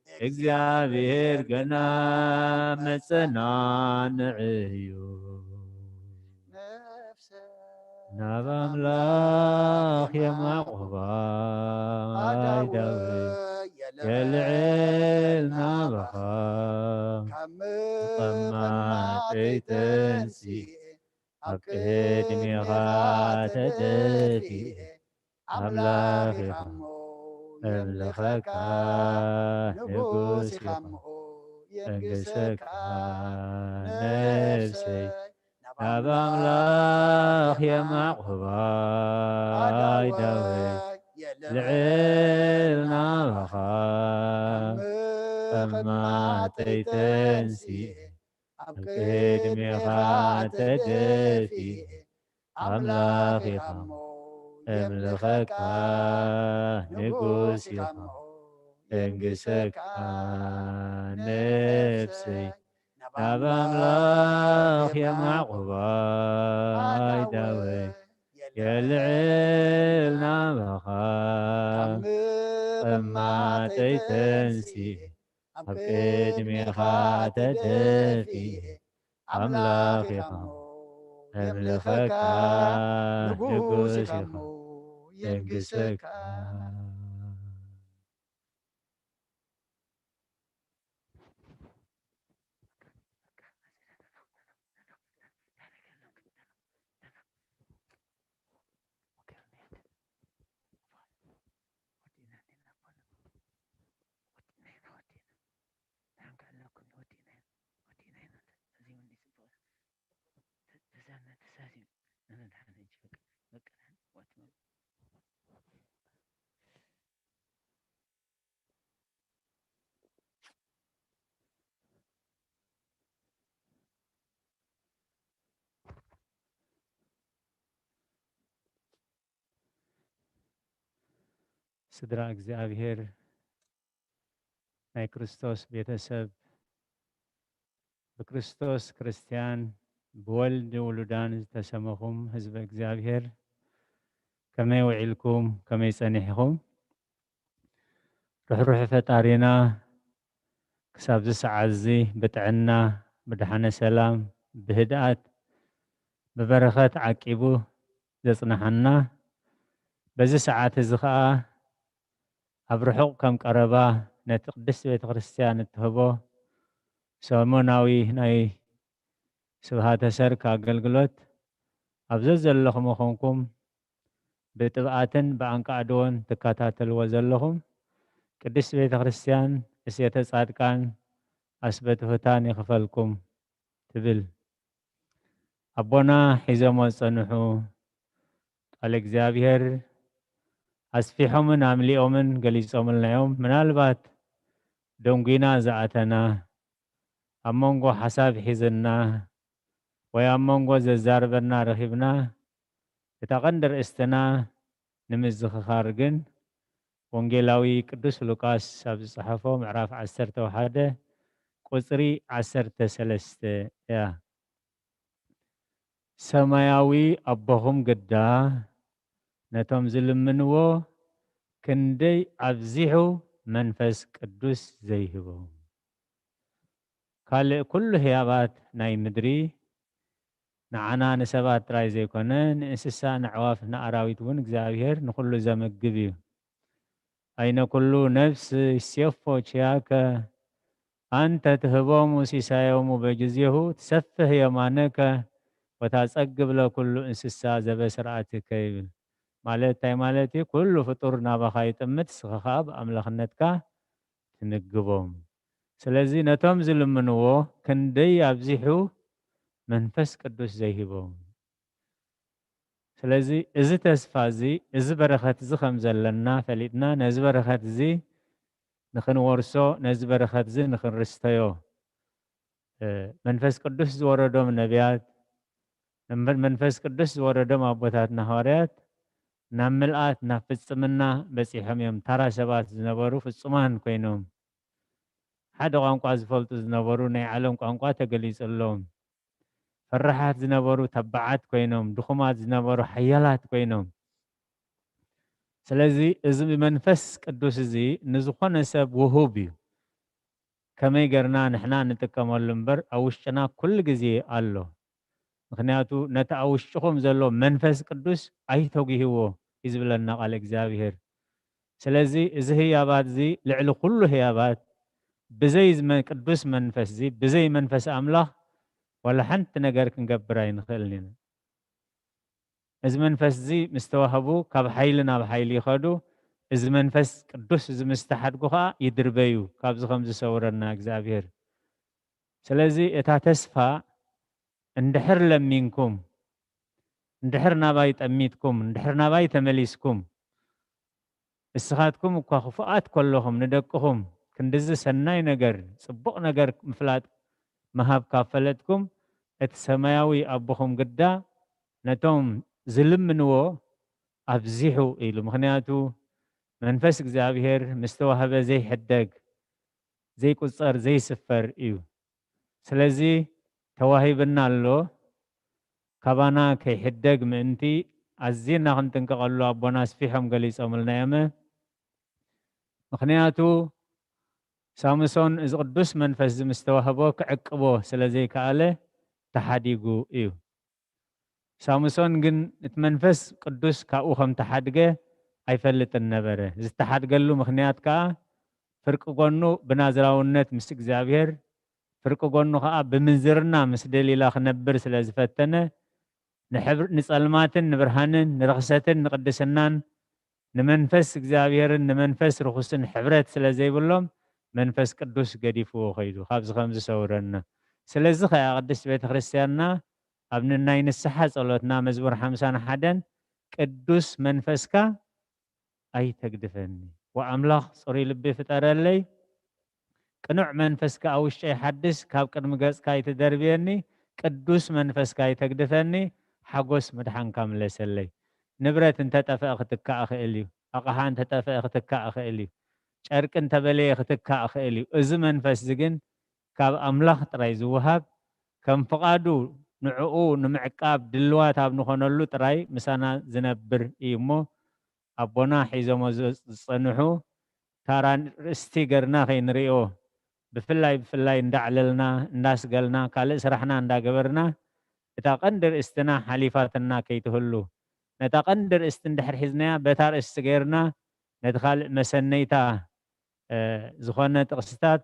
እግዚኣብሔር ግና መጸናንዒ እዩ። ናብ ኣምላኽ የማቑባ ኣይ ዳዊት የልዕል ናባኻ፣ ካብ ምቕማጠይ ተንሲኤ ኣብ ቅድሜኻ ተደፊኤ ኣምላኽ ኢኻ እሞ የምልኸካ፣ ንጉስ ኢኻ እሞ የንግሰካ። ነፍሰይ ናብ ኣምላኽ የማቑባ ኣይ ዳዊት ልዕል ናባኻ፣ እማጠይ ተንሲኤ ኣብ ቅድሜኻ ተደፊኤ ኣምላኽ ኢኻ እሞ የምልኸካ፣ ንጉስ ኢኻ የንግሰካ። ነፍሰይ ናብ ኣምላኽ የማቑባ ኣይ ዳዊት የልዕል ናባኻ፣ እማጠይ ተንሲኤ ኣብ ቅድሜኻ ተደፊኤ ኣምላኽ ኢኻ እምልኸካ፣ ንጉስ ኢኻ የንግሰካ። ስድራ እግዚኣብሔር፣ ናይ ክርስቶስ ቤተሰብ፣ ብክርስቶስ ክርስትያን፣ ብወልድ ውሉዳን ዝተሰመኹም ህዝበ እግዚኣብሔር፣ ከመይ ውዒልኩም? ከመይ ጸኒሕኹም? ርሕሩሕ ፈጣሪና ክሳብዚ ሰዓት እዚ ብጥዕና፣ ብድሓነ ሰላም፣ ብህድኣት፣ ብበረኸት ዓቂቡ ዘጽንሓና፣ በዚ ሰዓት እዚ ኸኣ ኣብ ርሑቕ ከም ቀረባ ነቲ ቅድስቲ ቤተ ክርስቲያን እትህቦ ሰሙናዊ ናይ ስብሃተ ሰርክ ኣገልግሎት ኣብ ዘዘለኹም ኮንኩም ብጥብኣትን ብኣንቃዕድዎን ትከታተልዎ ዘለኹም ቅድስቲ ቤተ ክርስቲያን እሴተ ጻድቃን ኣስበትሁታን ይኽፈልኩም ትብል። ኣቦና ሒዞሞ ዝጸንሑ ቃል እግዚኣብሔር ኣስፊሖምን ኣምሊኦምን ገሊጾምልና እዮም። ምናልባት ደንጒና ዝኣተና፣ ኣብ መንጎ ሓሳብ ሒዝና ወይ ኣብ መንጎ ዘዛርበና ረኺብና፣ እታ ቀንዲ ርእስትና ንምዝኽኻር ግን ወንጌላዊ ቅዱስ ሉቃስ ኣብ ዝጸሓፎ ምዕራፍ ዓሰርተ ሓደ ቁጽሪ ዓሰርተ ሰለስተ እያ። ሰማያዊ ኣቦኹም ግዳ ነቶም ዝልምንዎ ክንደይ ኣብዚሑ መንፈስ ቅዱስ ዘይህቦም። ካልእ ኩሉ ህያባት ናይ ምድሪ ንዓና ንሰባት ጥራይ ዘይኮነ ንእንስሳ፣ ንኣዕዋፍ፣ ንኣራዊት እውን እግዚኣብሔር ንኹሉ ዘምግብ እዩ። ኣይነ ኩሉ ነፍስ ይሴፎ ችያከ ኣንተ ትህቦሙ ሲሳዮሙ በጊዜሁ ትሰፍህ የማነከ ወታጸግብ ለኩሉ እንስሳ ዘበስርዓትከ ይብል። ማለት እንታይ ማለት እዩ? ኩሉ ፍጡር ናባኻ ይጥምት፣ ንስኻ ኸኣ ብኣምላኽነትካ ትምግቦም። ስለዚ ነቶም ዝልምንዎ ክንደይ ኣብዚሑ መንፈስ ቅዱስ ዘይህቦም። ስለዚ እዚ ተስፋ እዚ፣ እዚ በረኸት እዚ ከም ዘለና ፈሊጥና፣ ነዚ በረኸት እዚ ንኽንወርሶ፣ ነዚ በረኸት እዚ ንኽንርስተዮ፣ እ፣ መንፈስ ቅዱስ ዝወረዶም ነቢያት፣ መን-፣ መንፈስ ቅዱስ ዝወረዶም ኣቦታትና ሃዋርያት ናብ ምልኣት፣ ናብ ፍጽምና በጺሖም እዮም። ታራ ሰባት ዝነበሩ ፍጹማን ኮይኖም፣ ሓደ ቋንቋ ዝፈልጡ ዝነበሩ፣ ናይ ዓለም ቋንቋ ተገሊጹሎም፣ ፈራሓት ዝነበሩ ተባዓት ኮይኖም፣ ድኹማት ዝነበሩ ሓያላት ኮይኖም። ስለዚ እዚ መንፈስ ቅዱስ እዚ ንዝኾነ ሰብ ውሁብ እዩ። ከመይ ገርና ንሕና ንጥቀመሉ እምበር ኣብ ውሽጥና ኩሉ ግዜ ኣሎ። ምኽንያቱ ነቲ ኣብ ውሽጥኹም ዘሎ መንፈስ ቅዱስ ኣይተጉህዎ እዩ ዝብለና ቃል እግዚኣብሔር። ስለዚ እዚ ህያባት እዚ ልዕሊ ኩሉ ህያባት ብዘይ ዝመ-፣ ቅዱስ መንፈስ እዚ፣ ብዘይ መንፈስ ኣምላኽ ዋላ ሓንቲ ነገር ክንገብር ኣይንኽእልን ኢና። እዚ መንፈስ እዚ ምስ ተዋህቡ ካብ ሓይሊ ናብ ሓይሊ ይኸዱ። እዚ መንፈስ ቅዱስ እዚ ምስ ተሓድጉ ኸኣ ይድርበዩ። ካብዚ ከም ዝሰውረና እግዚኣብሔር። ስለዚ እታ ተስፋ እንድሕር ለሚንኩም፣ እንድሕር ናባይ ጠሚትኩም፣ እንድሕር ናባይ ተመሊስኩም፣ እስኻትኩም እኳ ክፉኣት ከለኹም ንደቅኹም ክንድዚ ሰናይ ነገር፣ ጽቡቕ ነገር ምፍላጥ ምሃብ ካብ ፈለጥኩም፣ እቲ ሰማያዊ ኣቦኹም ግዳ ነቶም ዝልምንዎ ኣብዚሑ ኢሉ። ምኽንያቱ መንፈስ እግዚኣብሔር ምስ ተዋህበ ዘይሕደግ፣ ዘይቁጸር፣ ዘይስፈር እዩ። ስለዚ ተዋሂብና ኣሎ። ካባና ከይሕደግ ምእንቲ ኣዚና ክንጥንቀቐሉ ኣቦና ኣስፊሖም ገሊጾምልና እዮም። ምኽንያቱ ሳምሶን እዚ ቅዱስ መንፈስ እዚ ምስ ተዋህቦ ክዕቅቦ ስለ ዘይከኣለ ተሓዲጉ እዩ። ሳምሶን ግን እቲ መንፈስ ቅዱስ ካብኡ ከም ተሓድገ ኣይፈልጥን ነበረ። ዝተሓድገሉ ምኽንያት ከኣ ፍርቂ ጎኑ ብናዝራውነት ምስ እግዚኣብሔር፣ ፍርቂ ጎኑ ከኣ ብምንዝርና ምስ ደሊላ ክነብር ስለ ዝፈተነ፣ ንሕብር-፣ ንጸልማትን ንብርሃንን፣ ንርኽሰትን ንቅድስናን፣ ንመንፈስ እግዚኣብሔርን ንመንፈስ ርኹስን ሕብረት ስለ ዘይብሎም፣ መንፈስ ቅዱስ ገዲፍዎ ኸይዱ። ካብዚ ከም ዝሰውረና። ስለዚ ኸኣ ቅድስት ቤተ ክርስቲያንና ኣብ ን-፣ ናይ ንስሓ ጸሎትና መዝሙር ሓምሳን ሓደን ቅዱስ መንፈስካ ኣይተግድፈኒ። ወኣምላኽ ጽሩይ ልቢ ፍጠረለይ፣ ቅኑዕ መንፈስካ ኣብ ውሽጠይ ሓድስ፣ ካብ ቅድሚ ገጽካ ኣይትደርብየኒ፣ ቅዱስ መንፈስካ ኣይተግድፈኒ፣ ሓጎስ ምድሓንካ ምለሰለይ። ንብረት እንተጠፍአ ክትካእ ይኽእል እዩ። ኣቕሓ እንተጠፍአ ክትካእ ይኽእል እዩ። ጨርቂ እንተበለየ ክትካእ ይኽእል እዩ። እዚ መንፈስ እዚ ግን ካብ ኣምላኽ ጥራይ ዝወሃብ፣ ከም ፍቓዱ ንዕኡ ንምዕቃብ ድልዋት ኣብ ንኾነሉ ጥራይ ምሳና ዝነብር እዩ እሞ፣ ኣቦና ሒዞሞ ዝጸንሑ ታራ ርእስቲ ገርና ከይንሪኦ፣ ብፍላይ ብፍላይ እንዳዕለልና እንዳስገልና ካልእ ስራሕና እንዳገበርና፣ እታ ቀንዲ ርእስትና ሓሊፋትና ከይትህሉ፣ ነታ ቀንዲ ርእስቲ እንድሕር ሒዝናያ፣ በታ ርእስቲ ገይርና ነቲ ካልእ መሰነይታ ዝኾነ ጥቕስታት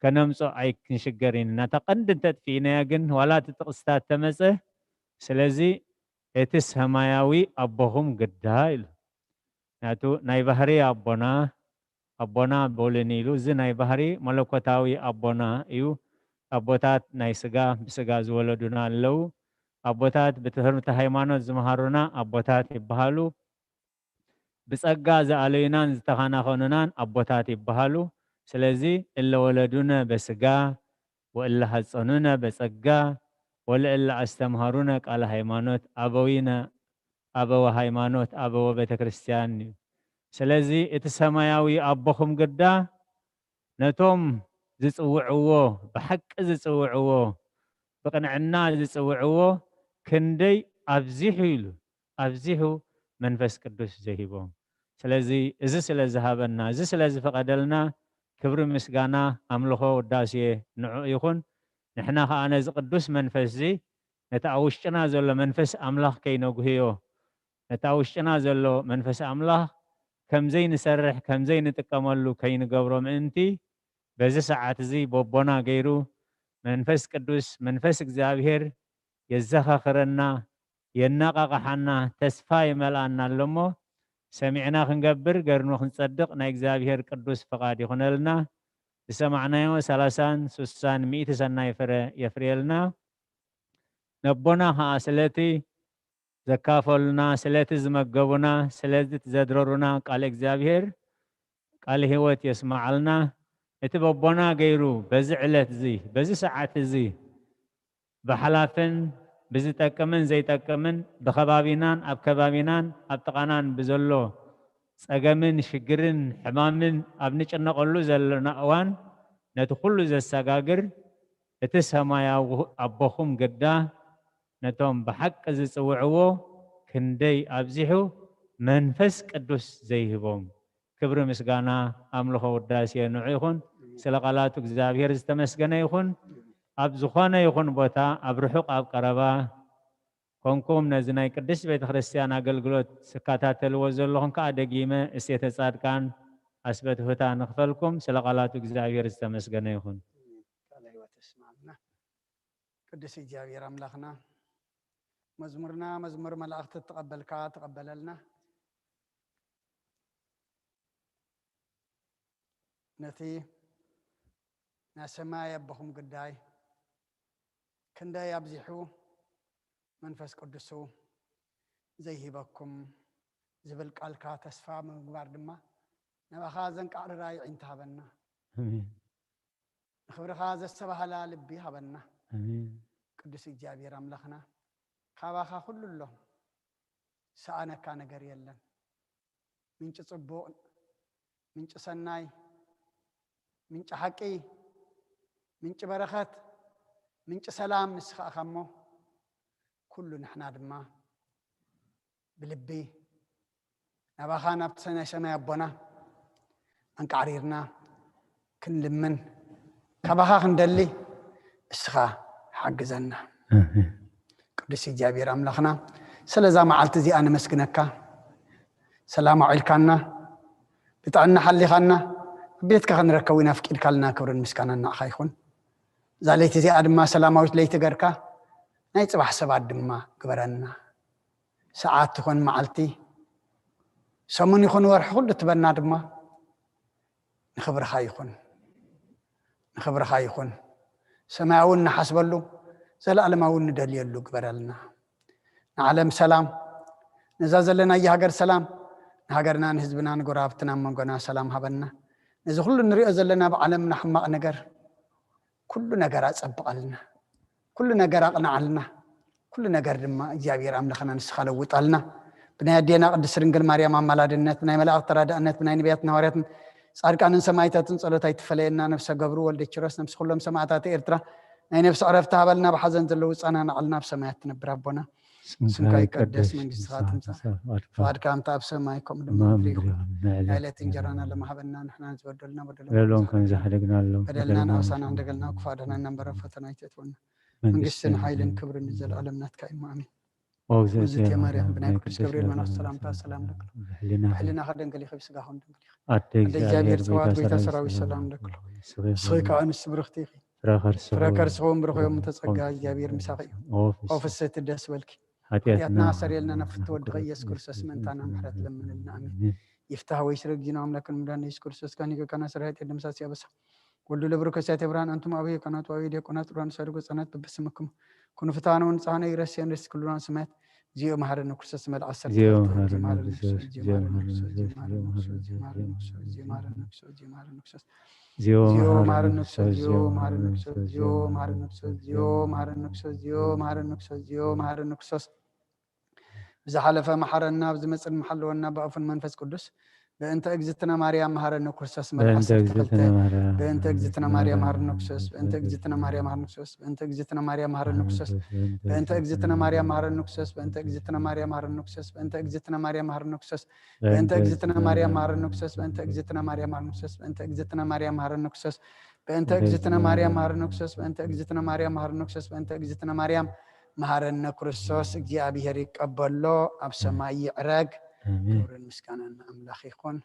ከነምጾ ኣይክንሽገር ኢና። ነታ ቀንዲ እንተጥፊእናያ ግን ዋላ እቲ ጥቕስታት ተመጸ። ስለዚ እቲ ሰማያዊ ኣቦኹም ግዳ ኢሉ ናቱ ናይ ባህሪ ኣቦና ኣቦና በሉኒ ኢሉ፣ እዚ ናይ ባህሪ መለኮታዊ ኣቦና እዩ። ኣቦታት ናይ ስጋ ብስጋ ዝወለዱና ኣለዉ። ኣቦታት ብትምህርቲ ሃይማኖት ዝመሃሩና ኣቦታት ይበሃሉ። ብጸጋ ዝኣለዩናን ዝተኻናኸኑናን ኣቦታት ይበሃሉ። ስለዚ እለ ወለዱነ በስጋ ወእለ ሐጸኑነ በጸጋ ወለእለ ኣስተምሃሩነ ቃለ ሃይማኖት ኣበዊነ ኣበወ ሃይማኖት ኣበወ ቤተ ክርስቲያን እዩ። ስለዚ እቲ ሰማያዊ ኣቦኹም ግዳ ነቶም ዝጽውዕዎ፣ ብሓቂ ዝጽውዕዎ፣ ብቕንዕና ዝጽውዕዎ ክንደይ ኣብዚሑ ኢሉ ኣብዚሑ መንፈስ ቅዱስ ዘሂቦም። ስለዚ እዚ ስለ ዝሃበና፣ እዚ ስለ ዝፈቐደልና ክብሪ ምስጋና ኣምልኾ ውዳሴ ንዑ ይኹን። ንሕና ኸኣ ነዚ ቅዱስ መንፈስ እዚ ነቲ ኣብ ውሽጥና ዘሎ መንፈስ ኣምላኽ ከይነጉህዮ፣ ነቲ ኣብ ውሽጥና ዘሎ መንፈስ ኣምላኽ ከም ዘይንሰርሕ ከም ዘይንጥቀመሉ ከይንገብሮ ምእንቲ በዚ ሰዓት እዚ በቦና ገይሩ መንፈስ ቅዱስ መንፈስ እግዚኣብሔር የዘኻኽረና፣ የነቓቕሓና፣ ተስፋ ይመልኣና ኣሎ እሞ ሰሚዕና ክንገብር ገርኑ ክንጸድቕ ናይ እግዚኣብሔር ቅዱስ ፍቓድ ይኹነልና። ዝሰማዕናዮ ሰላሳን ሱሳን ሚእቲ ሰናይ ፍረ የፍርየልና። ነቦና ኸዓ ስለቲ ዘካፈሉና፣ ስለቲ ዝመገቡና፣ ስለቲ ዘድረሩና ቃል እግዚኣብሔር ቃል ህይወት የስመዓልና። እቲ በቦና ገይሩ በዚ ዕለት እዚ በዚ ሰዓት እዚ ብሓላፍን ብዝጠቅምን ዘይጠቅምን ብኸባቢናን ኣብ ከባቢናን ኣብ ጥቓናን ብዘሎ ጸገምን ሽግርን ሕማምን ኣብ ንጭነቐሉ ዘለና እዋን ነቲ ኩሉ ዘሰጋግር እቲ ሰማያዊ ኣቦኹም ግዳ ነቶም ብሓቂ ዝጽውዕዎ ክንደይ ኣብዚሑ መንፈስ ቅዱስ ዘይህቦም። ክብሪ ምስጋና ኣምልኾ ውዳሴ ንዑ ይኹን። ስለ ቃላቱ እግዚኣብሔር ዝተመስገነ ይኹን። ኣብ ዝኾነ ይኹን ቦታ ኣብ ርሑቕ ኣብ ቀረባ ኮንኩም ነዚ ናይ ቅድስት ቤተ ክርስቲያን ኣገልግሎት ስከታተልዎ ዘለኹም ከዓ ደጊመ እሴተ ጻድቃን ኣስበትሁታ ንኽፈልኩም። ስለ ቃላቱ እግዚኣብሔር ዝተመስገነ ይኹን። ቃለ ሕይወት የስማዕልና። ቅዱስ እግዚኣብሔር ኣምላኽና መዝሙርና መዝሙር መላእኽቲ እተቐበልካ ተቐበለልና። ነቲ ናይ ሰማይ ኣቦኹም ግዳይ ክንደይ ኣብዚሑ መንፈስ ቅዱሱ ዘይሂበኩም ዝብል ቃልካ ተስፋ ብምግባር ድማ ናባኻ ዘንቃዕርራ ይዒንት ሃበና። ኣሜን። ንኽብርኻ ዘስተባህላ ልቢ ሃበና። ኣሜን። ቅዱስ እግዚኣብሔር ኣምላኽና ካባኻ ኩሉ ኣሎ፣ ሰኣነካ ነገር የለን። ምንጪ ጽቡቕ፣ ምንጪ ሰናይ፣ ምንጪ ሓቂ፣ ምንጪ በረኸት፣ ምንጪ ሰላም ንስኻ ኢኻ እሞ ኩሉ ንሕና ድማ ብልቢ ናባኻ ናብቲ ናይ ሰማይ ኣቦና ኣንቃዕሪርና ክንልምን ካባኻ ክንደሊ እስኻ ሓግዘና። ቅዱስ እግዚኣብሔር ኣምላኽና ስለዛ መዓልቲ እዚኣ ነመስግነካ። ሰላም ኣውዒልካና፣ ብጥዕና ሓሊኻና፣ ኣብ ቤትካ ክንረከብ ኢና ፍቂድካልና። ክብርን ምስጋናን ንዓኻ ይኹን። እዛ ለይቲ እዚኣ ድማ ሰላማዊት ለይቲ ገርካ ናይ ጽባሕ ሰባት ድማ ግበረና። ሰዓት ትኾን መዓልቲ፣ ሰሙን ይኹን ወርሒ ኩሉ ትበና ድማ ንኽብርኻ ይኹን፣ ንኽብርኻ ይኹን። ሰማያዊ እንሓስበሉ፣ ዘለኣለማዊ እንደልየሉ ግበረልና። ንዓለም ሰላም፣ ነዛ ዘለናያ ሃገር ሰላም፣ ንሃገርና ንህዝብና ንጎረባብትና ኣብ መንጎና ሰላም ሃበና። ነዚ ኩሉ ንሪኦ ዘለና ብዓለምና ሕማቕ ነገር ኩሉ ነገር ኣጸብቐልና፣ ኩሉ ነገር ኣቕንዓልና። ኩሉ ነገር ድማ እግዚኣብሔር ኣምላኽና ንስኻ ለውጣልና። ብናይ ኣዴና ቅድስት ድንግል ማርያም ኣማላድነት፣ ብናይ መላእኽቲ ተራዳእነት፣ ብናይ ነቢያትን ሃዋርያትን ጻድቃንን ሰማዕታትን ጸሎት ኣይትፈለየና። ነብሰ ገብሩ ወልደ ኪሮስ፣ ነብሲ ኩሎም ሰማዕታት ኤርትራ፣ ናይ ነፍሲ ዕረፍቲ ሃበልና፣ ብሓዘን ዘለዉ ጸናናዕልና፣ ኣብ ሰማያት ትነብር ኣቦና፣ ስምካ ይቀደስ፣ መንግስትኻ ትምጻእ፣ ፍቓድካ ከምቲ ኣብ ሰማይ ከምኡ ድማ ኣብ ምድሪ ይኹን። ናይ ዕለት እንጀራና ሃበና፣ ንሕና ዝበደሉና በደልና በደልና ንኣሳና፣ እንደገልና ክፉእ ኣድሕነና እምበር፣ ኣብ ፈተና ኣይተእትወና፣ መንግስትን ሓይልን ክብርን ንዘለኣለም ናትካ እዩ። ኣሜን። እግዝእትየ ማርያም ብናይ ቅዱስ ገብርኤል መልኣክ ሰላምታ ሰላም ለኪ፣ ብሕልናኺ ድንግል ኢኺ፣ ብስጋኺ እውን ድንግል ኢኺ። ኣደ እግዚኣብሔር ጸባኦት፣ ጎይታ ሰራዊት ሰላም ለኪ። ንስኺ ከኣ ኣንስቲ ብርኽቲ ኢኺ፣ ፍረ ከርስኺ እውን ብሩኽ እዩ፣ እመ ተጸጋ እግዚኣብሔር ምሳኺ እዩ። ኦ ፍስሕቲ ደስ በልኪ፣ ሓጢኣትና ኣስተሰርየልና፣ ናብ ፍትወ ወድኺ ኢየሱስ ክርስቶስ ምእንታና ምሕረት ለምንልና። ኣሜን። ይፍታህ ወይ ስረ ጊዜና ኣምላክን ምዳን ኢየሱስ ክርስቶስ ካን ይገካና ስራይ ተደምሳስ ያበሳ ወልዱ ለብሩ ከሳቴ ብርሃን ኣንቱም ኣበይ ካናት ዋዊ ዲያቆናት ሩሃን ሳድጎ ጸናት በበስምኩም ኩኑ ፍትሃነ ወንጽሃነ ይረስየን ርስ ኩሉና ስማያት። እግዚኦ መሐረነ ክርስቶስ መልዓ ሰብ ዝሓለፈ መሓረና፣ ኣብ ዝመጽእ መሓለወና ብኣፉን መንፈስ ቅዱስ። በእንተ እግዝእትነ ማርያም መሃረነ ክርስቶስ። በእንተ እግዝእትነ ማርያም መሃረነ ክርስቶስ። በእንተ እግዝእትነ ማርያም መሃረነ ክርስቶስ። በእንተ እግዝእትነ ማርያም መሃረነ ክርስቶስ። በእንተ እግዝእትነ ማርያም መሃረነ ክርስቶስ። በእንተ እግዝእትነ ማርያም መሃረነ ክርስቶስ። በእንተ እግዝእትነ ማርያም መሃረነ ክርስቶስ። በእንተ እግዝእትነ ማርያም መሃረነ ክርስቶስ። በእንተ እግዝእትነ ማርያም መሃረነ ክርስቶስ። በእንተ እግዝእትነ ማርያም መሃረነ ክርስቶስ። በእንተ እግዝእትነ ማርያም መሃረነ ክርስቶስ። በእንተ እግዝእትነ ማርያም መሃረነ ክርስቶስ። በእንተ እግዝእትነ ማርያም መሃረነ ክርስቶስ። እግዚኣብሔር ይቀበሎ፣ ኣብ ሰማይ ይዕረግ። ኣሜን። ክብርን ምስጋናን ንኣምላኽ ይኹን።